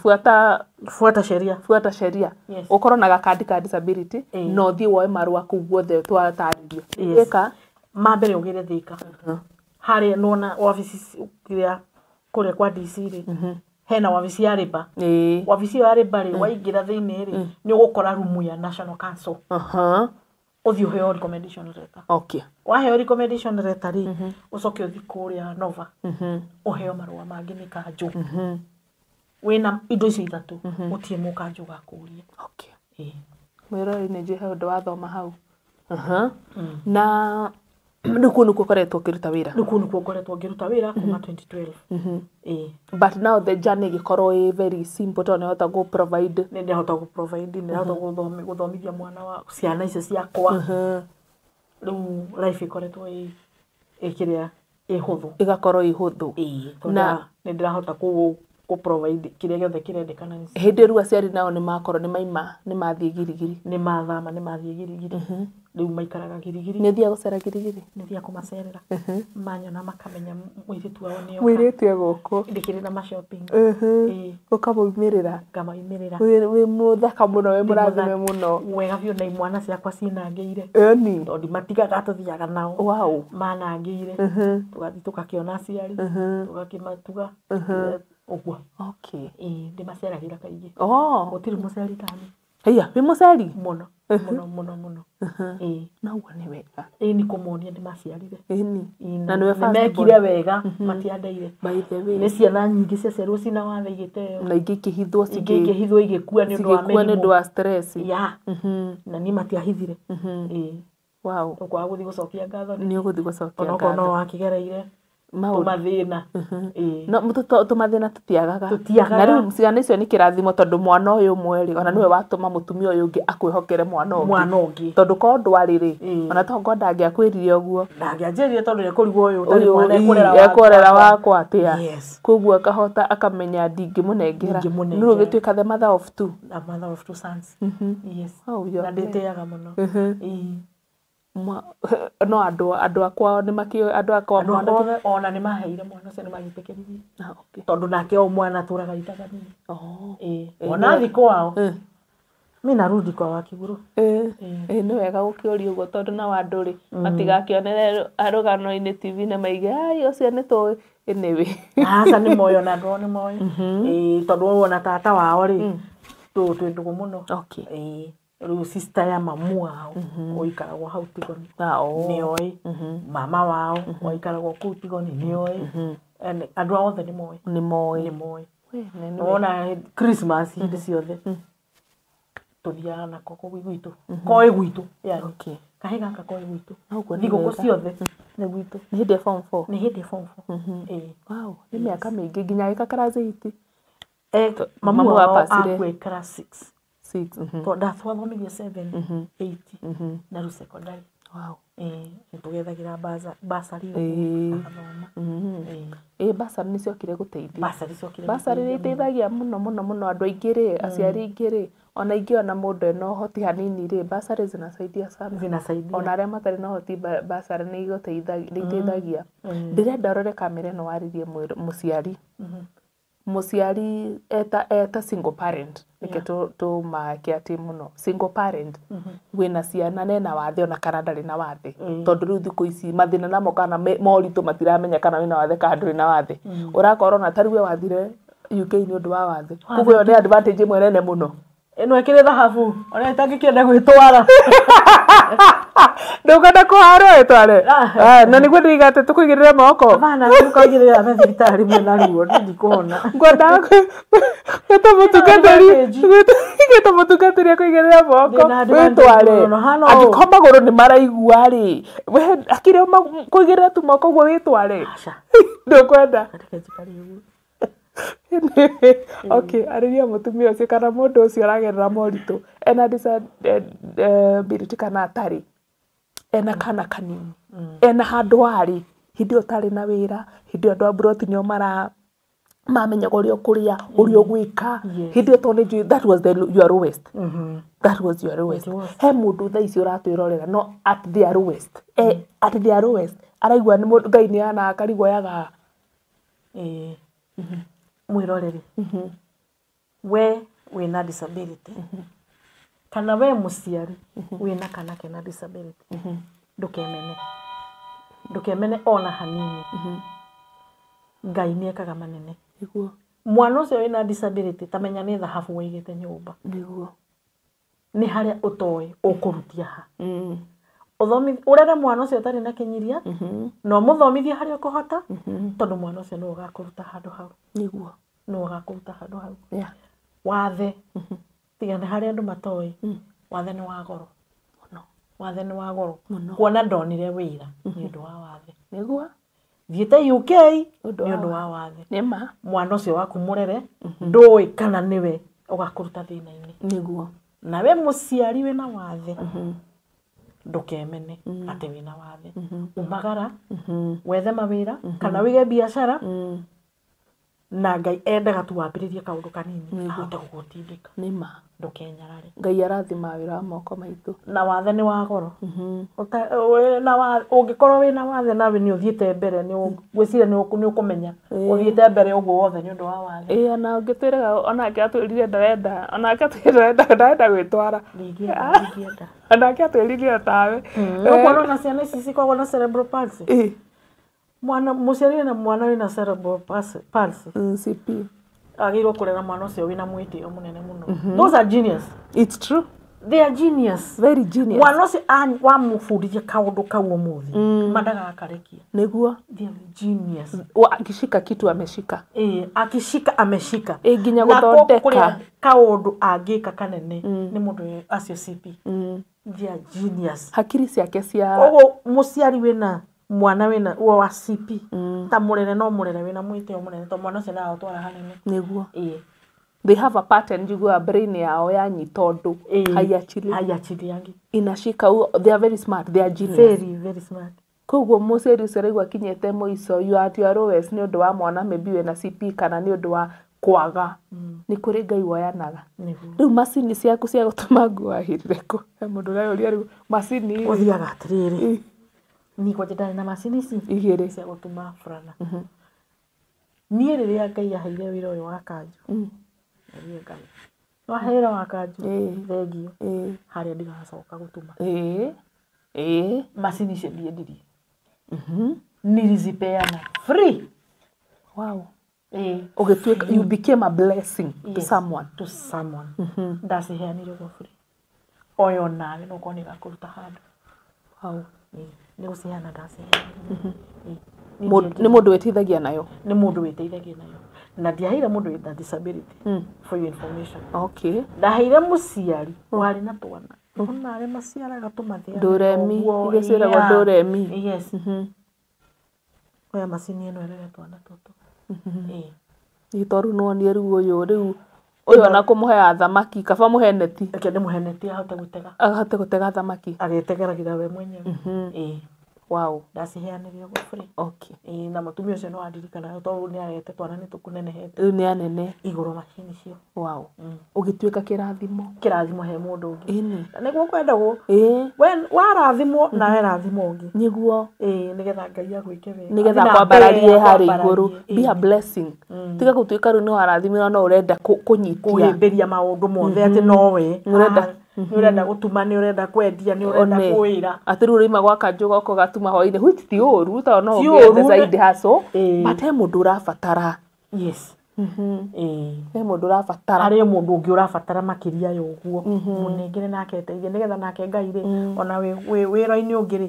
Buata sheria. Buata sheria. Yes. Ũkorwo na gakandi ka disability na ũthiĩ woe marũa kũu guothe twatarĩrio. Yes. Ĩka. Mambere ũgĩre Thĩka. Harĩa nĩwona wabici kĩrĩa kũrĩa kwa DC rĩ, hena wabici ya Labour. Wabici ĩyo ya Labour rĩ, waingĩra thĩinĩ rĩ, nĩ ũgũkora rumu ya National Council. Ũthiĩ ũheo recommendation letter. Okay. Waheo recommendation letter rĩ, ũcoke ũthiĩ kũrĩa Nova. Ũheo marũa mangĩ nĩ kanjũ. Wĩna indo icio ithatũ, gũtirĩ mũkanjũ gakũria. Okay. Mwĩroreri nĩ njũĩ he ũndũ wathoma hau. Na rĩu kũu nĩkuo ũkoretwo ũkĩruta wĩra? Rĩu kũu nĩkuo ngoretwo ngĩruta wĩra kuma 2012. But now the journey ĩgĩkorwo ĩ very simple tondũ nĩwahota gũ provide. Nĩ ndahota gũ provide, nĩ ndahota gũthomithia mwana wa ciana icio ciakwa. Rĩu life ĩkoretwo ĩ kĩrĩa ĩ hũthũ. Ĩgakorwo ĩ hũthũ. Na nĩ ndĩrahota kũ provide kĩrĩa gĩothe kĩrendekana nĩ Hĩndĩ rĩu aciari nao nĩ makorwo nĩ maima, nĩ mathiĩ Girigiri. Nĩ mathama, nĩ mathiĩ Girigiri. Rĩu maikaraga Girigiri. Nĩ ũthiaga gũcera Girigiri? Nĩ thiaga kũmacerera. Manyona makamenya mũirĩtu wao nĩ oka. Mũirĩtu e gũkũ. Ndĩkĩrĩ na ma shopping. Ũkamaumĩrĩra. Ngamaumĩrĩra. Wĩ mũthaka mũno, wĩ mũrathime mũno. Wega biũ na imwana ciakwa cinangĩire. Ĩni. Tondũ matigaga tũthiaga nao. Wow. Manangĩire. Tũgathiĩ tũgakĩona aciari. Tũgakĩmatuga. Ũguo. Okay. Ndĩmaceragĩra kaingĩ. Oh. Gũtirĩ mũceri tani. Haiya, wĩ mũceri? Mũno mũno mũno mũno. Ĩĩ. Na ũguo nĩ wega. Ĩĩ, nĩ kũmonia nĩ maciarire. Ĩni. Ĩĩ, Na nĩwe first mekire born. Wega, matiandeire. By the way. Nĩ ciana nyingĩ ciaciarirwo cina wathe igĩteo. Na ingĩ ikĩhithwo. Ingĩ ikĩhithwo igĩkua nĩ ũndũ wa cigĩkua nĩ ũndũ mĩrimũ. Wa stress. Ya. Na niĩ matiahithire. Ĩĩ. Wow. Ũkwaga gũthiĩ gũcokia ngatho. Nĩ ũgũthiĩ gũcokia Onokorwo no ngatho. wakĩgereire Maũndũ. Tũmathĩna. Ĩĩ. No tũmathĩna tũtiagaga. Tũtiagaga. Na rĩu ciana icio nĩ kĩrathimo, tondũ mwana ũyũ ũmwe rĩ, ona nĩwe watũma mũtumia ũyũ ũngĩ akwĩhokere mwana ũngĩ. Mwana ũngĩ. Tondũ korwo ndwarĩ rĩ, ona tokorwo ndangĩakwĩrire ũguo. Ndangĩanjĩrire, tondũ nĩekũrigwo ũyũ ũtarĩ Ũyũ mwana ii, ekũrera wakwa ekũrera atĩa. Wakwa atĩa. Yes. Koguo akahota akamenya ndingĩmũnengera. Ndingĩmũnengera. Nĩ ũgĩtuĩka the mother of two. The mother of two sons. Yes. Oh, you Na are blessed. ndĩtĩaga mũno. Ĩĩ. No andũ akwa nĩ makĩũĩ, andũ akwa Andũ mwana. othe ona nĩ maheire mwana ũcio, nĩ magĩtĩkĩririe. Ah, okay. Tondũ nake o mwana atũraga itaga nini. Oh. Ĩĩ. Ĩĩ, Ona nĩ thi kwao. Mi narudi kwa Wakiguru. Ĩĩ, nĩ wega gũkĩũria ũguo, tondũ nao andũ rĩ, matigakĩonere rũgano-inĩ TV-inĩ maige ai ũcio nĩ tũĩ. Anyway. Aca, nĩ moĩ, ona andũ ao nĩ moĩ. Ĩĩ, tondũ ona tata wao rĩ, twĩ ndũgũ mũno. Okay. Ĩĩ. Rĩu sister ya mamu wao ũikaragwo hau Tigoni Ah, oh. nĩoĩ. Mama wao waikaragwo kũu Tigoni nĩoĩ. And andũ ao othe nĩ moĩ. Nĩ moĩ. Nĩ moĩ. We, nĩ Wona Christmas hĩndĩ ciothe tũthiaga nako kũu gwitũ, koĩ gwitũ yani. Okay. Kahĩ gaka koĩ gwitũ. Ũguo nĩ Thigũkũ wega. ciothe nĩ gwitũ. Nĩ hĩndĩ ya form 4? Nĩ hĩndĩ ya form 4. Ĩĩ. Wow, nĩ mĩaka mĩingĩ nginya agĩka class 8. Eh, mamu mamu wao apacire. akue class 6. 6. Tondũ ndatwathomithia 7, 8 na rĩu secondary. Wow. Ĩĩ, nĩtũgethagĩra basarĩ Ĩĩ. agathoma. Ĩĩ. Ĩĩ, basarĩ nĩ ciokire gũteithia. Basarĩ ciokire Basarĩ nĩ gũteithia mũno. iteithagia mũno mũno mũno andũ aingĩ rĩ, aciari aingĩ rĩ, ona ingĩ ona mũndũ ena ũhoti hanini rĩ, basarĩ zinasaidia sana. Zinasaidia. Ona arĩa matarĩ na ũhoti, basarĩ nĩ igũteithagia, nĩ iteithagia. Ndĩrenda ũrore kamera ĩno warĩrie mũciari. Mũciari eta single parent, reke tũmake atĩ mũno single parent wĩna ciana na ena wathe ona kana ndarĩ na wathe, tondũ rĩu thikũ ici mathĩna namo kana moritũ matiramenya kana wĩna wathe kana ndũrĩ na wathe. Ũrakora ona ta rĩu we wathire UK nĩ ũndũ wa wathe, koguo ĩyo nĩ advantage ĩmwe nene mũno. Ĩno ĩkĩrĩ thahabu ona ĩtangĩkĩenda gwĩtwara. Ndũkwenda kũharwo ĩtware. Ah, na nĩguo ndĩiga atĩ tũkũigĩrĩre moko. Bana, nĩkũigĩrĩra me thibitarĩ mwĩna ruo, niĩ ndikũhona. Ngwendaga gwĩta mũtungatĩri, gwĩta mũtungatĩri akũigĩrĩre moko Ndĩna advantage wĩtware. mũno, hana ũũ. Angĩkorwo magũrũ nĩ maraigua rĩ, we akĩrĩ o kũigĩrĩra tu moko ũguo wĩtware. Aca. Ndũkwenda? Reke njikare ũguo. Okay, arĩria mũtumia ũcio kana mũndũ ũcio ũragerera moritũ ena disability kana atarĩ, ena kana kanini, ena handũ arĩ hĩndĩ ĩyo ũtarĩ na wĩra, hĩndĩ ĩyo andũ a mburoti nĩo mara mamenyaga ũrĩa ũkũrĩa, ũrĩa ũgwĩka. Hĩndĩ ĩyo tondũ nĩ njũĩ that was your lowest, that was your lowest. He mũndũ thaa ici ũratwĩrorera no at their lowest, at their lowest araigua nĩ mũndũ Ngai nĩ ana akarigwo yaga. Ĩĩ. Mwĩroreri, we wĩna disability kana we mũciari wĩna kana kena disability, ndũkemene, ndũkemene ona hanini. Ngai nĩ ekaga manene. Nĩguo. Mwana ũcio wĩna disability, ta menya nĩ thahabu waigĩte nyũmba. Nĩguo. Nĩ harĩa ũtoĩ ũkũrutia ha. Ũrere mwana ũcio ũtarĩ na kĩnyiria, na ũmũthomithie harĩa ũkũhota, tondũ mwana ũcio nĩwe ũgakũruta handũ hau. Nĩguo. Nĩwe ũgakũruta handũ hau. Wathe Wathe, tiga nĩ harĩa andũ matoĩ, wathe nĩ wa goro. Mũno. Wathe nĩ wa goro. Mũno. Kuona ndonire wĩra nĩ ũndũ wa wathe. Nĩguo. Thiĩte UK Ũndũ nĩ wa ũndũ wa wathe. Nĩ ma. Mwana ũcio waku mũrere, ndũĩ kana nĩwe ũgakũruta thĩna-inĩ. Nĩguo. Nawe mũciari wĩna wathe, ndũkemene atĩ wĩna wathe. Umagara wethe mawĩra kana wĩige biacara, na Ngai endaga tu wambĩrĩrie kaũndũ kanini ahote gũgũtindĩka. Nĩ ma. Ndũkenyarare. Ngai arathima wĩra wa moko maitũ. Na wathe nĩ wa goro. Ũngĩkorwo wĩna wathe nawe nĩ ũthiĩte mbere, nĩ ngwĩciria nĩ ũkũmenya ũthiĩte mbere ũguo wothe nĩ ũndũ wa wathe. Ĩĩ, ona ũngĩtwĩraga onake atwĩrire ndarenda, onake atwĩrire ndarenda gwĩtwara. Ndingĩenda, ndingĩenda. Onake atwĩrire otawe. Ũkuona ona ciana ici cikoragwo na cerebral palsy. Ĩĩ. Mwana mũciari wĩna mwana wĩna cerebral palsy. CP. Agĩrĩirwo kũrera mwana ũcio wĩna mwĩtĩo mũnene mũno. Those are genius. It's true. They are genius. Very genius. Mwana ũcio wamũbundithia kaũndũ kau ũmũthĩ, mandagakarekia. Nĩguo. They are genius. Akishika kitu ameshika. Akishika ameshika. Nginya gũthondeka. Kaũndũ angĩka kanene nĩ mũndũ acio CP. They are genius. Hakiri ciake cia koguo mũciari wĩna mwana wĩna wa CP ta mũrere no mũrere wĩna mwĩtĩo mũnene to mwana ũcio ndagagũtwara hanene. Nĩguo. They have a pattern njiguaga brain yao yanyita ũndũ haiachiliangi. Inashika they are very smart, they are genius. Very very smart. Koguo mũciari ũcio ũraigua akinyĩte mũico you are at your lowest nĩ ũndũ wa mwana maybe wĩna CP kana nĩ ũndũ wa kwaga. Nĩ kũrĩ Ngai woyanaga. Rĩu macini ciaku cia gũtũma nguo wahĩrire kũ? He mũndũ ũreyũria rĩu macini ũthiaga atĩrĩrĩ, niĩ kwanja ndarĩ na macini ici igĩrĩ cia gũtuma burana. Niĩ rĩrĩa Ngai aheire wĩra ũyũ wa kanjũ, wahe wĩra wa kanjũ thengio, harĩa ndigacoka gũtuma. Macini icio ndiendirie, nilizipeana free. Wow. Ũgĩtuĩka you became a blessing to someone. To someone. Ndaciheanire ũguo free. Oyo nawe no ũkorwo nĩ ĩgakũruta handũ. Wow. Nĩ gũciheana ndaciheanire. Nĩ mũndũ wĩteithagia nayo. Nĩ mũndũ wĩteithagia nayo. Na ndiaheire mũndũ wĩna disability. For your information. Okay. Ndaheire mũciari warĩ na twana. Ona arĩa maciaraga tũmathĩaga. Ndũremi. Iria ciĩragwo ndũremi. Yes. Oya macini ĩno ĩrere twana tũtũ. Ĩ tondũ nĩwonire rĩu ũyũ rĩu ũyũ ona kũmũheaga thamaki kaba mũhe neti. Reke ndĩmũhe neti ahote gũtega. Ahote gũtega thamaki. Agĩtegeragĩra we mwenyewe. Wow. Ndaciheanire ũguo free. Okay. Na mũtumia ũcio no andirikanaga tondũ nĩ arehete twana nĩ tũkũnenehete. Rĩu nĩ anene. Igũrũ macini icio. Wow. Ũgĩtuĩka kĩrathimo. Kĩrathimo he mũndũ ũngĩ. Ĩni. Na nĩguo kwendagwo. We warathimwo nawe rathimo ũngĩ. Nĩguo. Nĩgetha Ngai agwĩke wega. Nĩgetha akwambararie harĩa igũrũ. Be a blessing. Tiga gũtuĩka rĩu nĩ warathimirwo no ũrenda kũnyitia. Kũhĩmbĩria maũndũ mothe atĩ nowe. Ũrenda nĩ ũrenda gũtuma, nĩ ũrenda kwendia, nĩ ũrenda kũwĩra. Atĩ rĩu ũraima gwa kanjũ goka ũgatuma hwaĩ-inĩ, which ti ũru tondũ no ũgĩethe side hustle, but he mũndũ ũrabatara. Yes. He mũndũ ũrabatara. Harĩ mũndũ ũngĩ ũrabatara makĩria ya ũguo, mũnengere nake eteithie nĩgetha nake Ngai rĩ, ona wĩra-inĩ ũngĩ rĩ,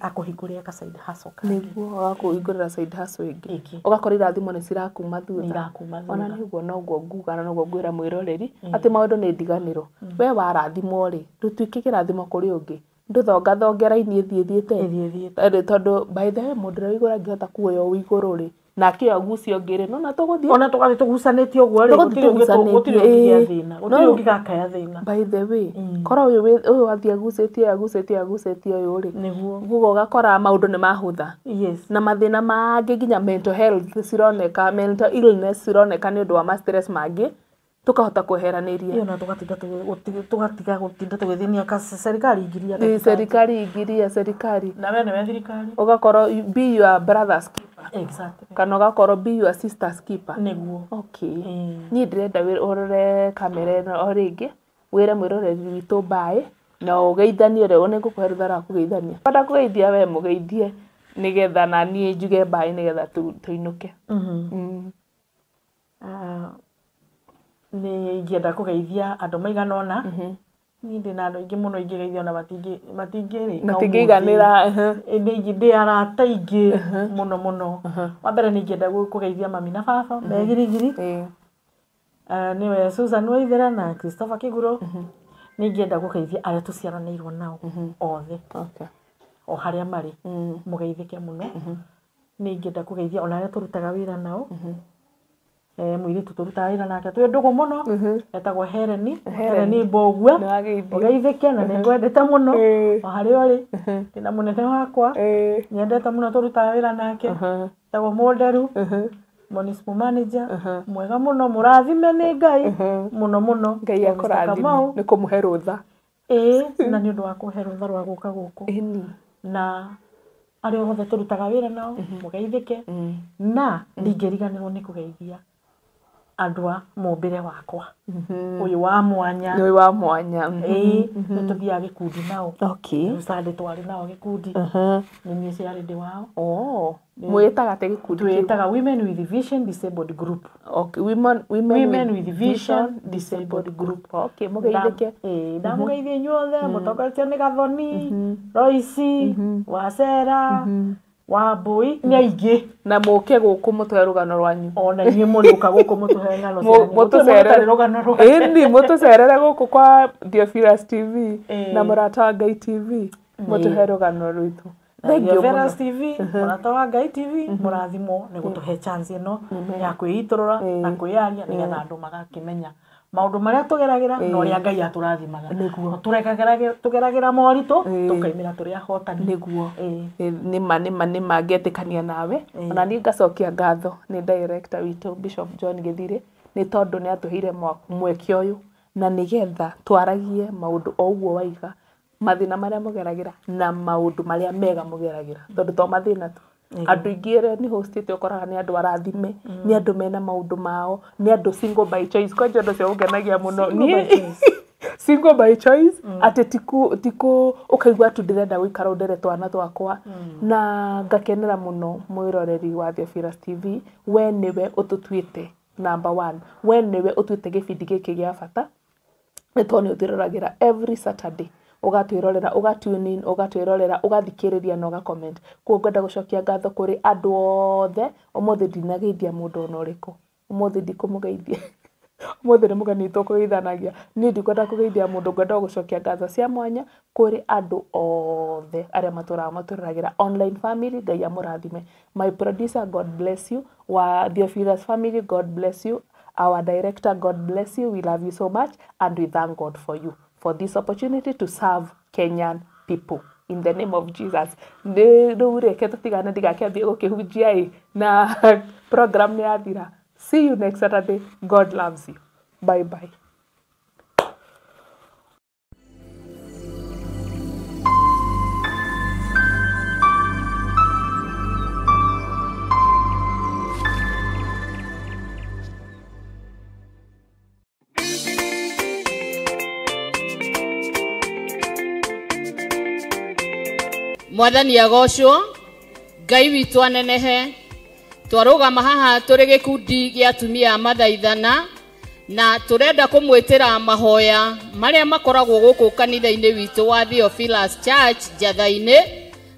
akũhingũrĩre ka side hustle kangĩ. Nĩguo agakũhingũrĩra side hustle ĩngĩ. Ũgakora irathimo nĩ cirakuma thutha. Ona nĩ ũguo noguo nguga na noguo ngwĩra mwĩroreri atĩ maũndũ nĩ ndiganĩro. We warathimwo rĩ, ndũtuĩke kĩrathimo kũrĩ ũngĩ. Ndũthongathonge raini ĩthiĩ ĩthiĩte. Tondũ by the way mũndũ ũrĩa wĩ igũrũ angĩhota kuoya ũũ igũrũ rĩ, nake agucio ũngĩ rĩ, nona tũgũthiĩ. Ona tũgathiĩ tũgucanĩtie ũguo rĩ, gũtirĩ ũngĩgĩa thĩna, gũtirĩ ũngĩgakaya thĩna. By the way, korwo ũyũ athiĩ agucĩtie ũyũ agucĩtie ũyũ agucĩtie ũyũ rĩ, nĩguo ũgakora maũndũ nĩ mahũtha. Na mathĩna mangĩ nginya mental health cironeka, mental illness cironeka nĩ ũndũ wa ma stress mangĩ, tukahota kweheranĩria. Ĩyo na tũgatiga gũtinda tũgĩthĩnia serikali ingiria. Serikali ingiria serikali. Na we nĩwe thirikari. Ũgakorwo be your brother's keeper. Exactly. Kana ũgakorwo be your sister's keeper. Nĩguo. Okay. Niĩ ndĩrenda ũrore kamera ĩno o rĩngĩ, wĩre mwĩroreri witũ mbaĩ na ũgeithanie ũrĩa nĩ ngũkũhe rũtha rwa kũgeithania. Wenda kũgeithia we mũgeithie nĩgetha na niĩ njuge mbaĩ nĩgetha tũinũke. Nĩ ingĩenda kũgeithia andũ maigana ũna. Niĩ ndĩ na andũ aingĩ mũno ingĩgeithia ona matingĩrĩka. Matingĩiganĩra. Ndĩ arata aingĩ mũno mũno. Wa mbere nĩ ingĩenda kũgeithia mami na baba me Girigiri. Nĩwe Susan Waithera na Christopher Kĩguro. Nĩ ingĩenda kũgeithia arĩa tũciaranĩirwo nao othe. O harĩa marĩ mũgeithĩke mũno. Nĩ ingĩenda kũgeithia ona arĩa tũrutaga wĩra nao. Mũirĩtu tũrutaga wĩra nake twĩ ndũgũ mũno, etagwo Hereni, Hereni Mbogua, ũgeithĩke na nĩngwendete mũno o harĩa ũrĩ. Ndĩna mũnene wakwa nyendete mũno tũrutaga wĩra nake, etagwo Mũnderu, municipal manager, mwega mũno, mũrathime nĩ Ngai mũno mũno. Ngai akũrathime nĩ kũmũhe rũtha. Ĩĩ, na nĩ ũndũ wa kũhe rũtha rwa gũka gũkũ. Na arĩa othe tũrutaga wĩra nao mũgeithĩke, na ndingĩriganĩrwo nĩ kũgeithia Andũ a mũmbĩre wakwa ũyũ wa mwanya. Ũyũ wa mwanya. Ĩĩ, nĩ tũthiaga gĩkundi nao. Okay. Rĩu Sunday twarĩ nao gĩkundi. Nĩ niĩ ciarĩ wao. Oh. Mwĩtaga atĩa gĩkundi kĩu? Twĩtaga Women with Vision Disabled Group. Okay. Women with Vision Disabled Group. Okay, mũgeithĩke. Ĩĩ, ndamũgeithia inyuothe, mũtongoretio nĩ Gathoni, Roici, Wacera, Wambui, nĩ aingĩ. Na mũke gũkũ mũtũhe rũgano rwanyu. Ona inyuĩ mũrĩũka gũkũ mũtũhe ng'ano cianyu. Mũtũcerere rũgano rwake. Ĩni, mũtũcerere gũkũ kwa Theophilus TV na Mũrata wa Ngai TV, mũtũhe rũgano rwitũ. Theophilus TV, Mũrata wa Ngai TV, mũrathimwo nĩ gũtũhe chance ĩno ya kwĩitũrũra na kwĩyaria nĩgetha andũ magakĩmenya maũndũ marĩa tũgeragĩra na ũrĩa Ngai atũrathimaga. Nĩguo. Tũgeragĩra moritũ, tũkaimĩra tũrĩ ahotani. Nĩguo. Nĩma nĩma nĩma ngetĩkania nawe. Ona niĩ ngacokia ngatho nĩ director witũ Bishop John Gĩthirĩ nĩ tondũ nĩ atũheire mweke ũyũ na nĩgetha twaragie maũndũ o ũguo waiga, mathĩna marĩa mũgeragĩra na maũndũ marĩa mega mũgeragĩra, tondũ to mathĩna tu. Andũ aingĩ arĩa nĩ hostĩte ũkoraga nĩ andũ arathime, nĩ andũ mena maũndũ mao, nĩ andũ single by choice. Kwanja ũndũ ũcio ũngenagia mũno. Niĩ single by choice, atĩ tiku ũkaigua tu ndĩrenda gũikara ndere twana twakwa. Na ngakenera mũno mwĩroreri wa Theophilus TV, we nĩwe ũtũtuĩte number 1, we nĩwe ũtuĩte gĩbindi gĩkĩ gĩa bata, nĩ tondũ nĩ ũtwĩroragĩra every Saturday, ũgatwĩrorera, ũgatune in, ũgatwĩrorera, ũgathikĩrĩria na ũgacomment. Koguo ngwenda gũcokia ngatho kũrĩ andũ othe. Ũmũthĩ ndinageithia mũndũ ona ũrĩkũ, ũmũthĩ ndikũmũgeithia, ũmũthĩ nĩ mũgeni tũkũgeithanagia. Niĩ ndikwenda kũgeithia mũndũ, ngwenda gũcokia ngatho cia mwanya kũrĩ andũ othe arĩa matũraga matũroragĩra online family. Ngai amũrathime. My producer, God bless you. Wa Theophilus family, God bless you. Our director, God bless you. We love you so much and we thank God for you, for this opportunity to serve Kenyan people. In the name of Jesus. Rĩu reke tũtigane ndigakĩambie gũkĩhunjia ĩ na program nĩ yathira. See you next Saturday. God loves you. Bye bye. Mwathani agocwo, Ngai witũ anenehe. Twarũgama haha tũrĩ gĩkundi gĩa atumia a mathaithana na tũrenda kũmwĩtĩra mahoya marĩa makoragwo gũkũ kanitha-inĩ witũ wa Theophilus Church Njatha-inĩ,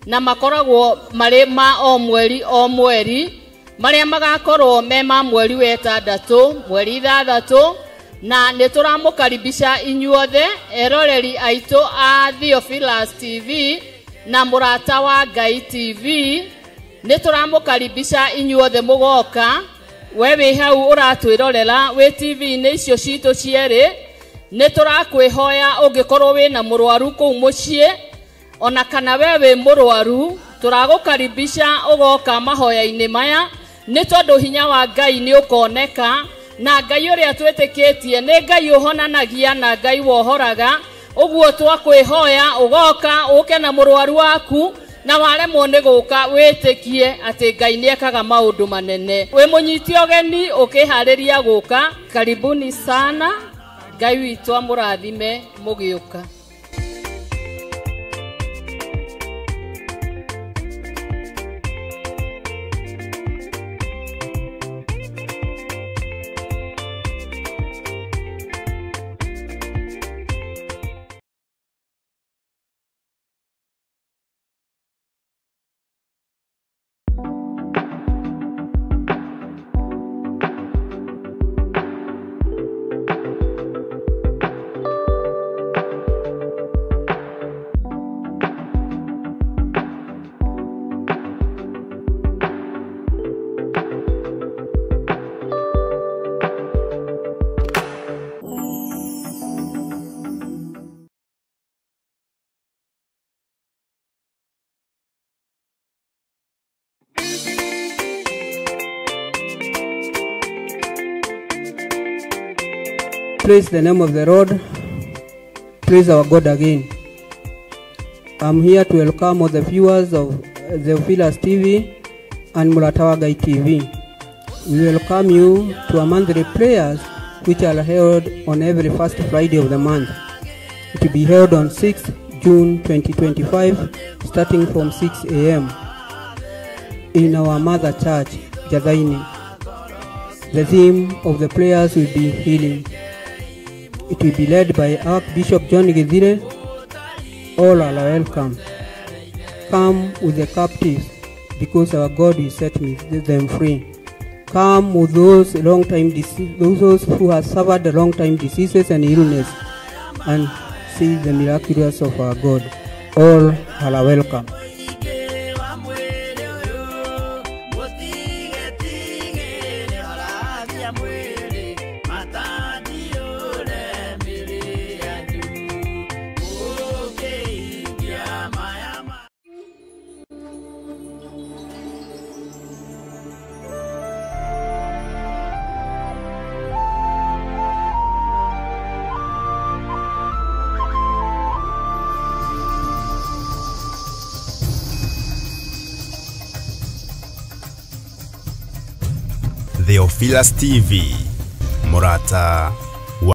na makoragwo marĩ ma o mweri o mweri, marĩa magakorwo me ma mweri wa 6, mweri 6, na nĩ tũramũkaribisha inyuothe eroreri aitũ a Theophilus TV na Mũrata wa Ngai TV. Nĩ tũramũkaribisha inyuothe mũgoka. We wĩ hau ũratwĩrorera wĩ TV-inĩ icio citũ cierĩ, nĩ tũrakwĩhoya ũngĩkorwo wĩna mũrwaru kũu mũciĩ, ona kana we wĩ mũrwaru, tũragũkaribisha ũgoka mahoya-inĩ maya, nĩ tondũ hinya wa Ngai nĩ ũkoneka, na Ngai ũrĩa twĩtĩkĩtie nĩ Ngai ũhonanagia na Ngai wohoraga. Ũguo twakwĩhoya ũgoka ũke na mũrwaru waku, na waremwo nĩ gũka wĩtĩkie atĩ Ngai nĩekaga maũndũ manene. Wĩ mũnyiti ũgeni ũkĩharĩria gũka, karibuni sana. Ngai witũ amũrathime mũgĩũka. Praise the name of the Lord. Praise our God again. I'm here to welcome all the viewers of Theophilus TV and Murata wa Ngai TV. We welcome you to our monthly prayers, which are held on every first Friday of the month. It will be held on 6th June 2025, starting from 6 a.m. in our mother church, Njathaini. The theme of the prayers will be healing. It will be led by Archbishop John Githire. All are welcome. Come with the captives, because our God will set them free. Come with those those who have suffered long time diseases and illness, and see the miraculous of our God. All are welcome. Theophilus TV, Murata